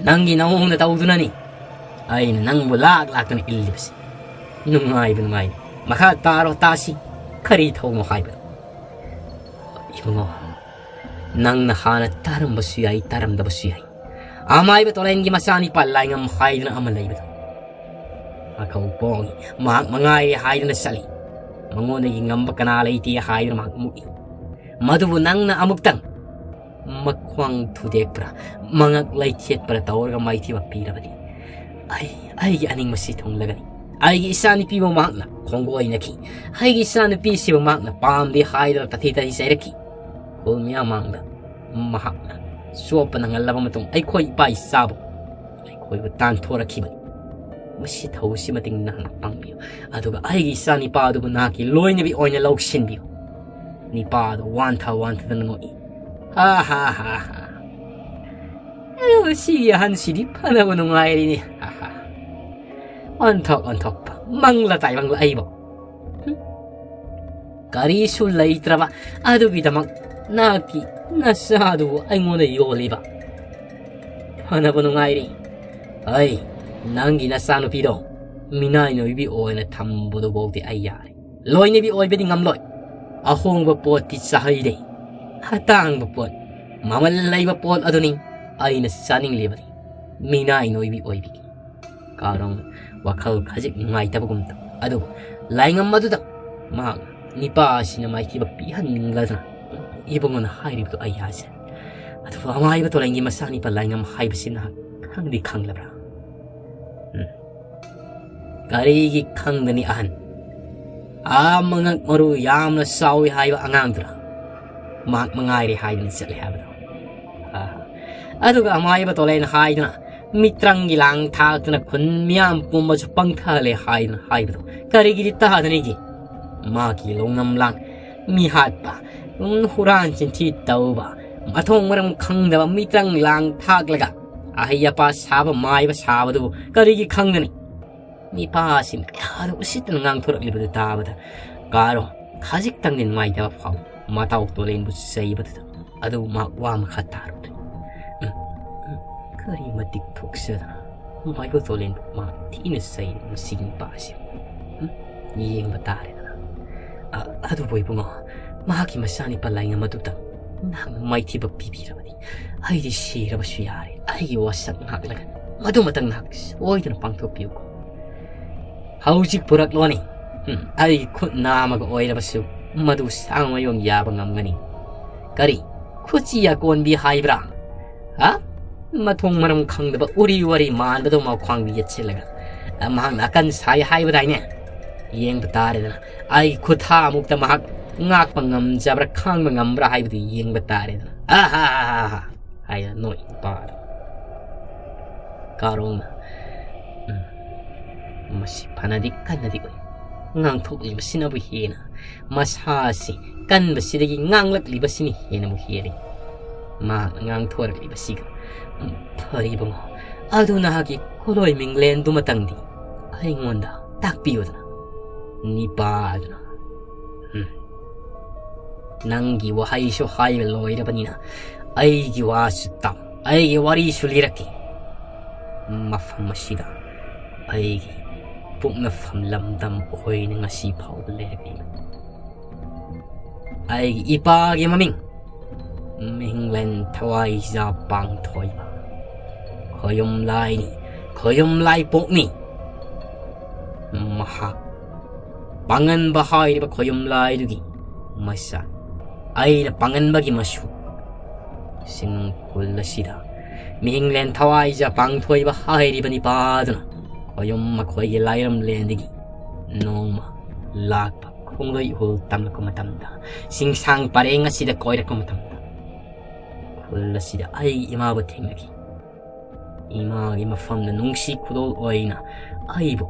ꯅꯪꯒꯤ ꯅꯑꯣꯡꯗ ꯇꯧꯗꯨꯅꯅꯤ ꯑꯩꯅ ꯅꯪꯕꯨ ꯂꯥꯛ ꯂꯥꯛꯇꯅ ꯏꯜꯂꯤꯕꯁꯤ꯫ ꯅꯨꯡꯉꯥꯏꯕ ꯅꯨꯡꯉꯥꯏꯕ꯫ ꯃꯈꯥ ꯇꯥꯔꯣ, ꯇꯥꯁꯤ꯫ ꯀꯔꯤ ꯊꯧꯅꯣ ꯍꯥꯏꯕ? ꯏꯕꯨꯡꯉꯣ, ꯅꯪꯅ ꯍꯥꯟꯅ ꯇꯥꯔꯝꯕꯁꯨ ꯌꯥꯏ, ꯇꯥꯔꯝꯗꯕꯁꯨ ꯌꯥꯏ꯫ ꯑꯃꯥꯏꯕ ꯇꯣꯂꯦꯟꯒꯤ ꯃꯆꯥꯅꯤꯄꯥ ꯂꯥꯏꯉꯝ ꯍꯥꯏꯗꯨꯅ ꯑꯃ ꯂꯩꯕꯗꯣ꯫ ꯃꯈꯧ ꯄꯣꯡꯉꯤ, ꯃꯍꯥꯛ ꯃꯉꯥꯏꯔꯦ ꯍꯥꯏꯗꯨꯅ ꯆꯠꯂꯤ꯫ ꯃꯉꯣꯟꯗꯒꯤ ꯉꯝꯕ ꯀꯅꯥ ꯂꯩꯇꯦ ꯍꯥꯏꯗꯨꯅ ꯃꯍꯥꯛ ꯃꯨꯛꯏ꯫ ꯃꯗꯨꯕꯨ ꯅꯪꯅ ꯑꯃꯨꯛꯇꯪ ꯃꯈ꯭ꯋꯥꯡ ꯊꯨꯗꯦꯛꯄ꯭ꯔꯥ, ꯃꯉꯛ ꯂꯩꯊꯦꯠꯄ꯭ꯔꯥ ꯇꯧꯔꯒ ꯃꯥꯏꯊꯤꯕ ꯄꯤꯔꯕꯗꯤ, ꯑꯩ, ꯑꯩꯒꯤ ꯑꯅꯤꯡꯕꯁꯤ ꯊꯨꯡꯂꯒꯅꯤ꯫ ꯑꯩꯒꯤ ꯏꯆꯥꯅꯨꯄꯤꯕꯨ ꯃꯍꯥꯛꯅ ꯈꯣꯡꯒꯣꯏꯅꯈꯤ꯫ ꯑꯩꯒꯤ ꯏꯆꯥꯅꯨꯄꯤꯁꯤꯕꯨ ꯃꯍꯥꯛꯅ ꯄꯥꯝꯗꯦ ꯍꯥꯏꯗꯨꯅ ꯇꯊꯤ ꯇꯊꯤ ꯆꯩꯔꯛꯈꯤ꯫ ꯈꯨꯜ ꯃꯤꯌꯥꯝ ꯃꯥꯡꯗ ꯃꯍꯥꯛꯅ ꯆꯣꯞꯄ ꯅꯪꯍꯜꯂꯕ ꯃꯇꯨꯡ ꯑꯩꯈꯣꯏ ꯏꯄꯥ ꯏꯆꯥꯕꯨ ꯑꯩꯈꯣꯏꯕꯨ ꯇꯥꯟꯊꯣꯔꯛꯈꯤꯕꯅꯤ꯫ ꯃꯁꯤ ꯊꯧꯕꯁꯤ ꯃꯇꯤꯡ ꯅꯍꯥꯛꯅ ꯄꯥꯡꯕꯤꯌꯨ꯫ ꯑꯗꯨꯒ ꯑꯩꯒꯤ ꯏꯆꯥ ꯅꯤꯄꯥ ꯑꯗꯨꯕꯨ ꯅꯍꯥꯛꯀꯤ ꯂꯣꯏꯅꯕꯤ ꯑꯣꯏꯅ ꯂꯧꯁꯤꯟꯕꯤꯌꯨ꯫ ꯅꯤꯄꯥ ꯑꯗꯨ ꯋꯥꯟꯊ ꯋꯥꯟꯊꯗꯅ ꯅꯣꯛꯏ꯫ ꯍꯥ ꯍꯥ ꯍꯥ ꯍꯥ꯫ ꯑꯦ, ꯁꯤꯒꯤ ꯑꯍꯟꯁꯤꯗꯤ ꯐꯅꯕ ꯅꯨꯡꯉꯥꯏꯔꯤꯅꯤ꯫ ꯍꯥ ꯍꯥ꯫ ꯑꯣꯟꯊꯣꯛ ꯑꯣꯟꯊꯣꯛꯄ ꯃꯪꯂ ꯇꯥꯏꯕꯪꯂ ꯑꯩꯕꯨ꯫ ꯍꯨꯝ꯫ ꯀꯔꯤꯁꯨ ꯂꯩꯇ꯭ꯔꯕ ꯑꯗꯨꯒꯤꯗꯃꯛ ꯅꯍꯥꯛꯀꯤ ꯅꯆꯥꯗꯨꯕꯨ ꯑꯩꯉꯣꯟꯗ ꯌꯣꯜꯂꯤꯕ꯫ ꯐꯅꯕ ꯅꯨꯡꯉꯥꯏꯔꯤ꯫ ꯑꯩ, ꯅꯪꯒꯤ ꯅꯆꯥꯅꯨꯄꯤꯗꯣ ꯃꯤꯅꯥꯏ ꯅꯣꯏꯕꯤ ꯑꯣꯏꯅ ꯊꯝꯕꯗꯨꯐꯥꯎꯗꯤ ꯑꯩ ꯌꯥꯔꯦ꯫ ꯂꯣꯏꯅꯕꯤ ꯑꯣꯏꯕꯗꯤ ꯉꯝꯂꯣꯏ꯫ ꯑꯍꯣꯡꯕ ꯄꯣꯠꯇꯤ ꯆꯥꯍꯩꯗꯦ꯫ ꯑꯇꯥꯡꯕ ꯄꯣꯠ, ꯃꯃꯜ ꯂꯩꯕ ꯄꯣꯠ ꯑꯗꯨꯅꯤ ꯑꯩꯅ ꯆꯥꯅꯤꯡꯂꯤꯕꯗꯤ꯫ ꯃꯤꯅꯥꯏ ꯅꯣꯏꯕꯤ ꯑꯣꯏꯕꯤꯒꯤ꯫ ꯀꯥꯔꯣꯡ ꯋꯥꯈꯜ ꯈꯖꯤꯛ ꯅꯨꯡꯉꯥꯏꯇꯕꯒꯨꯝ ꯇꯧ꯫ ꯑꯗꯨꯕꯨ ꯂꯥꯏꯉꯝ ꯑꯗꯨꯗ ꯃꯍꯥꯛ ꯅꯤꯄꯥ ꯑꯁꯤꯅ ꯃꯥꯏꯊꯤꯕ ꯄꯤꯍꯟꯅꯤꯡꯂꯗꯨꯅ ꯏꯕꯨꯡꯉꯣꯅ ꯍꯥꯏꯔꯤꯕꯗꯨ ꯑꯩ ꯌꯥꯖꯩ꯫ ꯑꯗꯨꯕꯨ ꯑꯃꯥꯏꯕ ꯇꯣꯂꯦꯟꯒꯤ ꯃꯆꯥꯅꯤꯄꯥ ꯂꯥꯏꯉꯝ ꯍꯥꯏꯕꯁꯤ ꯅꯍꯥꯛ ꯈꯪꯗꯤ ꯈꯪꯂꯕ꯭ꯔꯥ? ꯎꯝ꯫ ꯀꯔꯤꯒꯤ ꯈꯪꯒꯅꯤ ꯑꯍꯟ? ꯑꯥ ꯃꯉꯛ ꯃꯔꯨ ꯌꯥꯝꯅ ꯆꯥꯎꯏ ꯍꯥꯏꯕ ꯑꯉꯥꯡꯗꯨꯔꯥ? ꯃꯍꯥꯛ ꯃꯉꯥꯏꯔꯦ ꯍꯥꯏꯗꯨꯅ ꯆꯠꯂꯦ ꯍꯥꯏꯕꯗꯣ꯫ ꯑꯥ꯫ ꯑꯗꯨꯒ ꯑꯃꯥꯏꯕ ꯇꯣꯂꯦꯟ ꯍꯥꯏꯗꯨꯅ ꯃꯤꯇ꯭ꯔꯪꯒꯤ ꯂꯥꯡ ꯊꯥꯛꯇꯨꯅ ꯈꯨꯟ ꯃꯤꯌꯥꯝ ꯄꯨꯝꯕꯁꯨ ꯄꯪꯊꯍꯜꯂꯦ ꯍꯥꯏꯗꯨꯅ ꯍꯥꯏꯕꯗꯣ ꯀꯔꯤꯒꯤꯗꯤ ꯇꯥꯗꯅꯤꯒꯦ? ꯃꯍꯥꯛꯀꯤ ꯂꯧꯅꯝ ꯂꯥꯡ ꯃꯤ ꯍꯥꯠꯄ, ꯎꯝ, ꯍꯨꯔꯥꯟ ꯆꯤꯟꯊꯤ ꯇꯧꯕ, ꯃꯊꯣꯡ ꯃꯔꯝ ꯈꯪꯗꯕ ꯃꯤꯇ꯭ꯔꯪ ꯂꯥꯡ ꯊꯥꯛꯂꯒ ꯑꯍꯩ ꯑꯄꯥ ꯁꯥꯕ ꯃꯥꯏꯕ ꯁꯥꯕꯗꯨꯕꯨ ꯀꯔꯤꯒꯤ ꯈꯪꯒꯅꯤ? ꯅꯤꯄꯥꯁꯤꯡ ꯀꯌꯥꯗ ꯎꯁꯤꯠꯇꯅ ꯉꯥꯡꯊꯣꯔꯛꯂꯤꯕꯗꯨ ꯇꯥꯕꯗ ꯀꯥꯔꯣ, ꯈꯖꯤꯛꯇꯪꯗꯤ ꯅꯨꯡꯉꯥꯏꯇꯕ ꯐꯥꯎꯏ꯫ ꯃꯇꯥꯎ ꯇꯣꯂꯦꯟꯕꯨ ꯆꯩꯕꯗꯨꯗ꯫ ꯑꯗꯨ ꯃꯍꯥꯛ ꯋꯥ ꯃꯈꯥ ꯇꯥꯔꯨꯗ꯭ꯔꯦ꯫ ꯎꯝ, ꯎꯝ, ꯀꯔꯤ ꯃꯇꯤꯛ ꯊꯣꯛꯆꯗꯅ ꯃꯥꯏꯕ ꯇꯣꯂꯦꯟꯕꯨ ꯃꯍꯥꯛ ꯊꯤꯅ ꯆꯩ ꯃꯁꯤꯒꯤ ꯅꯨꯄꯥꯁꯤ꯫ ꯎꯝ, ꯌꯦꯡꯕ ꯇꯥꯔꯦꯗꯅ꯫ ꯑ-, ꯑꯗꯨꯕꯨ ꯏꯕꯨꯡꯉꯣ, ꯃꯍꯥꯛꯀꯤ ꯃꯆꯥꯅꯤꯄꯥ ꯂꯥꯏꯉꯝ ꯑꯗꯨꯗ ꯅꯍꯥꯛꯅ ꯃꯥꯏꯊꯤꯕ ꯄꯤꯕꯤꯔꯕꯗꯤ ꯑꯩꯗꯤ ꯁꯤꯔꯕꯁꯨ ꯌꯥꯔꯦ꯫ ꯑꯩꯒꯤ ꯋꯥꯁꯛ ꯉꯥꯛꯂꯒ ꯃꯗꯨꯃꯇꯪ ꯅꯍꯥꯛ ꯁꯣꯏꯗꯅ ꯄꯥꯡꯊꯣꯛꯄꯤꯌꯨꯀꯣ꯫ ꯍꯧꯖꯤꯛ ꯄꯨꯔꯛꯂꯣꯅꯦ꯫ ꯎꯝ, ꯑꯩ ꯈꯨꯠ ꯅꯥꯝꯃꯒ ꯑꯣꯏꯔꯕꯁꯨ ꯃꯗꯨ ꯁꯥꯡꯃꯌꯣꯝ ꯌꯥꯕ ꯉꯝꯒꯅꯤ꯫ ꯀꯔꯤ? ꯈꯨꯠꯁꯤ ꯑꯀꯣꯟꯕꯤ ꯍꯥꯏꯕ꯭ꯔꯥ? ꯍꯥ? ꯃꯊꯣꯡ ꯃꯔꯝ ꯈꯪꯗꯕ ꯎꯔꯤ ꯋꯥꯔꯤ ꯃꯥꯟꯕꯗꯧꯅ ꯈ꯭ꯋꯥꯡꯗ ꯌꯦꯠꯁꯤꯜꯂꯒ, ꯑ, ꯃꯍꯥꯛꯅ ꯑꯀꯟ ꯁꯥꯏ ꯍꯥꯏꯕꯗꯥꯏꯅꯦ? ꯌꯦꯡꯕ ꯇꯥꯔꯦꯗꯅ꯫ ꯑꯩ ꯈꯨꯠꯊꯥ ꯑꯃꯨꯛꯇ ꯃꯍꯥꯛ ꯉꯥꯛꯄ ꯉꯝꯖꯕ꯭ꯔꯥ, ꯈꯥꯡꯕ ꯉꯝꯕ꯭ꯔꯥ ꯍꯥꯏꯕꯗꯨ ꯌꯦꯡꯕ ꯇꯥꯔꯦꯗꯅ꯫ ꯑꯥ ꯍꯥ ꯍꯥ ꯍꯥ ꯍꯥ ꯍꯥꯏꯅ ꯅꯣꯛꯏ ꯅꯨꯄꯥ ꯑꯗꯨ꯫ ꯀꯥꯔꯣꯡꯅ, "ꯎꯝ, ꯃꯁꯤ ꯐꯅꯗꯤ ꯀꯟꯅꯗꯤ ꯎꯏ꯫ ꯉꯥꯡꯊꯣꯛꯂꯤꯕꯁꯤꯅꯕꯨ ꯍꯦꯟꯅ ꯃꯁꯥꯁꯤ ꯀꯟꯕꯁꯤꯗꯒꯤ ꯉꯥꯡꯂꯛꯂꯤꯕꯁꯤꯅ ꯍꯦꯟꯅꯕꯨ ꯍꯦꯜꯂꯤ꯫ ꯃꯍꯥꯛꯅ ꯉꯥꯡꯊꯣꯔꯛꯂꯤꯕꯁꯤꯒ, ꯎꯝ, ꯐꯔꯦ ꯏꯕꯨꯡꯉꯣ, ꯑꯗꯨ ꯅꯍꯥꯛꯀꯤ ꯈꯨꯂꯣꯏ ꯃꯤꯡꯂꯦꯟꯗꯨꯃꯇꯪꯗꯤ ꯑꯩꯉꯣꯟꯗ ꯇꯥꯛꯄꯤꯌꯨꯗꯅ, ꯅꯤꯄꯥ ꯑꯗꯨꯅ꯫ ꯎꯝ, ꯅꯪꯒꯤ ꯋꯥꯍꯩꯁꯨ ꯍꯥꯏꯕ ꯂꯣꯏꯔꯕꯅꯤꯅ ꯑꯩꯒꯤ ꯋꯥꯁꯨ ꯇꯥꯎ, ꯑꯩꯒꯤ ꯋꯥꯔꯤꯁꯨ ꯂꯤꯔꯛꯀꯦ꯫ ꯃꯐꯝ ꯑꯁꯤꯗ ꯑꯩꯒꯤ ꯄꯣꯛꯅꯐꯝ ꯂꯝꯗꯝ ꯑꯣꯏꯅ ꯉꯁꯤ ꯐꯥꯎꯕ ꯂꯩꯔꯛꯂꯤꯕ ꯑꯩꯒꯤ ꯏꯄꯥꯒꯤ ꯃꯃꯤꯡ ꯃꯤꯡꯂꯦꯟ ꯊꯋꯥꯏꯖꯥ ꯄꯥꯡꯊꯣꯏꯕ ꯈꯣꯌꯨꯝ ꯂꯥꯏꯅꯤ, ꯈꯣꯌꯨꯝ ꯂꯥꯏꯄꯣꯛꯅꯤ꯫ ꯃꯍꯥꯛ ꯄꯥꯡꯒꯟꯕ ꯍꯥꯏꯔꯤꯕ ꯈꯣꯌꯨꯝ ꯂꯥꯏꯗꯨꯒꯤ ꯃꯆꯥ, ꯑꯩꯅ ꯄꯥꯡꯒꯟꯕꯒꯤ ꯃꯁꯨ꯫ ꯆꯤꯡꯅꯨꯡ ꯈꯨꯜ ꯑꯁꯤꯗ ꯃꯤꯡꯂꯦꯟ ꯊꯋꯥꯏꯖꯥ ꯄꯥꯡꯊꯣꯏꯕ ꯍꯥꯏꯔꯤꯕ ꯅꯤꯄꯥꯗꯨꯅ ꯈꯣꯌꯨꯝ ꯃꯈꯣꯏꯒꯤ ꯂꯥꯏꯔꯝꯂꯦꯟꯗꯒꯤ ꯅꯣꯡꯃ ꯂꯥꯛꯄ ꯈꯣꯡꯂꯣꯏ ꯏꯍꯨꯜ ꯇꯝꯂꯛꯄ ꯃꯇꯝꯗ, ꯆꯤꯡꯁꯥꯡ ꯄꯔꯦꯡ ꯑꯁꯤꯗ ꯀꯣꯏꯔꯛꯄ ꯃꯇꯝꯗ, ꯈꯨꯜ ꯑꯁꯤꯗ ꯑꯩ ꯏꯃꯥꯕꯨ ꯊꯦꯡꯅꯈꯤ꯫ ꯏꯃꯥꯒꯤ ꯃꯐꯝꯗ ꯅꯨꯡꯁꯤ ꯈꯨꯗꯣꯜ ꯑꯣꯏꯅ ꯑꯩꯕꯨ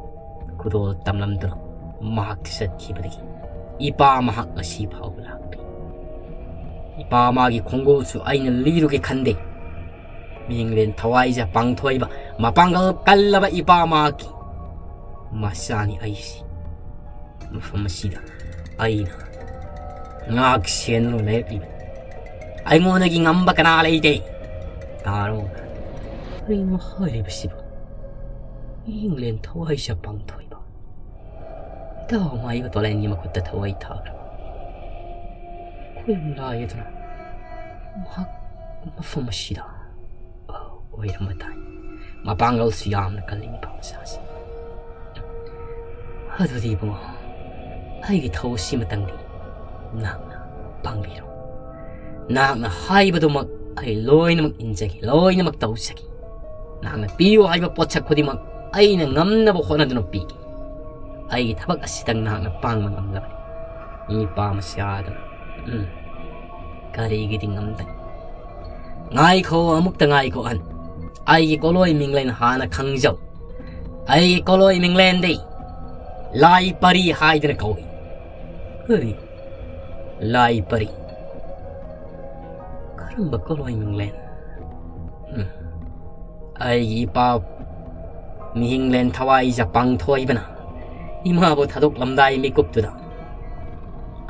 ꯈꯨꯗꯣꯜ ꯇꯝꯂꯝꯗꯨꯅ ꯃꯍꯥꯛ ꯆꯠꯈꯤꯕꯗꯒꯤ ꯏꯄꯥ ꯃꯍꯥꯛ ꯉꯁꯤ ꯐꯥꯎꯕ ꯂꯥꯛꯇ꯭ꯔꯤ꯫ ꯏꯄꯥ ꯃꯥꯒꯤ ꯈꯣꯡꯒꯨꯜꯁꯨ ꯑꯩꯅ ꯂꯤꯔꯨꯒꯦ ꯈꯟꯗꯦ꯫ ꯃꯤꯡꯂꯦꯟ ꯊꯋꯥꯏꯖ ꯄꯥꯡꯊꯣꯏꯕ ꯃꯄꯥꯡꯒꯜ ꯀꯜꯂꯕ ꯏꯄꯥ ꯃꯍꯥꯛꯀꯤ ꯃꯆꯥꯅꯤ ꯑꯩꯁꯤ꯫ ꯃꯐꯝ ꯑꯁꯤꯗ ꯑꯩꯅ ꯉꯥꯛ ꯁꯦꯟꯗꯨꯅ ꯂꯩꯔꯛꯂꯤꯕ꯫ ꯑꯩꯉꯣꯟꯗꯒꯤ ꯉꯝꯕ ꯀꯅꯥ ꯂꯩꯇꯦ꯫ ꯇꯥꯔꯣ꯫ ꯀꯔꯤꯅꯣ ꯍꯥꯏꯔꯤꯕꯁꯤꯕꯨ? ꯃꯤꯡꯂꯦꯟ ꯊꯋꯥꯏꯁꯦ ꯄꯥꯡꯊꯣꯏꯕ꯫ ꯏꯇꯥꯎ ꯃꯥꯏꯕ ꯇꯣꯂꯦꯟꯒꯤ ꯃꯈꯨꯠꯇ ꯊꯋꯥꯏ ꯊꯥꯈ꯭ꯔꯕ꯫ ꯈꯨꯌꯨꯝ ꯂꯥꯏ ꯑꯗꯨꯅ ꯃꯍꯥꯛ ꯃꯐꯝ ꯑꯁꯤꯗ ꯑꯣꯏꯔꯝꯕ ꯇꯥꯏ꯫ ꯃꯄꯥꯡꯒꯜꯁꯨ ꯌꯥꯝꯅ ꯀꯜꯂꯤ ꯅꯨꯄꯥ ꯃꯆꯥꯁꯤ꯫ ꯑꯗꯨꯗꯤ ꯏꯕꯨꯡꯉꯣ, ꯑꯩꯒꯤ ꯊꯧ ꯑꯁꯤꯃꯇꯪꯗꯤ ꯅꯍꯥꯛꯅ ꯄꯥꯡꯕꯤꯔꯣ꯫ ꯅꯍꯥꯛꯅ ꯍꯥꯏꯕꯗꯨꯃꯛ ꯑꯩ ꯂꯣꯏꯅꯃꯛ ꯏꯟꯖꯒꯦ, ꯂꯣꯏꯅꯃꯛ ꯇꯧꯖꯒꯦ꯫ ꯅꯍꯥꯛꯅ ꯄꯤꯌꯨ ꯍꯥꯏꯕ ꯄꯣꯠꯁꯛ ꯈꯨꯗꯤꯡꯃꯛ ꯑꯩꯅ ꯉꯝꯅꯕ ꯍꯣꯠꯅꯗꯨꯅ ꯄꯤꯒꯦ꯫ ꯑꯩꯒꯤ ꯊꯕꯛ ꯑꯁꯤꯇꯪ ꯅꯍꯥꯛꯅ ꯄꯥꯡꯕ ꯉꯝꯂꯕꯅꯤ꯫ ꯃꯤ ꯄꯥꯝꯕꯁꯤ ꯌꯥꯗꯅ꯫ ꯎꯝ꯫ ꯀꯔꯤꯒꯤꯗꯤ ꯉꯝꯗꯅꯤ? ꯉꯥꯏꯈꯣ, ꯑꯃꯨꯛꯇ ꯉꯥꯏꯈꯣ ꯑꯍꯟ꯫ ꯑꯩꯒꯤ ꯀꯣꯂꯣꯏ ꯃꯤꯡꯂꯦꯟ ꯍꯥꯟꯅ ꯈꯪꯖꯧ꯫ ꯑꯩꯒꯤ ꯀꯣꯂꯣꯏ ꯃꯤꯡꯂꯦꯟꯗꯤ ꯂꯥꯏ ꯄꯔꯤ ꯍꯥꯏꯗꯅ ꯀꯧꯏ꯫ ꯀꯔꯤ? ꯂꯥꯏ ꯄꯔꯤ? ꯀꯔꯝꯕ ꯀꯣꯂꯣꯏ ꯃꯤꯡꯂꯦꯟ? ꯎꯝ꯫ ꯑꯩꯒꯤ ꯏꯄꯥ ꯃꯤꯍꯤꯡꯂꯦꯟ ꯊꯋꯥꯏ ꯖꯄꯥꯡ ꯊꯣꯏꯕꯅ ꯏꯃꯥꯕꯨ ꯊꯥꯗꯣꯛꯂꯝꯗꯥꯏ ꯃꯤꯀꯨꯞꯇꯨꯗ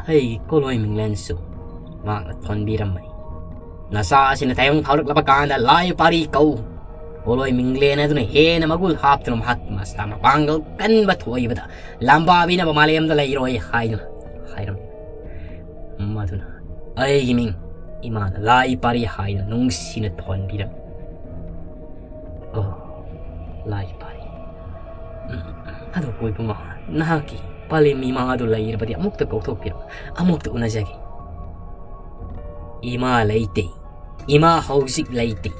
ꯑꯩꯒꯤ ꯀꯣꯂꯣꯏ ꯃꯤꯡꯂꯦꯟꯁꯨ ꯃꯍꯥꯛꯅ ꯊꯣꯟꯕꯤꯔꯝꯕꯅꯤ꯫ ꯅꯆꯥ ꯑꯁꯤꯅ ꯇꯥꯏꯕꯪ ꯐꯥꯎꯔꯛꯂꯕ ꯀꯥꯟꯗ ꯂꯥꯏ ꯄꯥꯔꯤ ꯀꯧ꯫ ꯀꯣꯂꯣꯏ ꯃꯤꯡꯂꯦꯟ ꯑꯗꯨꯅ ꯍꯦꯟꯅ ꯃꯒꯨꯜ ꯍꯥꯞꯇꯨꯅ ꯃꯍꯥꯛꯀꯤ ꯃꯁꯥ ꯃꯄꯥꯡꯒꯜ ꯀꯟꯕ ꯊꯣꯛꯏꯕꯗ ꯂꯝꯕꯥꯕꯤꯅꯕ ꯃꯥꯂꯦꯝꯗ ꯂꯩꯔꯣꯏ ꯍꯥꯏꯗꯨꯅ ꯍꯥꯏꯔꯝꯃꯤ꯫ ꯃꯗꯨꯅ ꯑꯩꯒꯤ ꯃꯤꯡ ꯏꯃꯥꯅ ꯂꯥꯏ ꯄꯥꯔꯤ ꯍꯥꯏꯅ ꯅꯨꯡꯁꯤꯅ ꯊꯣꯟꯕꯤꯔꯝꯃꯤ꯫ ꯑꯣ, ꯂꯥꯏ ꯄꯥꯔꯤ꯫ ꯎꯝ, ꯑꯗꯨꯕꯨ ꯏꯕꯨꯡꯉꯣ, ꯅꯍꯥꯛꯀꯤ ꯄꯥꯂꯦꯝ ꯏꯃꯥ ꯑꯗꯨ ꯂꯩꯔꯕꯗꯤ ꯑꯃꯨꯛꯇ ꯀꯧꯊꯣꯛꯄꯤꯔꯣ, ꯑꯃꯨꯛꯇ ꯎꯅꯖꯒꯦ꯫ ꯏꯃꯥ ꯂꯩꯇꯦ, ꯏꯃꯥ ꯍꯧꯖꯤꯛ ꯂꯩꯇꯦ,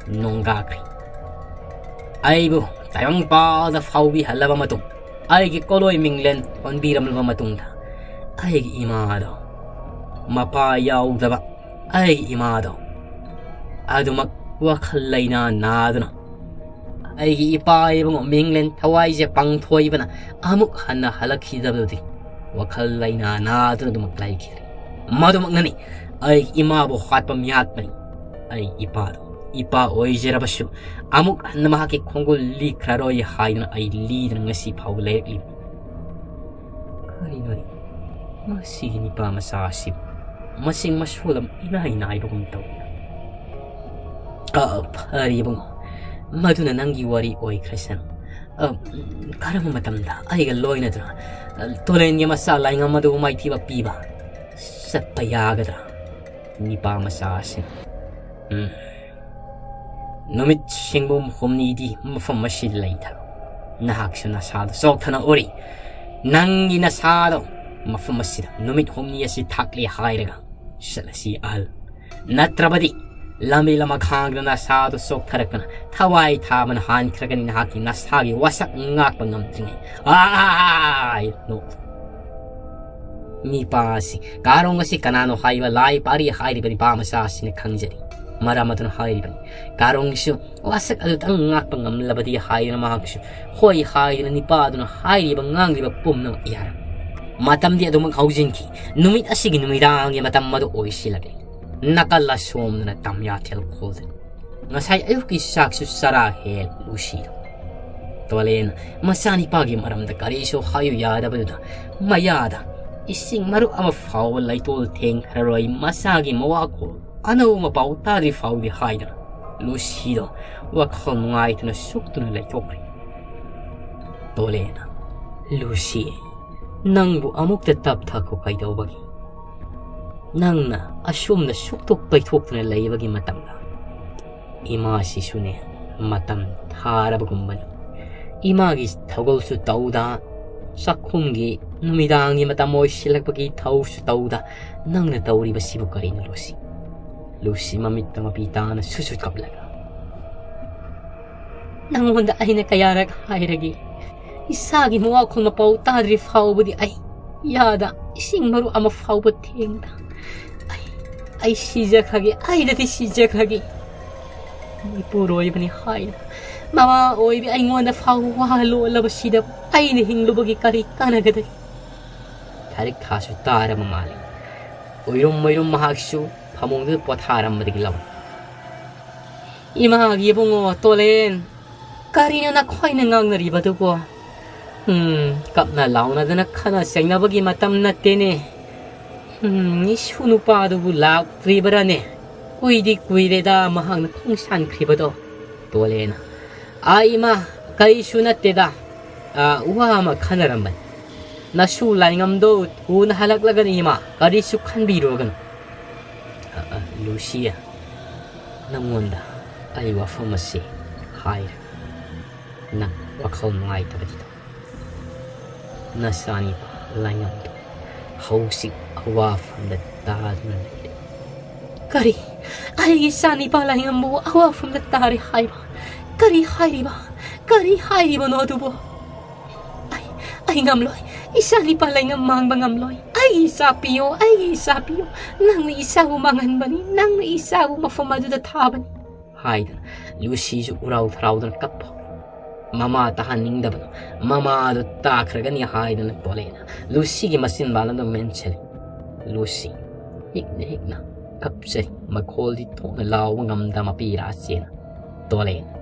ꯅꯣꯡꯗꯥꯈ꯭ꯔꯦ꯫ ꯑꯩꯕꯨ ꯇꯥꯏꯕꯪꯄꯥꯜꯗ ꯐꯥꯎꯕꯤꯍꯜꯂꯕ ꯃꯇꯨꯡ, ꯑꯩꯒꯤ ꯀꯣꯂꯣꯏ ꯃꯤꯡꯂꯦꯟ ꯊꯣꯟꯕꯤꯔꯝꯂꯕ ꯃꯇꯨꯡꯗ, ꯑꯩꯒꯤ ꯏꯃꯥꯗꯣ, ꯃꯄꯥ ꯌꯥꯎꯗꯕ ꯑꯩꯒꯤ ꯏꯃꯥꯗꯣ, ꯑꯗꯨꯃꯛ ꯋꯥꯈꯜ ꯂꯩꯅꯥ ꯅꯥꯗꯨꯅ ꯑꯩꯒꯤ ꯏꯄꯥ ꯏꯕꯨꯡꯉꯣ ꯃꯤꯡꯂꯦꯟ ꯊꯋꯥꯏꯁꯦ ꯄꯥꯡꯊꯣꯏꯕꯅ ꯑꯃꯨꯛ ꯍꯟꯅ ꯍꯜꯂꯛꯈꯤꯗꯕꯗꯨꯗꯤ ꯋꯥꯈꯜ ꯂꯩꯅꯥ ꯅꯥꯗꯨꯅ ꯑꯗꯨꯃꯛ ꯂꯩꯈꯤꯔꯦ꯫ ꯃꯗꯨꯃꯛꯅꯅꯤ ꯑꯩꯒꯤ ꯏꯃꯥꯕꯨ ꯍꯥꯠꯄ ꯃꯤꯍꯥꯠꯄꯅꯤ꯫ ꯑꯩ ꯏꯄꯥꯗꯣ ꯏꯄꯥ ꯑꯣꯏꯖꯔꯕꯁꯨ ꯑꯃꯨꯛ ꯍꯟꯅ ꯃꯍꯥꯛꯀꯤ ꯈꯣꯡꯒꯨꯜ ꯂꯤꯈ꯭ꯔꯔꯣꯏ ꯍꯥꯏꯗꯨꯅ ꯑꯩ ꯂꯤꯗꯨꯅ ꯉꯁꯤ ꯐꯥꯎꯕ ꯂꯩꯔꯛꯂꯤꯕꯅꯤ꯫ ꯀꯔꯤꯅꯣꯅꯦ? ꯃꯁꯤꯒꯤ ꯅꯤꯄꯥ ꯃꯆꯥ ꯑꯁꯤꯕꯨ ꯃꯁꯤꯡ ꯃꯁꯣꯜ ꯑꯃ ꯏꯅꯥꯏ ꯅꯥꯏꯕꯒꯨꯝ ꯇꯧꯏ꯫ ꯑ, ꯐꯔꯦ ꯏꯕꯨꯡꯉꯣ, ꯃꯗꯨꯅ ꯅꯪꯒꯤ ꯋꯥꯔꯤ ꯑꯣꯏꯈ꯭ꯔꯁꯅꯨ꯫ ꯑ, ꯀꯔꯝꯕ ꯃꯇꯝꯗ ꯑꯩꯒ ꯂꯣꯏꯅꯗꯨꯅ, ꯑ, ꯇꯣꯂꯦꯟꯒꯤ ꯃꯆꯥ ꯂꯥꯏꯉꯝ ꯑꯗꯨꯕꯨ ꯃꯥꯏꯊꯤꯕ ꯄꯤꯕ ꯆꯠꯄ ꯌꯥꯒꯗ꯭ꯔꯥ? ꯅꯤꯄꯥ ꯃꯆꯥ ꯑꯁꯤꯅ, ꯎꯝ, ꯅꯨꯃꯤꯠ ꯁꯤꯡꯕꯨꯝ ꯍꯨꯝꯅꯤꯗꯤ ꯃꯐꯝ ꯑꯁꯤꯗ ꯂꯩꯊꯔꯣ꯫ ꯅꯍꯥꯛꯁꯨ ꯅꯁꯥꯗꯣ ꯆꯣꯛꯊꯅ ꯎꯔꯤ꯫ ꯅꯪꯒꯤ ꯅꯁꯥꯗꯣ ꯃꯐꯝ ꯑꯁꯤꯗ ꯅꯨꯃꯤꯠ ꯍꯨꯝꯅꯤ ꯑꯁꯤ ꯊꯥꯛꯂꯦ ꯍꯥꯏꯔꯒ ꯆꯠꯂꯁꯤ ꯑꯍꯜ꯫ ꯅꯠꯇ꯭ꯔꯕꯗꯤ ꯂꯝꯕꯤ ꯂꯝꯈꯥꯡꯗ ꯅꯁꯥꯗꯣ ꯆꯣꯛꯊꯔꯛꯇꯅ ꯊꯋꯥꯏ ꯊꯥꯕꯅ ꯍꯥꯟꯈ꯭ꯔꯒꯅꯤ ꯅꯍꯥꯛꯀꯤ ꯅꯁꯥꯒꯤ ꯋꯥꯁꯛ ꯉꯥꯛꯄ ꯉꯝꯗ꯭ꯔꯤꯉꯩ꯫ ꯑꯥꯏ! ꯅꯣꯛ꯫ ꯃꯤꯄꯥ ꯑꯁꯤ, ꯀꯥꯔꯣꯡ ꯑꯁꯤ ꯀꯅꯥꯅꯣ ꯍꯥꯏꯕ ꯂꯥꯏ ꯄꯥꯔꯤ ꯍꯥꯏꯔꯤꯕ ꯅꯤꯄꯥ ꯃꯆꯥ ꯑꯁꯤꯅ ꯈꯪꯖꯔꯤ꯫ ꯃꯔꯝ ꯑꯗꯨꯅ ꯍꯥꯏꯔꯤꯕꯅꯤ꯫ ꯀꯥꯔꯣꯡꯁꯨ ꯋꯥꯁꯛ ꯑꯗꯨꯇꯪ ꯉꯥꯛꯄ ꯉꯝꯂꯕꯗꯤ ꯍꯥꯏꯗꯨꯅ ꯃꯍꯥꯛꯁꯨ ꯍꯣꯏ ꯍꯥꯏꯗꯨꯅ ꯅꯤꯄꯥ ꯑꯗꯨꯅ ꯍꯥꯏꯔꯤꯕ ꯉꯥꯡꯂꯤꯕ ꯄꯨꯝꯅꯃꯛ ꯌꯥꯔꯝꯃꯤ꯫ ꯃꯇꯝꯗꯤ ꯑꯗꯨꯃꯛ ꯍꯧꯖꯤꯟꯈꯤ꯫ ꯅꯨꯃꯤꯠ ꯑꯁꯤꯒꯤ ꯅꯨꯃꯤꯗꯥꯡꯒꯤ ꯃꯇꯝ ꯑꯗꯨ ꯑꯣꯏꯁꯤꯜꯂꯛꯂꯦ꯫ ꯅꯥꯀꯜ ꯑꯁꯣꯝꯗꯅ ꯇꯝꯌꯥꯊꯦꯜ ꯈꯣꯜꯗꯅꯤ꯫ ꯉꯁꯥꯏ ꯑꯌꯨꯛꯀꯤ ꯆꯥꯛꯁꯨ ꯆꯔꯥ ꯍꯦꯜ ꯂꯨꯁꯤꯗꯣ꯫ ꯇꯣꯂꯦꯟ ꯃꯆꯥꯅꯤꯄꯥꯒꯤ ꯃꯔꯝꯗ ꯀꯔꯤꯁꯨ ꯍꯥꯏꯌꯨ ꯌꯥꯗꯕꯗꯨꯗ ꯃꯌꯥꯗ ꯏꯁꯤꯡ ꯃꯔꯨꯞ ꯑꯃ ꯐꯥꯎꯕ ꯂꯩꯇꯣꯜ ꯊꯦꯡꯈ꯭ꯔꯔꯣꯏ ꯃꯆꯥꯒꯤ ꯃꯋꯥꯈꯣꯜ ꯑꯅꯧꯕ ꯃꯄꯥꯎ ꯇꯥꯗ꯭ꯔꯤ ꯐꯥꯎꯗꯤ ꯍꯥꯏꯗꯨꯅ ꯂꯨꯁꯤꯗꯣ ꯋꯥꯈꯜ ꯅꯨꯡꯉꯥꯏꯇꯅ ꯁꯨꯛꯇꯨꯅ ꯂꯩꯊꯣꯛꯈ꯭ꯔꯦ꯫ ꯇꯣꯂꯦꯟꯅ, "ꯂꯨꯁꯤ, ꯅꯪꯕꯨ ꯑꯃꯨꯛꯇ ꯇꯞꯊꯈꯣ ꯀꯩꯗꯧꯕꯒꯤ? ꯅꯪꯅ ꯑꯁꯨꯝꯅ ꯁꯨꯛꯇꯣꯛ ꯄꯩꯊꯣꯛꯇꯨꯅ ꯂꯩꯕꯒꯤ ꯃꯇꯝꯗ ꯏꯃꯥꯁꯤꯁꯨꯅꯦ ꯃꯇꯝ ꯊꯥꯔꯕꯒꯨꯝꯕꯅꯤ꯫ ꯏꯃꯥꯒꯤ ꯊꯧꯒꯜꯁꯨ ꯇꯧꯗ, ꯆꯥꯛꯈꯨꯝꯒꯤ ꯅꯨꯃꯤꯗꯥꯡꯒꯤ ꯃꯇꯝ ꯑꯣꯏꯁꯤꯜꯂꯛꯄꯒꯤ ꯊꯧꯁꯨ ꯇꯧꯗ, ꯅꯪꯅ ꯇꯧꯔꯤꯕꯁꯤꯕꯨ ꯀꯔꯤꯅꯣ ꯂꯨꯁꯤ?" ꯂꯨꯁꯤ ꯃꯃꯤꯠꯇ ꯃꯄꯤ ꯇꯥꯅ ꯁꯨꯠ ꯁꯨꯠ ꯀꯞꯂꯒ, "ꯅꯪꯉꯣꯟꯗ ꯑꯩꯅ ꯀꯌꯥꯔꯛ ꯍꯥꯏꯔꯒꯦ? ꯏꯁꯥꯒꯤ ꯃꯋꯥꯈꯣꯜ ꯃꯄꯥꯎ ꯇꯥꯗ꯭ꯔꯤ ꯐꯥꯎꯕꯗꯤ ꯑꯩ ꯌꯥꯗ ꯏꯁꯤꯡ ꯃꯔꯨ ꯑꯃ ꯐꯥꯎꯕ ꯊꯦꯡꯗ꯫ ꯑꯩ, ꯑꯩ ꯁꯤꯖꯈ꯭ꯔꯒꯦ, ꯑꯩꯗꯗꯤ ꯁꯤꯖꯈ꯭ꯔꯒꯦ꯫ ꯃꯤꯄꯨꯔꯣꯏꯕꯅꯤ ꯍꯥꯏꯅ ꯃꯃꯥ ꯑꯣꯏꯕꯤ ꯑꯩꯉꯣꯟꯗ ꯐꯥꯎꯕ ꯋꯥ ꯂꯣꯜꯂꯕꯁꯤꯗ ꯑꯩꯅ ꯍꯤꯡꯂꯨꯕꯒꯤ ꯀꯔꯤ ꯀꯥꯟꯅꯒꯗꯒꯦ?" ꯊꯥꯔꯤꯛ ꯊꯥꯁꯨ ꯇꯥꯔꯕ ꯃꯥꯜꯂꯤ꯫ ꯎꯏꯔꯨꯝ ꯎꯏꯔꯨꯝ ꯃꯍꯥꯛꯁꯨ ꯐꯃꯨꯡꯗꯨꯗ ꯄꯣꯊꯥꯔꯝꯕꯗꯒꯤ ꯂꯧꯏ꯫ "ꯏꯃꯥꯒꯤ ꯏꯕꯨꯡꯉꯣ ꯇꯣꯂꯦꯟ, ꯀꯔꯤꯅꯣ ꯅꯈꯣꯏꯅ ꯉꯥꯡꯅꯔꯤꯕꯗꯨꯕꯣ?" ꯎꯝ, ꯀꯞꯅ ꯂꯥꯎꯅꯗꯅ ꯈꯠꯅ ꯆꯩꯅꯕꯒꯤ ꯃꯇꯝ ꯅꯠꯇꯦꯅꯦ꯫ ꯎꯝ, ꯏꯁꯨ ꯅꯨꯄꯥꯗꯨꯕꯨ ꯂꯥꯛꯇ꯭ꯔꯤꯕꯔꯥꯅꯦ? ꯀꯨꯏꯗꯤ ꯀꯨꯏꯔꯦꯗ ꯃꯍꯥꯛꯅ ꯈꯣꯡꯁꯥꯟꯈ꯭ꯔꯤꯕꯗꯣ꯫ ꯇꯣꯂꯦꯅ, "ꯑꯥ, ꯏꯃꯥ, ꯀꯔꯤꯁꯨ ꯅꯠꯇꯦꯗ꯫ ꯑꯥ, ꯋꯥ ꯑꯃ ꯈꯟꯅꯔꯝꯕꯅꯤ꯫ ꯅꯁꯨ ꯂꯥꯏꯉꯝꯗꯣ ꯊꯨꯅ ꯍꯜꯂꯛꯂꯒꯅꯤ, ꯏꯃꯥ꯫ ꯀꯔꯤꯁꯨ ꯈꯟꯕꯤꯔꯨꯔꯒꯅꯨ꯫" ꯑ, ꯑ, ꯂꯨꯁꯤꯌꯥ, ꯅꯪꯉꯣꯟꯗ ꯑꯩ ꯋꯥꯐꯝ ꯑꯁꯤ ꯍꯥꯏꯔꯦ꯫ ꯅꯪ ꯋꯥꯈꯜ ꯅꯨꯡꯉꯥꯏꯇꯕꯗꯤ ꯇꯧ꯫ ꯅꯆꯥꯅꯤꯄꯥ ꯂꯥꯏꯉꯝꯗꯣ ꯍꯧꯖꯤꯛ ꯑꯋꯥꯐꯝꯗ ꯇꯥꯗꯨꯅ ꯂꯩꯔꯦ꯫ ꯀꯔꯤ? ꯑꯩꯒꯤ ꯏꯆꯥꯅꯤꯄꯥ ꯂꯥꯏꯉꯝꯕꯨ ꯑꯋꯥꯐꯝꯗ ꯇꯥꯔꯦ ꯍꯥꯏꯕ? ꯀꯔꯤ ꯍꯥꯏꯔꯤꯕ? ꯀꯔꯤ ꯍꯥꯏꯔꯤꯕꯅꯣ ꯑꯗꯨꯕꯨ? ꯑꯩ, ꯑꯩ ꯉꯝꯂꯣꯏ꯫ ꯏꯆꯥꯅꯤꯄꯥ ꯂꯥꯏꯉꯝ ꯃꯥꯡꯕ ꯉꯝꯂꯣꯏ꯫ ꯑꯩꯒꯤ ꯏꯆꯥ ꯄꯤꯌꯣ, ꯑꯩꯒꯤ ꯏꯆꯥ ꯄꯤꯌꯣ꯫ ꯅꯪꯅ ꯏꯆꯥꯕꯨ ꯃꯥꯡꯍꯟꯕꯅꯤ, ꯅꯪꯅ ꯏꯆꯥꯕꯨ ꯃꯐꯝ ꯑꯗꯨꯗ ꯊꯥꯕꯅꯤ꯫ ꯍꯥꯏꯗꯅ ꯂꯨꯁꯤꯁꯨ ꯎꯔꯥꯎ ꯊꯔꯥꯎꯗꯅ ꯀꯞꯄ ꯍꯧꯔꯦ꯫ ꯃꯃꯥ ꯇꯥꯍꯟꯅꯤꯡꯗꯕꯅ ꯃꯃꯥꯗꯨ ꯇꯥꯈ꯭ꯔꯒꯅꯤ ꯍꯥꯏꯗꯅ ꯇꯣꯂꯦꯅ ꯂꯨꯁꯤꯒꯤ ꯃꯆꯤꯟꯕꯥꯜ ꯑꯗꯨ ꯃꯦꯟꯁꯤꯜꯂꯤ꯫ ꯂꯨꯁꯤ ꯍꯤꯛꯅ ꯍꯤꯛꯅ ꯀꯞꯆꯔꯤ꯫ ꯃꯈꯣꯜꯗꯤ ꯊꯣꯛꯅ ꯂꯥꯎꯕ ꯉꯝꯗ ꯃꯄꯤ ꯏꯔꯥꯁꯤꯅ ꯇꯣꯂꯦꯅ,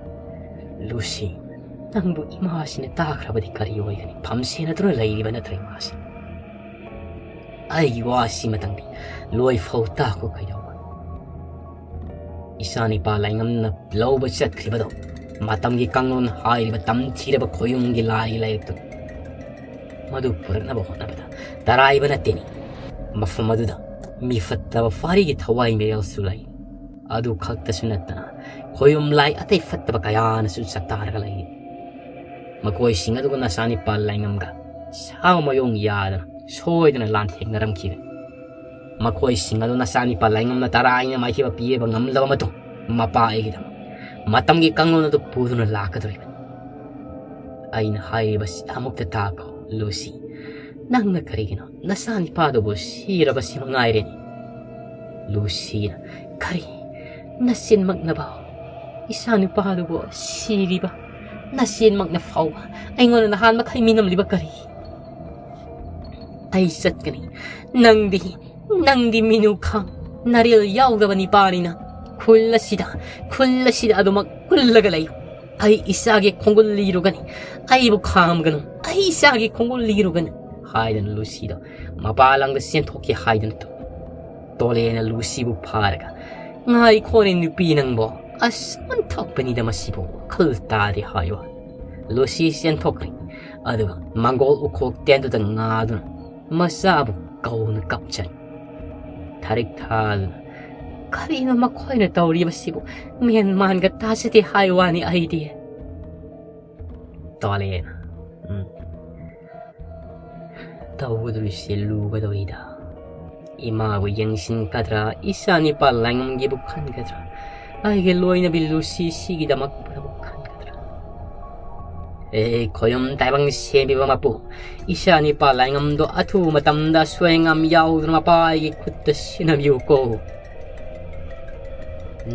"ꯂꯨꯁꯤ, ꯅꯪꯕꯨ ꯏꯃꯥꯁꯤꯅ ꯇꯥꯈ꯭ꯔꯕꯗꯤ ꯀꯔꯤ ꯑꯣꯏꯒꯅꯤ? ꯐꯝꯁꯦꯟꯅꯗꯨꯅ ꯂꯩꯔꯤꯕ ꯅꯠꯇ꯭ꯔ ꯏꯃꯥꯁꯤ? ꯑꯩꯒꯤ ꯋꯥꯁꯤꯃꯇꯪꯗꯤ ꯂꯣꯏꯐꯥꯎ ꯇꯥꯈꯣ ꯀꯩꯗꯧꯕ?" ꯏꯆꯥꯅꯤꯄꯥ ꯂꯥꯏꯉꯝꯅ ꯂꯧꯕ ꯆꯠꯈ꯭ꯔꯤꯕꯗꯣ ꯃꯇꯝꯒꯤ ꯀꯥꯡꯂꯣꯟ ꯍꯥꯏꯔꯤꯕ ꯇꯝꯊꯤꯔꯕ ꯈꯣꯌꯨꯝꯒꯤ ꯂꯥꯏꯒꯤ ꯂꯥꯏꯔꯤꯛꯇꯨ, ꯃꯗꯨ ꯄꯨꯔꯛꯅꯕ ꯍꯣꯠꯅꯕꯗ ꯇꯔꯥꯏꯕ ꯅꯠꯇꯦꯅꯤ꯫ ꯃꯐꯝ ꯑꯗꯨꯗ ꯃꯤ ꯐꯠꯇꯕ ꯐꯥꯔꯤꯒꯤ ꯊꯋꯥꯏ ꯃꯤꯔꯦꯜꯁꯨ ꯂꯩ꯫ ꯑꯗꯨ ꯈꯛꯇꯁꯨ ꯅꯠꯇꯅ ꯈꯣꯌꯨꯝ ꯂꯥꯏ ꯑꯇꯩ ꯐꯠꯇꯕ ꯀꯌꯥꯅꯁꯨ ꯆꯥꯛꯇꯥꯔꯒ ꯂꯩꯔꯤ꯫ ꯃꯈꯣꯏꯁꯤꯡ ꯑꯗꯨꯒ ꯅꯆꯥꯅꯤꯄꯥ ꯂꯥꯏꯉꯝꯒ ꯁꯥ ꯃꯌꯣꯡ ꯌꯥꯗꯅ ꯁꯣꯏꯗꯅ ꯂꯥꯟꯊꯦꯡꯅꯔꯝꯈꯤꯒꯅꯤ꯫ ꯃꯈꯣꯏꯁꯤꯡ ꯑꯗꯨ ꯅꯆꯥꯅꯤꯄꯥ ꯂꯥꯏꯉꯝꯅ ꯇꯔꯥꯏꯅ ꯃꯥꯏꯊꯤꯕ ꯄꯤꯕ ꯉꯝꯂꯕ ꯃꯇꯨꯡ, ꯃꯄꯥ ꯑꯩꯒꯤꯗꯃꯛ ꯃꯇꯝꯒꯤ ꯀꯥꯡꯂꯣꯟ ꯑꯗꯨ ꯄꯨꯗꯨꯅ ꯂꯥꯛꯀꯗꯧꯔꯤꯕꯅꯤ꯫ ꯑꯩꯅ ꯍꯥꯏꯔꯤꯕꯁꯤ ꯑꯃꯨꯛꯇ ꯇꯥꯈꯣ, ꯂꯨꯁꯤ꯫ ꯅꯪꯅ ꯀꯔꯤꯒꯤꯅꯣ ꯅꯆꯥꯅꯤꯄꯥꯗꯨꯕꯨ ꯁꯤꯔꯕꯁꯤ ꯃꯉꯥꯏꯔꯦꯅꯦ? ꯂꯨꯁꯤꯅ, ꯀꯔꯤ? ꯅꯆꯤꯟꯃꯛꯅꯕ? ꯏꯆꯥꯅꯨꯄꯥꯗꯨꯕꯨ ꯁꯤꯔꯤꯕ? ꯅꯆꯤꯟꯃꯛꯅ ꯐꯥꯎꯕ ꯑꯩꯉꯣꯟꯗ ꯅꯍꯥꯟ ꯃꯈꯩ ꯃꯤꯅꯝꯂꯤꯕ ꯀꯔꯤ? ꯑꯩ ꯆꯠꯀꯅꯤ꯫ ꯅꯪꯗꯤ, ꯅꯪꯗꯤ ꯃꯤꯅꯨ ꯈꯥꯡ, ꯅꯔꯦꯜ ꯌꯥꯎꯗꯕ ꯅꯤꯄꯥꯅꯤꯅ ꯈꯨꯜ ꯑꯁꯤꯗ, ꯈꯨꯜ ꯑꯁꯤꯗ ꯑꯗꯨꯃꯛ ꯀꯨꯜꯂꯒ ꯂꯩꯌꯨ꯫ ꯑꯩ ꯏꯆꯥꯒꯤ ꯈꯣꯡꯒꯨꯜ ꯂꯤꯔꯨꯒꯅꯤ꯫ ꯑꯩꯕꯨ ꯈꯥꯝꯒꯅꯨ, ꯑꯩ ꯏꯆꯥꯒꯤ ꯈꯣꯡꯒꯨꯜ ꯂꯤꯔꯨꯒꯅꯤ ꯍꯥꯏꯗꯨꯅ ꯂꯨꯁꯤꯗꯣ ꯃꯄꯥ ꯂꯥꯡꯗ ꯆꯦꯟꯊꯣꯛꯈꯤ ꯍꯥꯏꯗꯨꯅ ꯇꯧ꯫ ꯇꯣꯂꯦꯅ ꯂꯨꯁꯤꯕꯨ ꯐꯥꯔꯒ, "ꯉꯥꯏꯈꯣꯅꯦ ꯅꯨꯄꯤ ꯅꯪꯕꯣ, ꯑꯁ ꯑꯣꯟꯊꯣꯛꯄꯅꯤꯗ ꯃꯁꯤꯕꯨ, ꯋꯥꯈꯜ ꯇꯥꯗꯦ" ꯍꯥꯏꯌꯣ꯫ ꯂꯨꯁꯤ ꯆꯦꯟꯊꯣꯛꯈ꯭ꯔꯦ꯫ ꯑꯗꯨꯒ ꯃꯪꯒꯣꯜ ꯎꯈꯣꯛ ꯇꯦꯟꯗꯨꯗ ꯉꯥꯗꯨꯅ ꯃꯆꯥꯕꯨ ꯀꯧꯅ ꯀꯞꯆꯔꯤ꯫ ꯊꯥꯔꯤꯛ ꯊꯥꯗꯨꯅ, "ꯀꯔꯤꯅꯣ ꯃꯈꯣꯏꯅ ꯇꯧꯔꯤꯕꯁꯤꯕꯨ? ꯃꯦꯟ ꯃꯥꯟꯒ ꯇꯥꯖꯗꯦ ꯍꯥꯏ ꯋꯥꯅꯤ ꯑꯩꯗꯤ"꯫ ꯇꯣꯂꯦꯅ, "ꯎꯝ, ꯇꯧꯒꯗꯧꯔꯤꯁꯦ ꯂꯨꯒꯗꯧꯔꯤꯗ꯫ ꯏꯃꯥꯕꯨ ꯌꯦꯡꯁꯤꯟꯒꯗ꯭ꯔꯥ, ꯏꯆꯥ ꯅꯤꯄꯥ ꯂꯥꯏꯉꯝꯒꯤꯕꯨ ꯈꯟꯒꯗ꯭ꯔꯥ, ꯑꯩꯒꯤ ꯂꯣꯏꯅꯕꯤ ꯂꯨꯁꯤ ꯁꯤꯒꯤꯗꯃꯛꯇꯕꯨ ꯈꯟꯒꯗ꯭ꯔꯥ? ꯑꯦ ꯈꯣꯌꯨꯝ ꯇꯥꯏꯕꯪ ꯁꯦꯝꯕꯤꯕ ꯃꯄꯨ, ꯏꯆꯥ ꯅꯤꯄꯥ ꯂꯥꯏꯉꯝꯗꯣ ꯑꯊꯨꯕ ꯃꯇꯝꯗ ꯑꯁꯣꯏ ꯑꯉꯥꯝ ꯌꯥꯎꯗꯅ ꯃꯄꯥ ꯑꯩꯒꯤ ꯈꯨꯠꯇ ꯁꯤꯟꯅꯕꯤꯌꯨꯀꯣ"꯫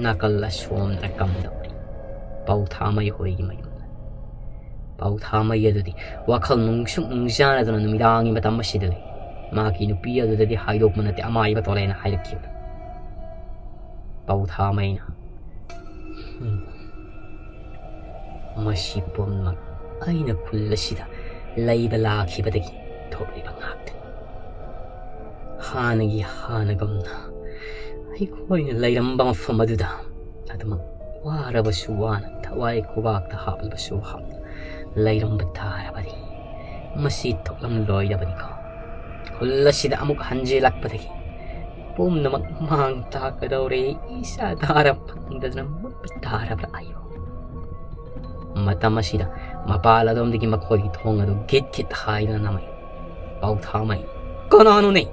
ꯅꯥꯀꯜ ꯑꯁꯣꯝꯗ ꯀꯝꯗꯧꯔꯤ? ꯄꯥꯎꯊꯥꯃꯩ ꯍꯣꯏꯒꯤ ꯃꯌꯨꯝꯗ꯫ ꯄꯥꯎꯊꯥꯃꯩ ꯑꯗꯨꯗꯤ ꯋꯥꯈꯜ ꯅꯨꯡꯁꯨꯛ ꯅꯨꯡꯖꯥꯅꯗꯅ ꯅꯨꯃꯤꯗꯥꯡꯒꯤ ꯃꯇꯝ ꯑꯁꯤꯗ ꯂꯩ꯫ ꯃꯍꯥꯛꯀꯤ ꯅꯨꯄꯤ ꯑꯗꯨꯗꯗꯤ ꯍꯥꯏꯗꯣꯛꯄ ꯅꯠꯇꯦ ꯑꯃꯥꯏꯕ ꯇꯣꯂꯦꯅ ꯍꯥꯏꯔꯛꯈꯤꯕꯗ꯫ ꯄꯥꯎꯊꯥꯃꯩꯅ, "ꯎꯝ, ꯃꯁꯤ ꯄꯨꯝꯅꯃꯛ ꯑꯩꯅ ꯈꯨꯜ ꯑꯁꯤꯗ ꯂꯩꯕ ꯂꯥꯛꯈꯤꯕꯗꯒꯤ ꯊꯣꯛꯂꯤꯕ ꯉꯥꯛꯇꯅꯤ꯫ ꯍꯥꯟꯅꯒꯤ ꯍꯥꯟꯅꯒꯨꯝꯅ ꯑꯩꯈꯣꯏꯅ ꯂꯩꯔꯝꯕ ꯃꯐꯝ ꯑꯗꯨꯗ ꯑꯗꯨꯃꯛ ꯋꯥꯔꯕꯁꯨ ꯋꯥꯅ, ꯊꯋꯥꯏ ꯈꯨꯕꯥꯛꯇ ꯍꯥꯞꯂꯕꯁꯨ ꯍꯥꯞꯅ ꯂꯩꯔꯝꯕ ꯇꯥꯔꯕꯗꯤ ꯃꯁꯤ ꯊꯣꯛꯂꯝꯂꯣꯏꯗꯕꯅꯤꯀꯣ꯫ ꯈꯨꯜ ꯑꯁꯤꯗ ꯑꯃꯨꯛ ꯍꯟꯖꯤꯜꯂꯛꯄꯗꯒꯤ ꯄꯨꯝꯅꯃꯛ ꯃꯥꯡ ꯇꯥꯛꯀꯗꯧꯔꯦ꯫ ꯏꯆꯥ ꯗꯥꯔ ꯐꯪꯗꯗꯅ ꯃꯨꯠꯄ ꯇꯥꯔꯕ꯭ꯔꯥ ꯑꯩꯕꯨ?" ꯃꯇꯝ ꯑꯁꯤꯗ ꯃꯄꯥꯜ ꯑꯗꯣꯝꯗꯒꯤ ꯃꯈꯣꯏꯒꯤ ꯊꯣꯡ ꯑꯗꯨ ꯒꯤꯠ ꯒꯤꯠ ꯍꯥꯏꯗꯨꯅ ꯅꯝꯃꯤ꯫ ꯄꯥꯎꯊꯥꯃꯩ, "ꯀꯅꯥꯅꯣꯅꯦ?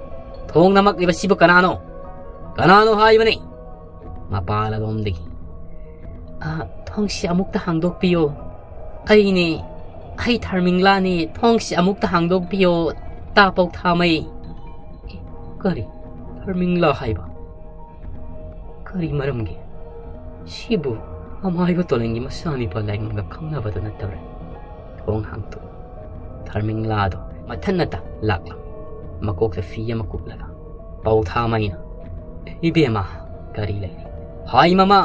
ꯊꯣꯡ ꯅꯝꯃꯛꯂꯤꯕꯁꯤꯕꯨ ꯀꯅꯥꯅꯣ? ꯀꯅꯥꯅꯣ ꯍꯥꯏꯕꯅꯦ?" ꯃꯄꯥꯜ ꯑꯗꯣꯝꯗꯒꯤ, "ꯑ, ꯊꯣꯡꯁꯤ ꯑꯃꯨꯛꯇ ꯍꯥꯡꯗꯣꯛꯄꯤꯌꯣ꯫ ꯑꯩꯅꯦ, ꯑꯩ ꯊꯔꯃꯤꯡꯂꯥꯅꯦ, ꯊꯣꯡꯁꯤ ꯑꯃꯨꯛꯇ ꯍꯥꯡꯗꯣꯛꯄꯤꯌꯣ, ꯇꯥ ꯄꯥꯎꯊꯥꯃꯩ"꯫ "ꯑꯦ, ꯀꯔꯤ? ꯊꯔꯃꯤꯡꯂꯥ ꯍꯥꯏꯕ? ꯀꯔꯤ ꯃꯔꯝꯒꯤ? ꯁꯤꯕꯨ ꯑꯃꯥꯏꯕ ꯇꯣꯂꯦꯟꯒꯤ ꯃꯆꯥꯅꯨꯄꯥ ꯂꯥꯏꯉꯝꯒ ꯈꯪꯅꯕꯗꯨ ꯅꯠꯇꯕ꯭ꯔꯥ?" ꯊꯣꯡ ꯍꯥꯡꯗꯣꯛ꯫ ꯊꯔꯃꯤꯡꯂꯥꯗꯣ ꯃꯊꯟꯅꯇ ꯂꯥꯛꯂꯝꯃꯤ꯫ ꯃꯀꯣꯛꯇ ꯐꯤ ꯑꯃ ꯀꯨꯞꯂꯒ꯫ ꯄꯥꯎꯊꯥꯃꯩꯅ, "ꯏꯕꯦꯝꯃ, ꯀꯔꯤ ꯂꯩꯔꯦ?" "ꯍꯥꯏ ꯃꯃꯥ,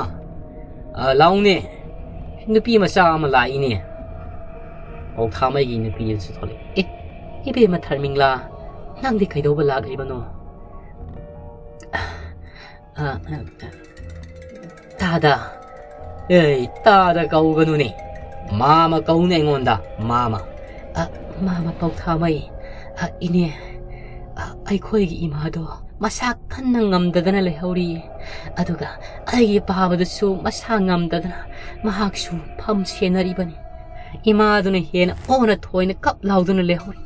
ꯑ, ꯂꯥꯎꯅꯦ, ꯅꯨꯄꯤ ꯃꯆꯥ ꯑꯃ ꯂꯥꯛꯏꯅꯦ"꯫ ꯄꯥꯎꯊꯥꯃꯩꯒꯤ ꯅꯨꯄꯤꯗꯨꯁꯨ ꯊꯣꯛꯂꯛꯑꯦ꯫ "ꯑꯦ, ꯏꯕꯦꯝꯃ ꯊꯥꯔꯃꯤꯡꯂꯥ, ꯅꯪꯗꯤ ꯀꯩꯗꯧꯕ ꯂꯥꯛꯂꯤꯕꯅꯣ?" "ꯑ, ꯑ, ꯑ, ꯇꯥꯗ, ꯑꯦ, ꯇꯥꯗ ꯀꯧꯒꯅꯨꯅꯦ, ꯃꯥꯃ ꯀꯧꯅꯦ ꯑꯩꯉꯣꯟꯗ, ꯃꯥꯃ꯫" "ꯑ, ꯃꯥꯃ ꯄꯥꯎꯊꯥꯃꯩ, ꯑ, ꯏꯅꯦ, ꯑ, ꯑꯩꯈꯣꯏꯒꯤ ꯏꯃꯥꯗꯣ ꯃꯁꯥ ꯀꯟꯅ ꯉꯝꯗꯗꯅ ꯂꯩꯍꯧꯔꯤ꯫ ꯑꯗꯨꯒ ꯑꯩꯒꯤ ꯄꯥꯕꯗꯨꯁꯨ ꯃꯁꯥ ꯉꯝꯗꯗꯅ ꯃꯍꯥꯛꯁꯨ ꯐꯝ ꯁꯦꯟꯅꯔꯤꯕꯅꯤ꯫ ꯏꯃꯥꯗꯨꯅ ꯍꯦꯟꯅ ꯑꯣꯅ ꯊꯣꯏꯅ ꯀꯞ ꯂꯥꯎꯗꯨꯅ ꯂꯩꯍꯧꯔꯤ꯫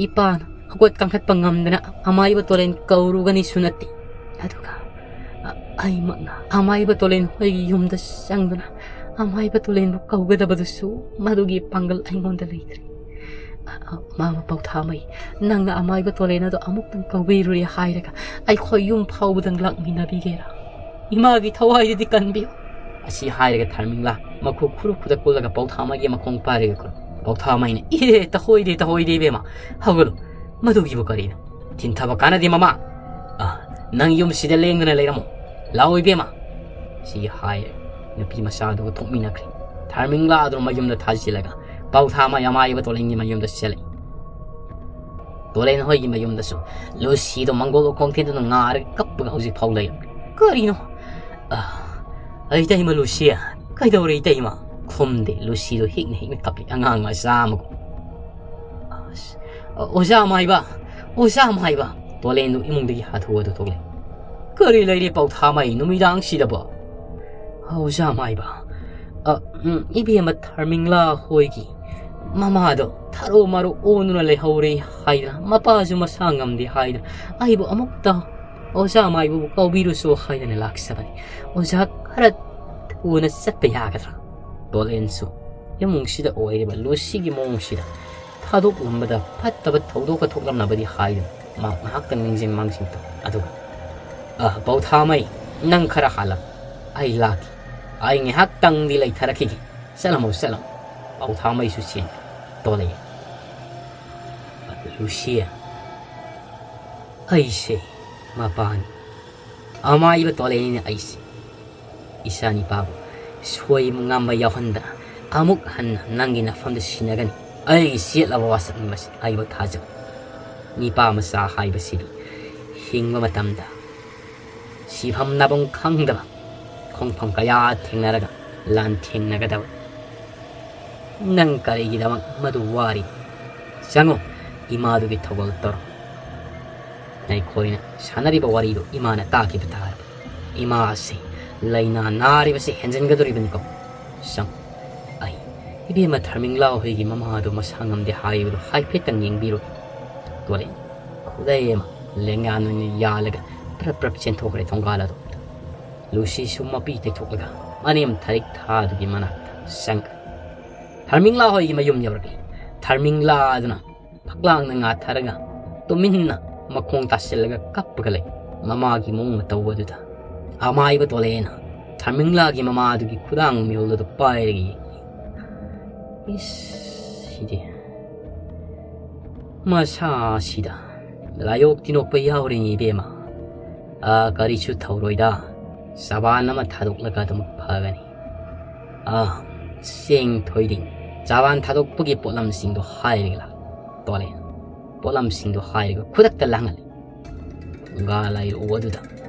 ꯏꯄꯥꯅ ꯍꯧꯒꯠ ꯀꯥꯡꯈꯠꯄ ꯉꯝꯗꯅ ꯑꯃꯥꯏꯕ ꯇꯣꯂꯦꯟ ꯀꯧꯔꯨꯒꯅꯤꯁꯨ ꯅꯠꯇꯦ꯫ ꯑꯗꯨꯒ ꯑ-, ꯑꯩꯃꯛꯅ ꯑꯃꯥꯏꯕ ꯇꯣꯂꯦꯟ ꯍꯣꯏꯒꯤ ꯌꯨꯝꯗ ꯆꯪꯗꯨꯅ ꯑꯃꯥꯏꯕ ꯇꯣꯂꯦꯟꯕꯨ ꯀꯧꯒꯗꯕꯗꯨꯁꯨ ꯃꯗꯨꯒꯤ ꯄꯥꯡꯒꯜ ꯑꯩꯉꯣꯟꯗ ꯂꯩꯇ꯭ꯔꯦ꯫ ꯑ, ꯑ, ꯃꯥꯃ ꯄꯥꯎꯊꯥꯃꯩ, ꯅꯪꯅ ꯑꯃꯥꯏꯕ ꯇꯣꯂꯦꯟ ꯑꯗꯣ ꯑꯃꯨꯛꯇꯪ ꯀꯧꯕꯤꯔꯨꯔꯦ ꯍꯥꯏꯔꯒ ꯑꯩꯈꯣꯏ ꯌꯨꯝ ꯐꯥꯎꯕꯗꯪ ꯂꯥꯛꯃꯤꯟꯅꯕꯤꯒꯦꯔꯥ? ꯏꯃꯥꯒꯤ ꯊꯋꯥꯏꯗꯨꯗꯤ ꯀꯟꯕꯤꯌꯨ꯫" ꯑꯁꯤ ꯍꯥꯏꯔꯒ ꯊꯥꯔꯃꯤꯡꯂꯥ ꯃꯈꯨ ꯈꯨꯔꯨ ꯈꯨꯗ ꯀꯨꯜꯂꯒ ꯄꯥꯎꯊꯥꯃꯩꯒꯤ ꯃꯈꯣꯡ ꯄꯥꯏꯔꯒ ꯀꯨꯔꯨ꯫ ꯄꯥꯎꯊꯥꯃꯩꯅ, "ꯏꯍꯦ, ꯇꯍꯣꯏꯗꯦ, ꯇꯍꯣꯏꯗꯦ, ꯏꯕꯦꯝꯃ, ꯍꯧꯒꯠꯂꯨ꯫ ꯃꯗꯨꯒꯤꯕꯨ ꯀꯔꯤꯅꯣ? ꯆꯤꯟꯊꯕ ꯀꯥꯟꯅꯗꯦ, ꯃꯃꯥ꯫ ꯑ, ꯅꯪ ꯌꯨꯝꯁꯤꯗ ꯂꯦꯡꯗꯅ ꯂꯩꯔꯝꯃꯨ꯫ ꯂꯥꯛꯑꯣ, ꯏꯕꯦꯝꯃ꯫" ꯁꯤ ꯍꯥꯏꯔꯦ꯫ ꯅꯨꯄꯤ ꯃꯆꯥꯗꯨꯒ ꯊꯣꯛꯃꯤꯟꯅꯈ꯭ꯔꯦ꯫ ꯊꯥꯔꯃꯤꯡꯂꯥ ꯑꯗꯨ ꯃꯌꯨꯝꯗ ꯊꯥꯖꯤꯜꯂꯒ ꯄꯥꯎꯊꯥꯃꯩ ꯑꯃꯥꯏꯕ ꯇꯣꯂꯦꯟꯒꯤ ꯃꯌꯨꯝꯗ ꯆꯦꯜꯂꯦ꯫ ꯇꯣꯂꯦꯟ ꯍꯣꯏꯒꯤ ꯃꯌꯨꯝꯗꯁꯨ ꯂꯨꯁꯤꯗꯣ ꯃꯪꯒꯣꯜ ꯎꯈꯣꯡ ꯊꯦꯠꯇꯨꯅ ꯉꯥꯔꯒ ꯀꯞꯄꯒ ꯍꯧꯖꯤꯛ ꯐꯥꯎ ꯂꯩꯔꯝꯃꯤ꯫ "ꯀꯔꯤꯅꯣ? ꯑ, ꯏꯇꯩꯃ ꯂꯨꯁꯤ, ꯀꯩꯗꯧꯔꯦ ꯏꯇꯩꯃ?" ꯈꯨꯝꯗꯦ꯫ ꯂꯨꯁꯤꯗꯣ ꯍꯤꯛꯅ ꯍꯤꯛꯅ ꯀꯞꯄꯤ, ꯑꯉꯥꯡ ꯃꯆꯥ ꯑꯃꯒꯨꯝ꯫ ꯑꯁ, "ꯑꯣꯖꯥ ꯃꯥꯏꯕ, ꯑꯣꯖꯥ ꯃꯥꯏꯕ!" ꯇꯣꯂꯦꯟꯗꯨ ꯏꯃꯨꯡꯗꯒꯤ ꯍꯥꯊꯨ ꯍꯥꯊꯨ ꯊꯣꯛꯂꯛꯏ꯫ "ꯀꯔꯤ ꯂꯩꯔꯦ ꯄꯥꯎꯊꯥꯃꯩ ꯅꯨꯃꯤꯗꯥꯡꯁꯤꯗꯕꯣ?" "ꯑꯣꯖꯥ ꯃꯥꯏꯕ, ꯑ, ꯎꯝ, ꯏꯕꯦꯝꯃ ꯊꯥꯔꯃꯤꯡꯂꯥ ꯍꯣꯏꯒꯤ ꯃꯃꯥꯗꯣ ꯊꯥꯔꯣ ꯃꯥꯔꯣ ꯑꯣꯟꯗꯨꯅ ꯂꯩꯍꯧꯔꯦ ꯍꯥꯏꯗꯅ, ꯃꯄꯥꯁꯨ ꯃꯁꯥ ꯉꯝꯗꯦ ꯍꯥꯏꯗꯅ, ꯑꯩꯕꯨ ꯑꯃꯨꯛꯇ ꯑꯣꯖꯥ ꯃꯥꯏꯕꯕꯨ ꯀꯧꯕꯤꯔꯨꯁꯨ ꯍꯥꯏꯗꯅ ꯂꯥꯛꯆꯕꯅꯤ꯫ ꯑꯣꯖꯥ ꯈꯔ ꯊꯨꯅ ꯆꯠꯄ ꯌꯥꯒꯗ꯭ꯔꯥ?" ꯇꯣꯂꯦꯟꯁꯨ ꯏꯃꯨꯡꯁꯤꯗ ꯑꯣꯏꯔꯤꯕ ꯂꯨꯁꯤꯒꯤ ꯃꯑꯣꯡꯁꯤꯗ ꯊꯥꯗꯣꯛꯂꯝꯕꯗ ꯐꯠꯇꯕ ꯊꯧꯗꯣꯛꯀ ꯊꯣꯛꯂꯝꯅꯕꯗꯤ ꯍꯥꯏꯗꯨꯅ ꯃꯍꯥꯛ ꯉꯥꯏꯍꯥꯛꯇꯪ ꯅꯤꯡꯁꯤꯡ ꯃꯥꯡꯁꯤꯡ ꯇꯧ꯫ ꯑꯗꯨꯒ, "ꯑ, ꯄꯥꯎꯊꯥꯃꯩ, ꯅꯪ ꯈꯔ ꯍꯥꯜꯂꯝ, ꯑꯩ ꯂꯥꯛꯀꯦ꯫ ꯑꯩ ꯉꯥꯏꯍꯥꯛꯇꯪꯗꯤ ꯂꯩꯊꯔꯛꯈꯤꯒꯦ꯫ ꯆꯠꯂꯝꯃꯣ, ꯆꯠꯂꯝꯃꯣ꯫" ꯄꯥꯎꯊꯥꯃꯩꯁꯨ ꯆꯦꯟ ꯇꯣꯂꯛꯏ꯫ ꯂꯨꯁꯤ, ꯑꯩꯁꯦ ꯃꯄꯥꯅꯤ꯫ ꯑꯃꯥꯏꯕ ꯇꯣꯂꯦꯟꯅꯤꯅ ꯑꯩꯁꯦ ꯏꯆꯥ ꯅꯤꯄꯥꯕꯨ ꯁꯣꯏ ꯉꯥꯝꯕ ꯌꯥꯎꯍꯟꯗꯅ ꯑꯃꯨꯛ ꯍꯟꯅ ꯅꯪꯒꯤ ꯅꯐꯝꯗ ꯁꯤꯟꯅꯒꯅꯤ꯫ ꯑꯩꯒꯤ ꯆꯦꯠꯂꯕ ꯋꯥꯁꯛꯅꯤ ꯃꯁꯤ꯫ ꯑꯩꯕꯨ ꯊꯥꯖꯧ, ꯅꯤꯄꯥ ꯃꯆꯥ ꯍꯥꯏꯕꯁꯤꯗꯤ ꯍꯤꯡꯕ ꯃꯇꯝꯗ ꯁꯤꯐꯝ ꯅꯥꯐꯝ ꯈꯪꯗꯕ ꯈꯣꯡꯐꯝ ꯀꯌꯥ ꯊꯦꯡꯅꯔꯒ ꯂꯥꯟꯊꯦꯡꯅꯒꯗꯕ꯫ ꯅꯪ ꯀꯔꯤꯒꯤꯗꯃꯛ ꯃꯗꯨ ꯋꯥꯔꯤ? ꯆꯪꯉꯨ, ꯏꯃꯥꯗꯨꯒꯤ ꯊꯧꯒꯜ ꯇꯧꯔꯣ꯫ ꯑꯩꯈꯣꯏꯅ ꯁꯥꯟꯅꯔꯤꯕ ꯋꯥꯔꯤꯗꯨ ꯏꯃꯥꯅ ꯇꯥꯈꯤꯕ ꯇꯥꯔꯕ? ꯏꯃꯥ ꯑꯁꯤ ꯂꯥꯏꯅꯥ ꯅꯥꯔꯤꯕꯁꯤ ꯍꯦꯟꯖꯤꯟꯒꯗꯧꯔꯤꯕꯅꯤꯀꯣ꯫ ꯁꯪ, ꯑꯩ, ꯏꯕꯦꯝꯃ ꯊꯔꯃꯤꯡꯂꯥ ꯍꯣꯏꯒꯤ ꯃꯃꯥꯗꯣ ꯃꯁꯥ ꯉꯝꯗꯦ ꯍꯥꯏꯕꯗꯣ ꯍꯥꯏꯐꯦꯠꯇꯪ ꯌꯦꯡꯕꯤꯔꯨ꯫ ꯇꯣꯂꯦ, ꯈꯨꯗꯩ ꯑꯃ ꯂꯦꯡꯌꯥꯟ ꯑꯣꯏꯅ ꯌꯥꯜꯂꯒ ꯄ꯭ꯔꯞ ꯄ꯭ꯔꯞ ꯆꯦꯟꯊꯣꯛꯈ꯭ꯔꯦ ꯊꯣꯡꯒꯥꯜ ꯑꯗꯣ꯫ ꯂꯨꯁꯤꯁꯨ ꯃꯄꯤ ꯇꯩꯊꯣꯛꯂꯒ ꯃꯅꯦꯝ ꯊꯔꯤꯛ ꯊꯥꯗꯨꯒꯤ ꯃꯅꯥꯛꯇ ꯆꯪꯈ꯭ꯔꯦ꯫ ꯊꯔꯃꯤꯡꯂꯥ ꯍꯣꯏꯒꯤ ꯃꯌꯨꯝ ꯌꯧꯔꯛꯂꯦ꯫ ꯊꯔꯃꯤꯡꯂꯥ ꯑꯗꯨꯅ ꯐꯛꯂꯥꯡꯅ ꯉꯥꯊꯔꯒ ꯇꯨꯃꯤꯟꯅ ꯃꯈꯣꯡ ꯇꯥꯁꯤꯜꯂꯒ ꯀꯞꯄꯒ ꯂꯩ꯫ ꯃꯃꯥꯒꯤ ꯃꯑꯣꯡ ꯃꯇꯧ ꯑꯗꯨꯗ ꯑꯃꯥꯏꯕ ꯇꯣꯂꯦꯅ ꯊꯔꯃꯤꯡꯂꯥꯒꯤ ꯃꯃꯥꯗꯨꯒꯤ ꯈꯨꯗꯥꯡ ꯃꯤꯍꯨꯜ ꯑꯗꯨ ꯄꯥꯏꯔꯒ ꯌꯦꯡꯉꯤ꯫ ꯏꯁ, ꯁꯤꯗꯤ ꯃꯁꯥꯁꯤꯗ ꯂꯥꯏꯑꯣꯛ ꯇꯤꯅꯣꯛꯄ ꯌꯥꯎꯔꯤꯅꯤ ꯏꯕꯦꯝꯃ꯫ ꯑꯥ, ꯀꯔꯤꯁꯨ ꯊꯧꯔꯣꯏꯗ, ꯆꯕꯥꯟ ꯑꯃ ꯊꯥꯗꯣꯛꯂꯒ ꯑꯗꯨꯝ ꯐꯒꯅꯤ꯫ ꯑꯥ, ꯆꯦꯡ ꯊꯣꯏꯗꯤꯡ, ꯆꯕꯥꯟ ꯊꯥꯗꯣꯛꯄꯒꯤ ꯄꯣꯠꯂꯝꯁꯤꯡꯗꯣ ꯍꯥꯏꯔꯒ ꯂꯥꯛ꯫ ꯇꯣꯂꯦ꯫ ꯄꯣꯠꯂꯝꯁꯤꯡꯗꯣ ꯍꯥꯏꯔꯒ ꯈꯨꯗꯛꯇ ꯂꯥꯡꯍꯜꯂꯤ꯫ ꯐꯨꯡꯒꯥ ꯂꯥꯏꯔꯨ ꯑꯗꯨꯗ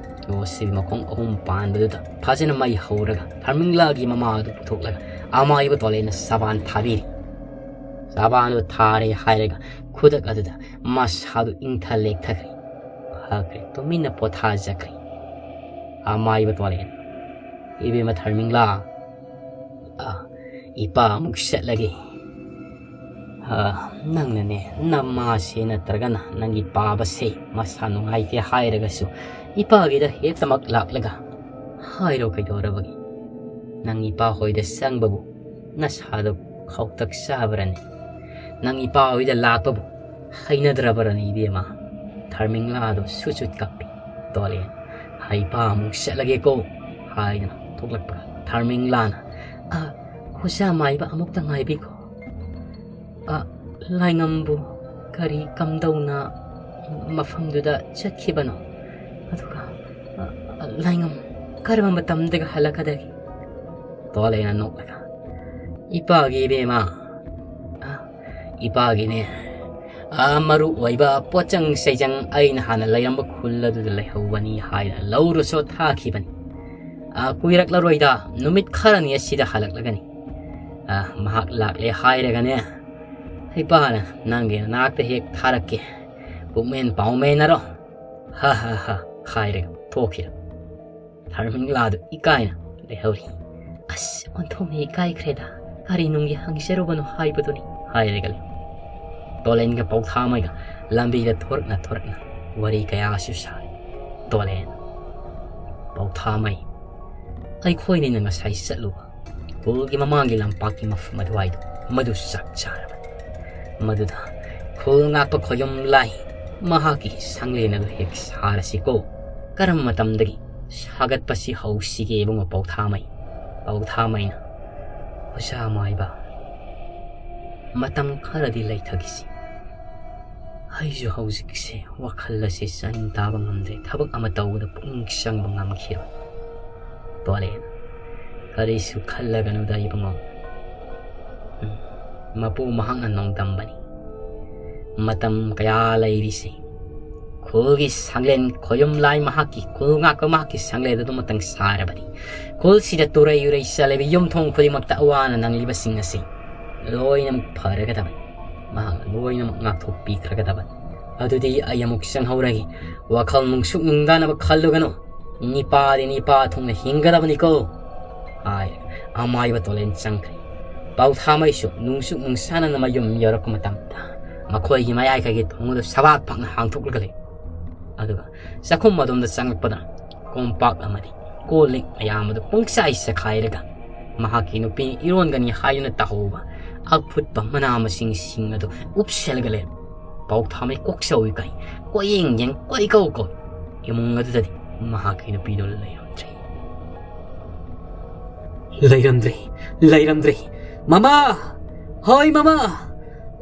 ꯌꯣꯠꯁꯤꯕꯤ ꯃꯈꯣꯡ ꯑꯍꯨꯝ ꯄꯥꯟꯕꯗꯨꯗ ꯐꯖꯅ ꯃꯩ ꯍꯧꯔꯒ ꯊꯔꯃꯤꯡꯂꯥꯒꯤ ꯃꯃꯥ ꯑꯗꯨ ꯄꯨꯊꯣꯛꯂꯒ ꯑꯃꯥꯏꯕ ꯇꯣꯂꯦꯅ ꯆꯕꯥꯟ ꯊꯥꯕꯤꯔꯤ꯫ ꯆꯕꯥꯟꯗꯨ ꯊꯥꯔꯦ ꯍꯥꯏꯔꯒ ꯈꯨꯗꯛ ꯑꯗꯨꯗ ꯃꯁꯥꯗꯨ ꯏꯪꯊ ꯂꯦꯛꯊꯈ꯭ꯔꯦ꯫ ꯐꯈ꯭ꯔꯦ, ꯇꯨꯃꯤꯟꯅ ꯄꯣꯊꯥꯖꯈ꯭ꯔꯦ꯫ ꯑꯃꯥꯏꯕ ꯇꯣꯂꯦꯅ, "ꯏꯕꯦꯝꯃ ꯊꯔꯃꯤꯡꯂꯥ, ꯑ, ꯏꯄꯥ ꯑꯃꯨꯛ ꯆꯠꯂꯒꯦ꯫ ꯑ, ꯅꯪꯅꯅꯦ, ꯅꯃꯥꯁꯦ ꯅꯠꯇ꯭ꯔꯒꯅ ꯅꯪꯒꯤ ꯄꯥꯕꯁꯦ ꯃꯁꯥ ꯅꯨꯡꯉꯥꯏꯇꯦ ꯍꯥꯏꯔꯒꯁꯨ ꯏꯄꯥꯒꯤꯗ ꯍꯦꯛꯇꯃꯛ ꯂꯥꯛꯂꯒ ꯍꯥꯏꯔꯣ ꯀꯩꯗꯧꯔꯕꯒꯦ? ꯅꯪ ꯏꯄꯥ ꯍꯣꯏꯗ ꯆꯪꯕꯕꯨ ꯅꯁꯥꯗꯣ ꯈꯧꯇꯛ ꯆꯥꯕ꯭ꯔꯅꯦ? ꯅꯪ ꯏꯄꯥ ꯍꯣꯏꯗ ꯂꯥꯛꯄꯕꯨ ꯍꯩꯅꯗ꯭ꯔꯕ꯭ꯔꯅꯦ ꯏꯕꯦꯝꯃ?" ꯊꯔꯃꯤꯡꯂꯥꯗꯣ ꯁꯨꯠ ꯁꯨꯠ ꯀꯞꯄꯤ꯫ ꯇꯣꯂꯦ, "ꯍꯩꯄꯥ ꯑꯃꯨꯛ ꯆꯠꯂꯒꯦꯀꯣ" ꯍꯥꯏꯗꯅ ꯊꯣꯛꯂꯛꯄ ꯊꯔꯃꯤꯡꯂꯥꯅ, "ꯑ, ꯑꯣꯖꯥ ꯃꯥꯏꯕ ꯑꯃꯨꯛꯇ ꯉꯥꯏꯕꯤꯈꯣ꯫ ꯑ, ꯂꯥꯏꯉꯝꯕꯨ ꯀꯔꯤ ꯀꯝꯗꯧꯅ ꯃꯐꯝꯗꯨꯗ ꯆꯠꯈꯤꯕꯅꯣ? ꯑꯗꯨꯒ, ꯑ, ꯂꯥꯏꯉꯝ ꯀꯔꯝꯕ ꯃꯇꯝꯗꯒ ꯍꯜꯂꯛꯀꯗꯒꯦ?" ꯇꯣꯂꯦꯅ ꯅꯣꯛꯂꯒ, "ꯏꯄꯥꯒꯤ ꯏꯕꯦꯝꯃ, ꯑ, "ꯏꯄꯥꯒꯤꯅꯦ, ꯑꯥ, ꯃꯔꯨ ꯑꯣꯏꯕ ꯄꯣꯠꯆꯪ ꯆꯩꯖꯪ ꯑꯩꯅ ꯍꯥꯟꯅ ꯂꯩꯔꯝꯕ ꯈꯨꯜ ꯑꯗꯨꯗ ꯂꯩꯍꯧꯕꯅꯤ" ꯍꯥꯏꯅ ꯂꯧꯔꯨꯁꯣ ꯊꯥꯈꯤꯕꯅꯤ꯫ "ꯑꯥ, ꯀꯨꯏꯔꯛꯂꯔꯣꯏꯗ, ꯅꯨꯃꯤꯠ ꯈꯔꯅꯤ ꯑꯁꯤꯗ ꯍꯜꯂꯛꯂꯒꯅꯤ꯫ ꯑꯥ, ꯃꯍꯥꯛ ꯂꯥꯛꯂꯦ ꯍꯥꯏꯔꯒꯅꯦ, ꯏꯄꯥꯅ ꯅꯪꯒꯤ ꯅꯅꯥꯛꯇ ꯍꯦꯛ ꯊꯥꯔꯛꯀꯦ, ꯄꯨꯛꯃꯦꯟ ꯄꯥꯎꯃꯦꯟꯅꯔꯣ꯫ ꯍꯥ ꯍꯥ ꯍꯥ" ꯍꯥꯏꯔꯒ ꯊꯣꯛꯈꯤꯔ꯫ ꯊꯔꯃꯤꯡꯂꯥꯗꯨ ꯏꯀꯥꯏꯅ ꯂꯩꯍꯧꯔꯤ꯫ "ꯑꯁ, ꯑꯣꯟꯊꯣꯛꯅ ꯏꯀꯥꯏꯈ꯭ꯔꯦꯗ, ꯀꯔꯤ ꯅꯨꯡꯒꯤ ꯍꯪꯖꯔꯨꯕꯅꯣ ꯍꯥꯏꯕꯗꯨꯅꯤ" ꯍꯥꯏꯔꯒ ꯂꯩ꯫ ꯇꯣꯂꯦꯟꯒ ꯄꯧꯊꯥꯃꯩꯒ ꯂꯝꯕꯤꯗ ꯊꯣꯔꯛꯅ ꯊꯣꯔꯛꯅ ꯋꯥꯔꯤ ꯀꯌꯥꯁꯨ ꯁꯥꯔꯤ꯫ ꯇꯣꯂꯦꯟ, "ꯄꯧꯊꯥꯃꯩ, ꯑꯩꯈꯣꯏꯅꯤꯅ ꯉꯁꯥꯏ ꯆꯠꯂꯨꯕ ꯈꯨꯜꯒꯤ ꯃꯃꯥꯡꯒꯤ ꯂꯝꯄꯥꯛꯀꯤ ꯃꯐꯝ ꯑꯗꯨꯋꯥꯏꯗꯣ, ꯃꯗꯨ ꯆꯞ ꯆꯥꯔꯕꯅꯤ꯫ ꯃꯗꯨꯗ ꯈꯨꯜ ꯉꯥꯛꯄ ꯈꯣꯌꯨꯝ ꯂꯥꯏ ꯃꯍꯥꯛꯀꯤ ꯁꯪꯂꯦꯟ ꯑꯗꯨ ꯍꯦꯛ ꯁꯥꯔꯁꯤꯀꯣ꯫ ꯀꯔꯝꯕ ꯃꯇꯝꯗꯒꯤ ꯁꯥꯒꯠꯄꯁꯤ ꯍꯧꯁꯤꯒꯦ ꯏꯕꯨꯡꯉꯣ ꯄꯧꯊꯥꯃꯩ?" ꯄꯧꯊꯥꯃꯩꯅ, "ꯑꯣꯖꯥ ꯃꯥꯏꯕ, ꯃꯇꯝ ꯈꯔꯗꯤ ꯂꯩꯊꯈꯤꯁꯤ꯫ ꯑꯩꯁꯨ ꯍꯧꯖꯤꯛꯁꯦ ꯋꯥꯈꯜ ꯑꯁꯤ ꯆꯟ ꯇꯥꯕ ꯉꯝꯗ꯭ꯔꯦ, ꯊꯕꯛ ꯑꯃ ꯇꯧꯕꯗ ꯄꯨꯛꯅꯤꯡ ꯆꯪꯕ ꯉꯝꯈꯤꯔꯣꯏ꯫" ꯇꯣꯂꯦꯟ, "ꯀꯔꯤꯁꯨ ꯈꯜꯂꯒꯅꯨꯗ ꯏꯕꯨꯡꯉꯣ꯫ ꯎꯝ, ꯃꯄꯨ ꯃꯍꯥꯛꯅ ꯅꯣꯡꯗꯝꯕꯅꯤ꯫ ꯃꯇꯝ ꯀꯌꯥ ꯂꯩꯔꯤꯁꯤ ꯈꯨꯜꯒꯤ ꯁꯪꯂꯦꯟ ꯈꯣꯌꯨꯝ ꯂꯥꯏ ꯃꯍꯥꯛꯀꯤ ꯈꯨꯜ ꯉꯥꯛꯄ ꯃꯍꯥꯛꯀꯤ ꯁꯪꯂꯦꯟ ꯑꯗꯨꯃꯛꯇꯪ ꯁꯥꯔꯕꯗꯤ ꯈꯨꯜꯁꯤꯗ ꯇꯨꯔꯩ ꯎꯔꯩ ꯆꯠꯂꯤꯕ ꯌꯨꯝꯊꯣꯡ ꯈꯨꯗꯤꯡꯃꯛꯇ ꯑꯋꯥꯅ ꯅꯪꯂꯤꯕꯁꯤꯡ ꯑꯁꯤ ꯂꯣꯏꯅꯃꯛ ꯐꯔꯒꯗꯕꯅꯤ꯫ ꯃꯍꯥꯛꯅ ꯂꯣꯏꯅꯃꯛ ꯉꯥꯛꯊꯣꯛꯄꯤꯈ꯭ꯔꯒꯗꯕꯅꯤ꯫ ꯑꯗꯨꯗꯤ ꯑꯩ ꯑꯃꯨꯛ ꯆꯪꯍꯧꯔꯒꯦ꯫ ꯋꯥꯈꯜ ꯅꯨꯡꯁꯨꯛ ꯅꯨꯡꯗꯥꯅꯕ ꯈꯜꯂꯨꯒꯅꯨ꯫ ꯅꯤꯄꯥꯗꯤ ꯅꯤꯄꯥ ꯊꯨꯡꯅ ꯍꯤꯡꯒꯗꯕꯅꯤꯀꯣ" ꯍꯥꯏꯔꯒ ꯑꯃꯥꯏꯕ ꯇꯣꯂꯦꯟ ꯆꯪꯈ꯭ꯔꯦ꯫ ꯄꯥꯎꯊꯥꯃꯩꯁꯨ ꯅꯨꯡꯁꯨꯛ ꯅꯨꯡꯁꯥꯅꯅ ꯃꯌꯨꯝ ꯌꯧꯔꯛꯄ ꯃꯇꯝꯗ ꯃꯈꯣꯏꯒꯤ ꯃꯌꯥꯏ ꯀꯩꯒꯤ ꯊꯣꯡ ꯑꯗꯨ ꯁꯕꯥꯛ ꯐꯛꯅ ꯍꯥꯡꯊꯣꯛꯂꯒ ꯂꯩ꯫ ꯑꯗꯨꯒ ꯆꯥꯛꯈꯨꯝ ꯑꯗꯣꯝꯗ ꯆꯪꯂꯛꯄꯗ ꯀꯣꯝꯄꯥꯛ ꯑꯃꯗꯤ ꯀꯣꯜ ꯂꯤꯛ ꯃꯌꯥꯝ ꯑꯗꯨ ꯄꯨꯡꯆꯥꯏ ꯆꯈꯥꯏꯔꯒ ꯃꯍꯥꯛꯀꯤ ꯅꯨꯄꯤ ꯏꯔꯣꯟꯒꯅꯤ ꯍꯥꯏꯗꯨꯅ ꯇꯥꯍꯧꯕ ꯑꯐꯨꯠꯄ ꯃꯅꯥ ꯃꯁꯤꯡꯁꯤꯡ ꯑꯗꯨ ꯎꯞꯁꯜꯂꯒ ꯂꯩꯔꯝꯃꯤ꯫ ꯄꯥꯎꯊꯥꯃꯩ ꯀꯣꯛ ꯆꯧꯏ ꯀꯥꯏ, ꯀꯣꯏꯌꯦꯡ ꯌꯦꯡ, ꯀꯣꯏ ꯀꯧ ꯀꯧ꯫ ꯏꯃꯨꯡ ꯑꯗꯨꯗꯗꯤ ꯃꯍꯥꯛꯀꯤ ꯅꯨꯄꯤꯗꯨ ꯂꯩꯔꯝꯗ꯭ꯔꯦ꯫ "ꯂꯩꯔꯝꯗ꯭ꯔꯦ, ꯂꯩꯔꯝꯗ꯭ꯔꯦ꯫ ꯃꯃꯥ! ꯍꯣꯏ, ꯃꯃꯥ!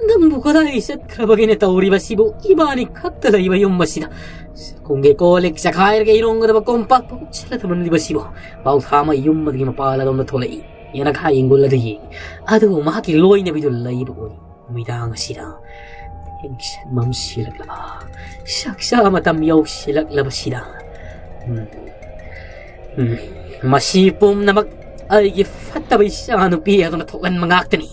ꯅꯪꯕꯨ ꯀꯗꯥꯏ ꯆꯠꯈ꯭ꯔꯕꯒꯦꯅ ꯇꯧꯔꯤꯕꯁꯤꯕꯨ? ꯏꯕꯥꯅꯤ ꯈꯛꯇ ꯂꯩꯕ ꯌꯨꯝ ꯑꯁꯤꯗ ꯆꯥꯛꯈꯨꯝꯒꯤ ꯀꯣꯜ ꯂꯤꯛ ꯆꯈꯥꯏꯔꯒ ꯏꯔꯣꯡꯒꯗꯕ ꯀꯣꯝꯄꯥꯛꯄ ꯎꯞꯁꯜꯂ ꯊꯝꯂꯝꯂꯤꯕꯁꯤꯕꯨ?" ꯄꯥꯎꯊꯥꯃꯩ ꯌꯨꯝ ꯑꯗꯨꯒꯤ ꯃꯄꯥꯜ ꯑꯗꯣꯝꯗ ꯊꯣꯛꯂꯛꯏ꯫ ꯌꯦꯅꯈꯥ ꯌꯦꯡꯒꯣꯜ ꯑꯗꯨ ꯌꯦꯡꯉꯤ꯫ ꯑꯗꯨꯕꯨ ꯃꯍꯥꯛꯀꯤ ꯂꯣꯏꯅꯕꯤꯗꯨ ꯂꯩꯕ ꯎꯏ꯫ ꯅꯨꯃꯤꯗꯥꯡ ꯑꯁꯤꯗ ꯊꯦꯡꯁꯟ ꯃꯝꯁꯤꯜꯂꯛꯂꯕ, ꯆꯥꯛꯆꯥ ꯃꯇꯝ ꯌꯧꯁꯤꯜꯂꯛꯂꯕꯁꯤꯗ, ꯎꯝ, ꯎꯝ, ꯃꯁꯤ ꯄꯨꯝꯅꯃꯛ ꯑꯩꯒꯤ ꯐꯠꯇꯕ ꯏꯆꯥꯅꯨꯄꯤ ꯑꯗꯨꯅ ꯊꯣꯛꯍꯟꯕ ꯉꯥꯛꯇꯅꯤ꯫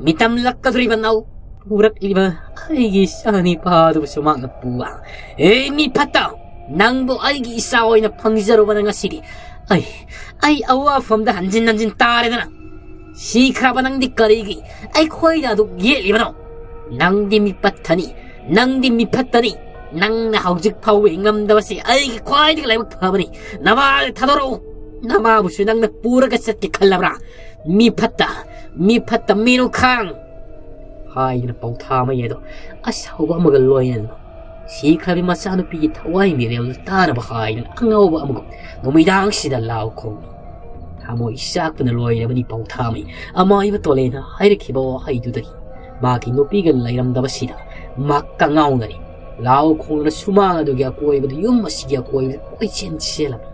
ꯃꯤꯇꯝꯂꯛꯀꯗꯧꯔꯤꯕ ꯅꯧ ꯄꯨꯔꯛꯂꯤꯕ ꯑꯩꯒꯤ ꯏꯆꯥꯅꯤꯄꯥꯗꯨꯕꯨꯁꯨ ꯃꯍꯥꯛꯅ ꯄꯨꯕ꯫ ꯑꯦ, ꯃꯤ ꯐꯠꯇ, ꯅꯪꯕꯨ ꯑꯩꯒꯤ ꯏꯆꯥ ꯑꯣꯏꯅ ꯐꯪꯖꯔꯨꯕꯅ ꯉꯁꯤꯗꯤ ꯑꯩ, ꯑꯩ ꯑꯋꯥꯐꯝꯗ ꯍꯟꯖꯤꯟ ꯍꯟꯖꯤꯟ ꯇꯥꯔꯦꯗꯅ꯫ ꯁꯤꯈ꯭ꯔꯕ ꯅꯪꯗꯤ ꯀꯔꯤꯒꯤ ꯑꯩꯈꯣꯏꯗ ꯑꯗꯨꯛ ꯌꯦꯠꯂꯤꯕꯅꯣ? ꯅꯪꯗꯤ ꯃꯤꯄꯠꯊꯅꯤ, ꯅꯪꯗꯤ ꯃꯤꯐꯠꯇꯅꯤ꯫ ꯅꯪꯅ ꯍꯧꯖꯤꯛ ꯐꯥꯎꯕ ꯍꯤꯡꯂꯝꯗꯕꯁꯤ ꯑꯩꯒꯤ ꯈ꯭ꯋꯥꯏꯗꯒꯤ ꯂꯥꯏꯕꯛ ꯐꯕꯅꯤ꯫ ꯅꯃꯥꯗ ꯊꯥꯗꯣꯔꯛꯎ, ꯅꯃꯥꯕꯨꯁꯨ ꯅꯪꯅ ꯄꯨꯔꯒ ꯆꯠꯀꯦ ꯈꯜꯂꯕ꯭ꯔꯥ? ꯃꯤꯐꯠꯇ, ꯃꯤꯐꯠꯇ, ꯃꯤꯅꯨꯈꯥꯡ ꯍꯥꯏꯗꯨꯅ ꯄꯧꯊꯥ ꯃꯩ ꯑꯗꯣ ꯑꯁꯥꯎꯕ ꯑꯃꯒ ꯂꯣꯏꯅꯅ ꯁꯤꯈ꯭ꯔꯕꯤ ꯃꯆꯥꯅꯨꯄꯤꯒꯤ ꯊꯋꯥꯏ ꯃꯤꯔꯦꯜꯗꯨ ꯇꯥꯅꯕ ꯍꯥꯏꯗꯨꯅ ꯑꯉꯥꯎꯕ ꯑꯃꯒꯨꯝ ꯅꯨꯃꯤꯗꯥꯡꯁꯤꯗ ꯂꯥꯎ ꯈꯣꯡꯏ꯫ ꯊꯃꯣꯏ ꯆꯥꯛꯄꯅ ꯂꯣꯏꯔꯕꯅꯤ ꯄꯧꯊꯥꯃꯩ꯫ ꯑꯃꯥꯏꯕ ꯇꯣꯂꯦꯅ ꯍꯥꯏꯔꯛꯈꯤꯕ ꯋꯥꯍꯩꯗꯨꯗꯒꯤ ꯃꯍꯥꯛꯀꯤ ꯅꯨꯄꯤꯒ ꯂꯩꯔꯝꯗꯕꯁꯤꯗ ꯃꯍꯥꯛ ꯀꯉꯥꯎꯅꯔꯤ꯫ ꯂꯥꯎ ꯈꯣꯡꯗꯨꯅ ꯁꯨꯃꯥꯡ ꯑꯗꯨꯒꯤ ꯑꯀꯣꯏꯕꯗ, ꯌꯨꯝ ꯑꯁꯤꯒꯤ ꯑꯀꯣꯏꯕꯗ ꯀꯣꯏꯆꯦꯟ ꯆꯦꯜꯂꯝꯃꯤ꯫